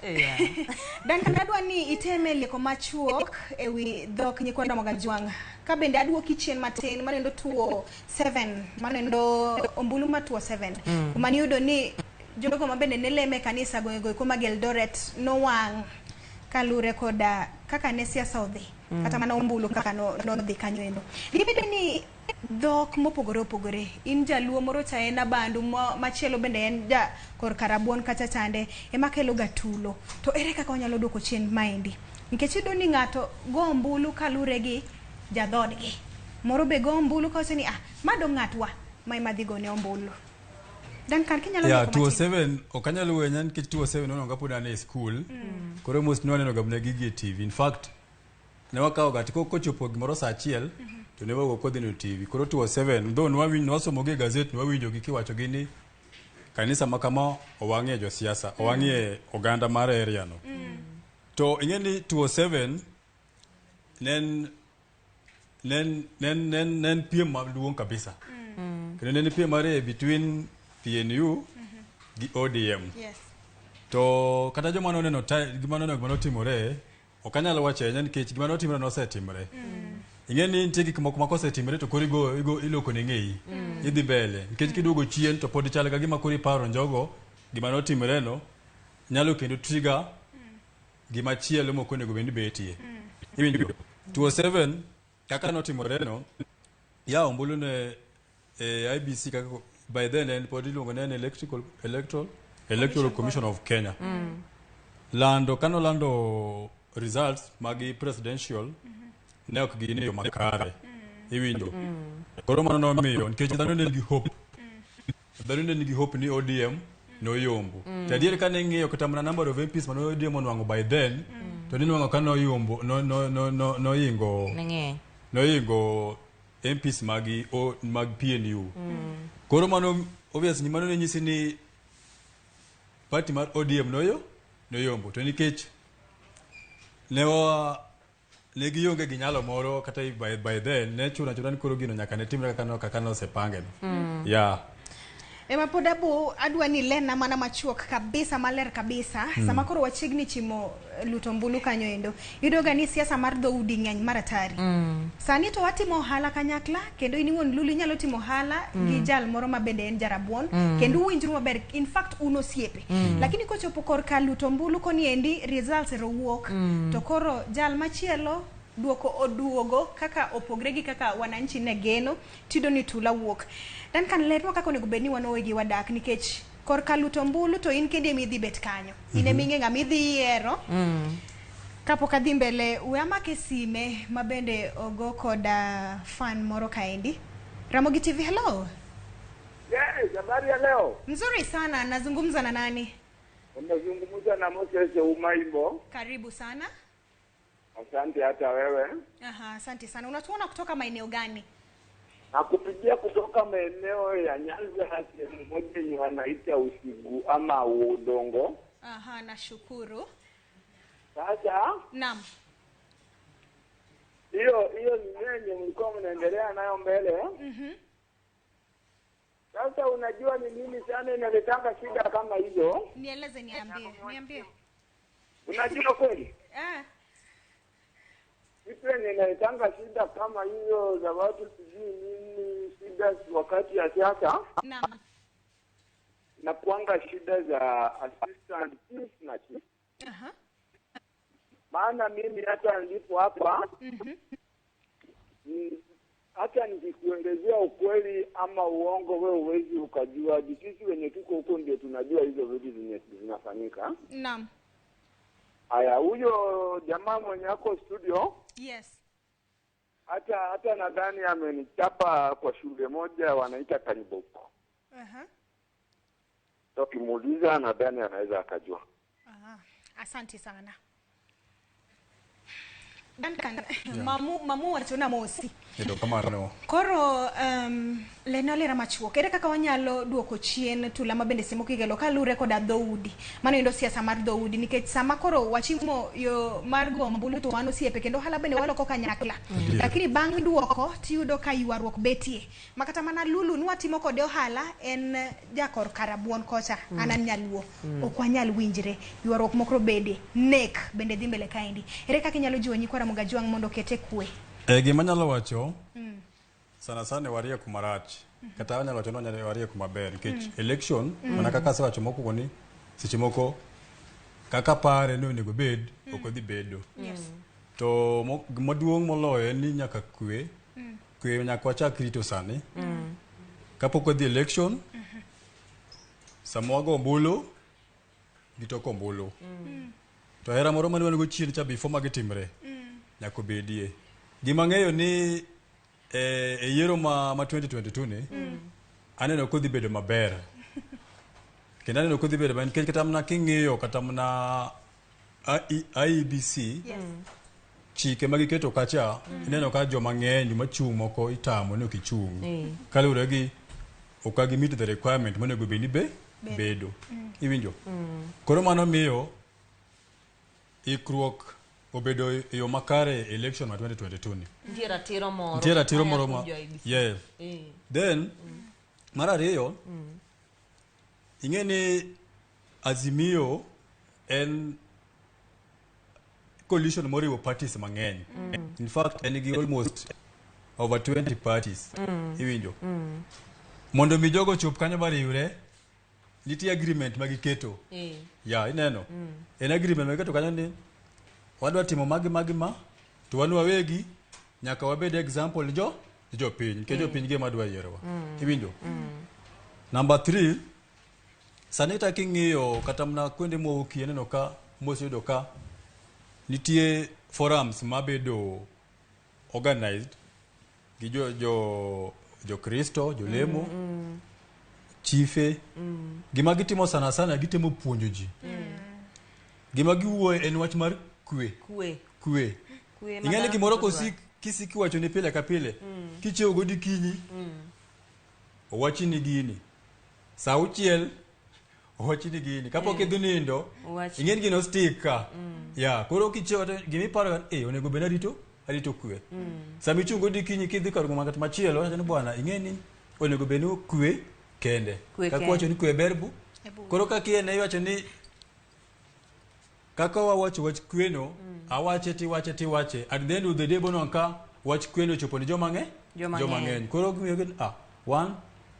Speaker 2: Duncan, adwa ni iteme lieko machuok ewi dhok nyikwa Ramogi Ajwang'. Ka bende aduoki chien matin manendo 207, manendo ombulu ma 207. Kuma niyudo ni jogo ma bende ne leme e kanisa gwenge go mag Eldoret nowang' kalure koda kaka ne siasa odhi. Kata mana ombulu kaka nodhi kanyo endo. Gibedo ni dhok mopogore opogore. In jaluo moro cha en abandu, machielo bende en ja korka rabuon kacha chande ema kelo ga tulo. To ere kaka wanyalo duoko chien maendi? Nikech iyudo ni ng'ato go ombulu kalure gi jadhodgi. Moro be go ombulu kawacho ni mado ng'atwa ma ema dhi gone ombulu. Duncan, kinyalo
Speaker 12: Yeah,
Speaker 2: duoko matin.
Speaker 12: 207 ok anyal wuoyo nikech 207 noneno kapod an e school. Koro mos nwaneno ga mana gigi e TV. In fact, ne wakawo ga kochopo gimoro saa achiel to ne wago kodhi no TV. Koro 207 though nwasomo gi e gazet nwawinjo gi kiwacho gi ni kanisa ma kama owang'ie josiasa, owang'ie oganda mar area no. To ing'e ni 207 nen piem maduong' kabisa. Kendo ne en piem mar between PNU gi ODM.
Speaker 2: Yes.
Speaker 12: To kata joma noneno gima noneno gima notimore, ok anyal wacho ahinya nikech gima notimore nosetimore. Ing'e ni nitie gik moko ma kosetimore to koro igo iloko ne ng'eyi. Idhi mbele. Nikech kiduogo chien to pod chal ka gima koro iparo njogo gima notimore no nyalo kendo trigger gima chielo mok onego bed ni betie. Iwinjo? 207 kaka notimore no ya ombulu ne IBC kaka by then en pod iluongo ni en Electoral Commission of Kenya. Lando kano lando results magi presidential ne ok gin e yo makare. Iwinjo? Koro mano nomiyo nikech dhano ne nigi hope. Dhano ne nigi hope ni ODM noyombo. To adier kane ing'iyo kata mana number of MPs mane ODM onwang'o by then to ninwang'o ka noyombo no no no no noingo
Speaker 3: Ne ng'eny.
Speaker 12: noingo MPs magi mag PNU. Koro mano obviously mano ne nyisi ni party mar ODM noyombo to nikech ne gionge gi nyalo moro kata by then ne chuno achuna ni koro gino nyaka ne timre kaka nosepange no. Yeah.
Speaker 2: Ema pod abo adwa ni lena mana machuok kabisa maler kabisa. Sama koro wachiegni chimo luto ombulu kanyo endo. Iyudo ga ni siasa mar dhoudi ng'eny mar atari. Sani to watimo ohala kanyakla kendo in iwuon Lulu inyalo timo ohala gi jal moro ma bende en jarabuon kendo uwinjru maber, in fact un osiepe. Lakini kochopo korka luto ombulu koni endi results ero wuok to koro jal machielo duoko oduogo kaka opogre gi kaka wananchi ne geno tiyudo ni tula wuok. Duncan, lerwa kaka onego bed ni wan wawegi wadak nikech korka luto ombulu to in kendi ema idhi bet kanyo. In ema ing'e ng'ama idhi yiero. Kapok adhi mbele, we amake sime ma bende ogo koda fan moro kaendi. Ramogi TV, hello.
Speaker 4: Yes, habari ya leo.
Speaker 2: Mzuri sana, nazungumza na nani?
Speaker 4: Unazungumza na Moses Umaimbo.
Speaker 2: Karibu sana.
Speaker 4: Asante hata wewe.
Speaker 2: Aha, asante sana. Unatuona kutoka maeneo gani?
Speaker 4: Nakupigia kutoka maeneo ya Nyanza, sehemu moja yenye wanaita Usigu ama Udongo.
Speaker 2: Aha, nashukuru.
Speaker 4: Sasa?
Speaker 2: Naam.
Speaker 4: Hiyo ni yenye mlikuwa mnaendelea nayo mbele. Sasa unajua ni nini sana inaletanga shida kama hizo?
Speaker 2: Nieleze, niambie.
Speaker 4: Unajua kweli? Kitu yenye inaletanga shida kama hiyo za watu sijui nini shida wakati ya siasa.
Speaker 2: Naam.
Speaker 4: Na kuanga shida za assistant chief na chief. Maana mimi hata nilipo hapa hata nikikuelezea ukweli ama uongo wewe huwezi ukajua. Sisi wenye tuko huko ndio tunajua hizo vitu zinafanyika.
Speaker 2: Naam.
Speaker 4: Aya, huyo jamaa mwenye ako studio.
Speaker 2: Yes.
Speaker 4: Hata nadhani amenichapa kwa shule moja wanaita Kaniboko. Tukimuuliza nadhani anaweza akajua.
Speaker 2: Asante sana. Duncan, mamu wachona mosi.
Speaker 12: Edo kamano.
Speaker 2: Koro leno lera machuok. Ere kaka wanyalo duoko chien tula mabende semo kigelo kalure koda dhoudi. Mano endo siasa mar dhoudi nikech sama koro wachimo yo mar go ombulu to wan osiepe kendo ohala bende waloko kanyakla. Lakini bang' duoko tiyudo ka ywaruok betie. Makata mana Lulu nwatimo kode ohala en jakor karabuon kocha an an nyaluo. Ok wanyal winjre. Ywaruok moko bede. Nek bende dhi mbele kaendi. Ere kaka inyalo jiwo nyikwa Ramogi Ajwang' mondo okete kwe?
Speaker 12: Gima anyalo wacho sana sana warie kuma rach. Kata anyalo wacho ni warie kuma ber nikech election mana kaka asewacho mokwongo ni seche moko kaka pare ni onego bed ok odhi bedo. To maduong' moloyo en ni nyaka kwe. Kwe nyaka wachak rito sani. Kapok odhi election sama wago ombulu gitoko ombulu. To hera moro mane wan go chien cha before magitimre nyaka obedie. Gima ng'eyo ni e yiero ma 2022 ni aneno kodhi bedo maber. Kendo aneno kodhi bedo maber nikech kata mana king'iyo kata mana IEBC chike magiketo kacha ineno ka joma ng'eny machung' moko itamo ni ok ichung'. Kaluwore gi ok gi meet the requirement monego bed ni bedo. Iwinjo? Koro mano miyo ikruok obedo e yo makare election ma 2022 ni.
Speaker 3: Nitie ratiro moro.
Speaker 12: Nitie ratiro moro ma. Yeah. Then mar ariyo ing'e ni Azimio en coalition moriwo parties mang'eny. In fact, en gi almost over 20 parties. Iwinjo? Mondo mi jogo chop kanyo mariwre, nitie agreement ma giketo. Ya, ineno? En agreement ma giketo kanyo ni wadwa timo magi magi ma to wan wawegi nyaka wabed example jo jopiny nikech jopiny gi ema dwa yierowa. Iwinjo? Number 3, sani kata king'iyo kata mana kuonde mwawuokie ineno ka moseyudo ka nitie forums mabedo organized gi jo jo jokristo, jolemo, chife. Gima gitimo sana sana gitemo puonjo ji. Gima giwuoye en wach mar kwe.
Speaker 3: Kwe.
Speaker 12: Kwe.
Speaker 3: Kwe ma
Speaker 12: Ing'e ni
Speaker 3: dhano
Speaker 12: gimoro
Speaker 3: dwaro.
Speaker 12: kosik kisik iwacho ni pile ka pile. Kichiewo godikinyi, owachi ni gini. Saa 6 owachi ni gini. Kapok idhi nindo,
Speaker 3: Owachi.
Speaker 12: ing'e ni gino stick ka. Ya, koro kichiewo to gimiparo eh onego bed arito arito kwe. Sama ichung' godikinyi kidhi kar ng'at machielo, wacho ni bwana ing'e ni onego bed ni kwe kende.
Speaker 3: Kwe
Speaker 12: Kaka
Speaker 3: kende.
Speaker 12: wacho ni kwe ber bu. Koro kaka iyene iwacho ni kaka wawacho wach kweno, awache tiwache tiwache. At the end of the day bono ka wach kweno ochopo ni joma ng'e?
Speaker 3: Joma
Speaker 12: Joma
Speaker 3: ng'eny.
Speaker 12: ng'eny. Koro gimiyo gin ah, one,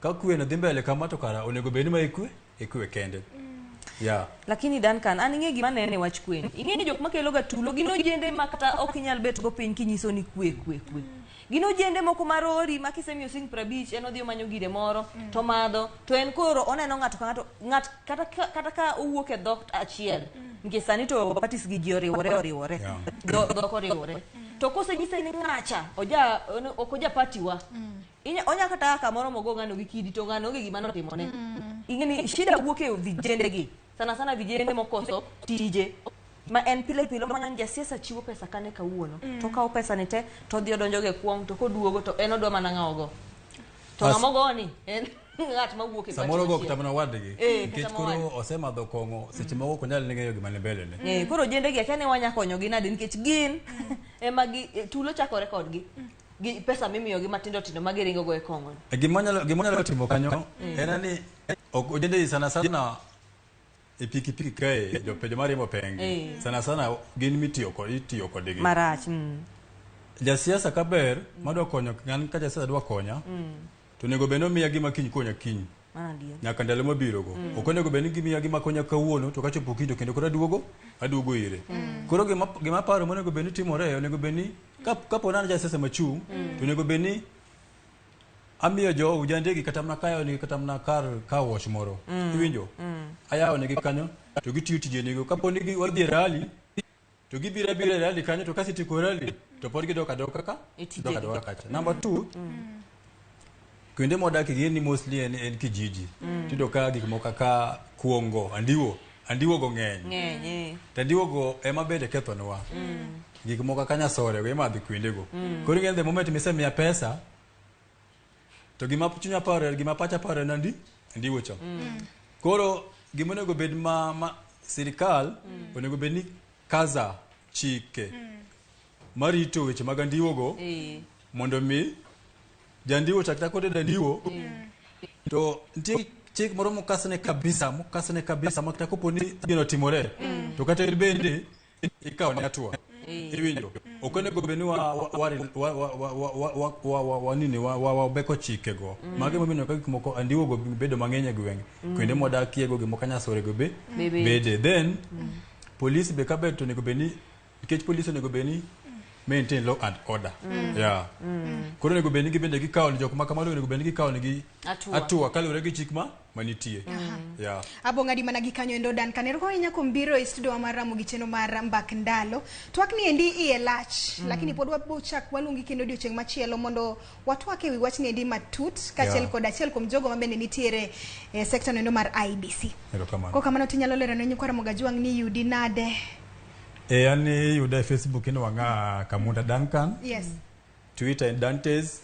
Speaker 12: ka kweno dhi mbele kama to kara onego bed ni ma ikwe, ikwe kende. Yeah.
Speaker 3: Lakini Duncan, an ing'e gima nene wach kwe. Ing'e ni jok makelo ga tulo gin ojende ma kata ok inyal bet go piny kinyiso ni kwe kwe kwe. Gin ojende moko marori ma kisemiyo siling 50 en odhi omanyo gire moro to madho to en koro oneno ng'ato ka ng'ato ng'at kata ka, kata ka owuok e dhok achiel nikech sani to parties gi ji oriwore oriwore dhok oriwore to kosenyise ni ng'acha oja ok oja party wa onya kata kamoro mogo ng'ano gi kidi to ng'ano onge gima notimone. Ing'e ni shida wuok e vijende gi sana sana vijende mokoso tije ma en pile pile omanyo ni jasiasa chiwo pesa kane kawuono to okawo pesa ni te to odhi odonjo go e kuong' to koduogo to en odwa mana ng'awo go to ng'ama ogoni en ng'at mawuok e party
Speaker 12: Samoro go
Speaker 3: machielo.
Speaker 12: kata mana wadgi.
Speaker 3: Eh,
Speaker 12: Nikech
Speaker 3: kata
Speaker 12: koro
Speaker 3: mawadgi.
Speaker 12: osemadho kong'o, seche moko ok onyal ng'eyo gima ni mbele ne.
Speaker 3: Koro ojende gi akia ni wanya konyogi nade nikech gin ema gi tulo chakore kodgi gi pesa mimiyogi matindo tindo ma giringo go e kong'o
Speaker 12: Gima nyalo gima nyalo timo kanyo en ni ok ojende sana sana e pikipiki kae joma riembo penge sana sana gin mitiyo kod itiyo kodgi
Speaker 3: marach.
Speaker 12: Jasiasa kaber madwa konyo an ka jasiasa dwa konya to onego bed ni omiya gima kiny konya kiny
Speaker 3: Mano adier.
Speaker 12: nyaka ndalo mabiro go. Ok onego bed ni gimiya gima konya kawuono to kachopo kiny to kendo koro aduogo aduogo ire. Koro gima gima aparo monego bed ni timore onego bed ni kapo ni an jasiasa machung' to onego bed ni amiyo jo ujandegi kata mana kayawonegi kata mana kar car wash moro. Iwinjo? Ayawonegi kanyo to gitiyo tijenego. Kapo ni wadhi e rally to gibiro abira e rally kanyo to kasetieko rally to pod gidok adoka ka
Speaker 3: E tijegi.
Speaker 12: dok adoka kacha. Number 2, kuonde mwadakie gin ni mostly en kijiji. Tiyudo ka gik moko kaka kuongo, andiwo, andiwo go ng'eny.
Speaker 3: Ng'eny eh.
Speaker 12: To andiwo go ema bende kethonwa. Gik moko kaka nyasore go imadho kuondego. Koro ing'e ni the moment misemiya pesa to gima chunya paro gima pacha paro en andiwo cha. Koro gima onego bed ma sirikal onego bed ni kaza chike marito weche mag andiwo go mondo mi jandiwo chak chak otedo andiwo to nitie chik moro mokasne kabisa mokasne kabisa ma kata kopo ni gino otimore to kata in bende ikawo ne hatua. Iwinjo? Ok onego bed ni wa nini wa wabeko chikego. Mago emomiyo ka gik moko andiwo go bedo mang'eny e gweng'. Kuonde mwadakie go gimoko nyasore go be
Speaker 3: Be bede.
Speaker 12: bede. Then police be kaber to onego bed ni nikech police onego bed ni maintain law and order. Yeah. Koro onego bed ni gibende gikawo ni jok ma kamano onego bed ni gikawo negi
Speaker 2: Hatua.
Speaker 12: hatua kaluwore gi chik ma manitie. Yeah.
Speaker 2: Abo ng'adi mana gi kanyo endo Duncan. Erokamano ahinya kuom biro e studio wa mar Ramogi chenro mar Mbak Ndalo. Twak ni endi iye lach, lakini pod wabo chak waluongi kendo odiochieng' machielo mondo watwak ewi wach ni endi matut kaachiel kod achiel kuom jogo ma bende nitiere e sekta no endo mar IEBC.
Speaker 12: Erokamano.
Speaker 2: Kokamano tinyalo lero ne nyikwa Ramogi Ajwang' ni yudi nade?
Speaker 12: E an iyuda e Facebook inuang'a Kamunda Duncan.
Speaker 2: Yes.
Speaker 12: Twitter en Dantes.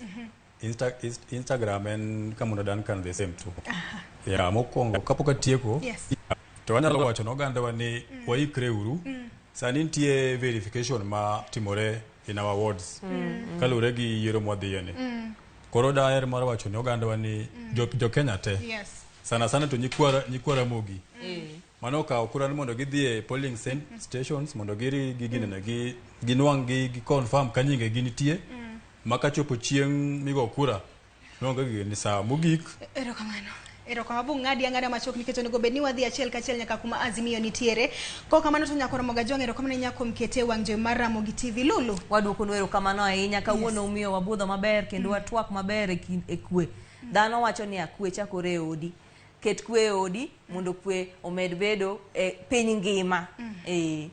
Speaker 12: Instagram en Kamunda Duncan the same too. Yeah, mokwongo kapok atieko to anyalo wacho ne ogandawa ni waikre uru. Sani nitie verification ma timore in our wards kaluwore gi yiero mwadhiye ni. Koro daher mar wacho ne ogandawa ni jo Kenya te sana sana to nyikwa Ramogi. Mano okawo kura ni mondo gidhi e polling stations mondo giri gi ginene gi ginwang' gi gi confirm ka nyinge gi nitie ma kachopo chieng' migo kura nwang' ka gigi ni sawa. Mogik
Speaker 2: Erokamano. Erokamano bu ng'adi ang'ada machuok nikech onego bed ni wadhi achiel kachiel nyaka kuma Azimio nitiere. Kok kamano to nyaka Ramogi Ajwang' erokamano ahinya kuom kete e wang' jowi mar Ramogi TV. Lulu.
Speaker 3: Waduokonu erokamano ahinya kawuono umiyo wabudho maber kendo watwak maber e kind e kwe. Dhano wacho niya kwe chakore e odi. Ket kwe e odi mondo kwe omed bedo e piny ngima. Eh.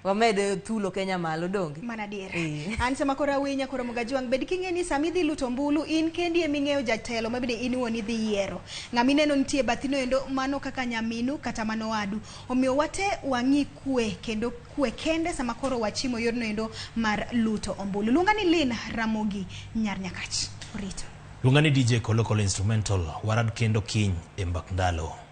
Speaker 3: Wamed thulo Kenya malo donge.
Speaker 2: Mana adier.
Speaker 3: Eh.
Speaker 2: An sama koro awinya koro Ramogi Ajwang' bed king'e ni sama idhi luto ombulu in kendi eming'eyo jatelo ma bende in iwuon idhi yiero. Ng'ama ineno nitie e bathi no endo mano kaka nyaminu kata mano wadu. Omiyo wate wang'i kwe kendo kwe kende sama koro wachimo yorno endo mar luto ombulu. Luonga ni Lynn Ramogi Nyar Nyakach. Orito.
Speaker 1: Luonga ni DJ Kolo Kolo Instrumental, warad kendo kiny e mbak ndalo.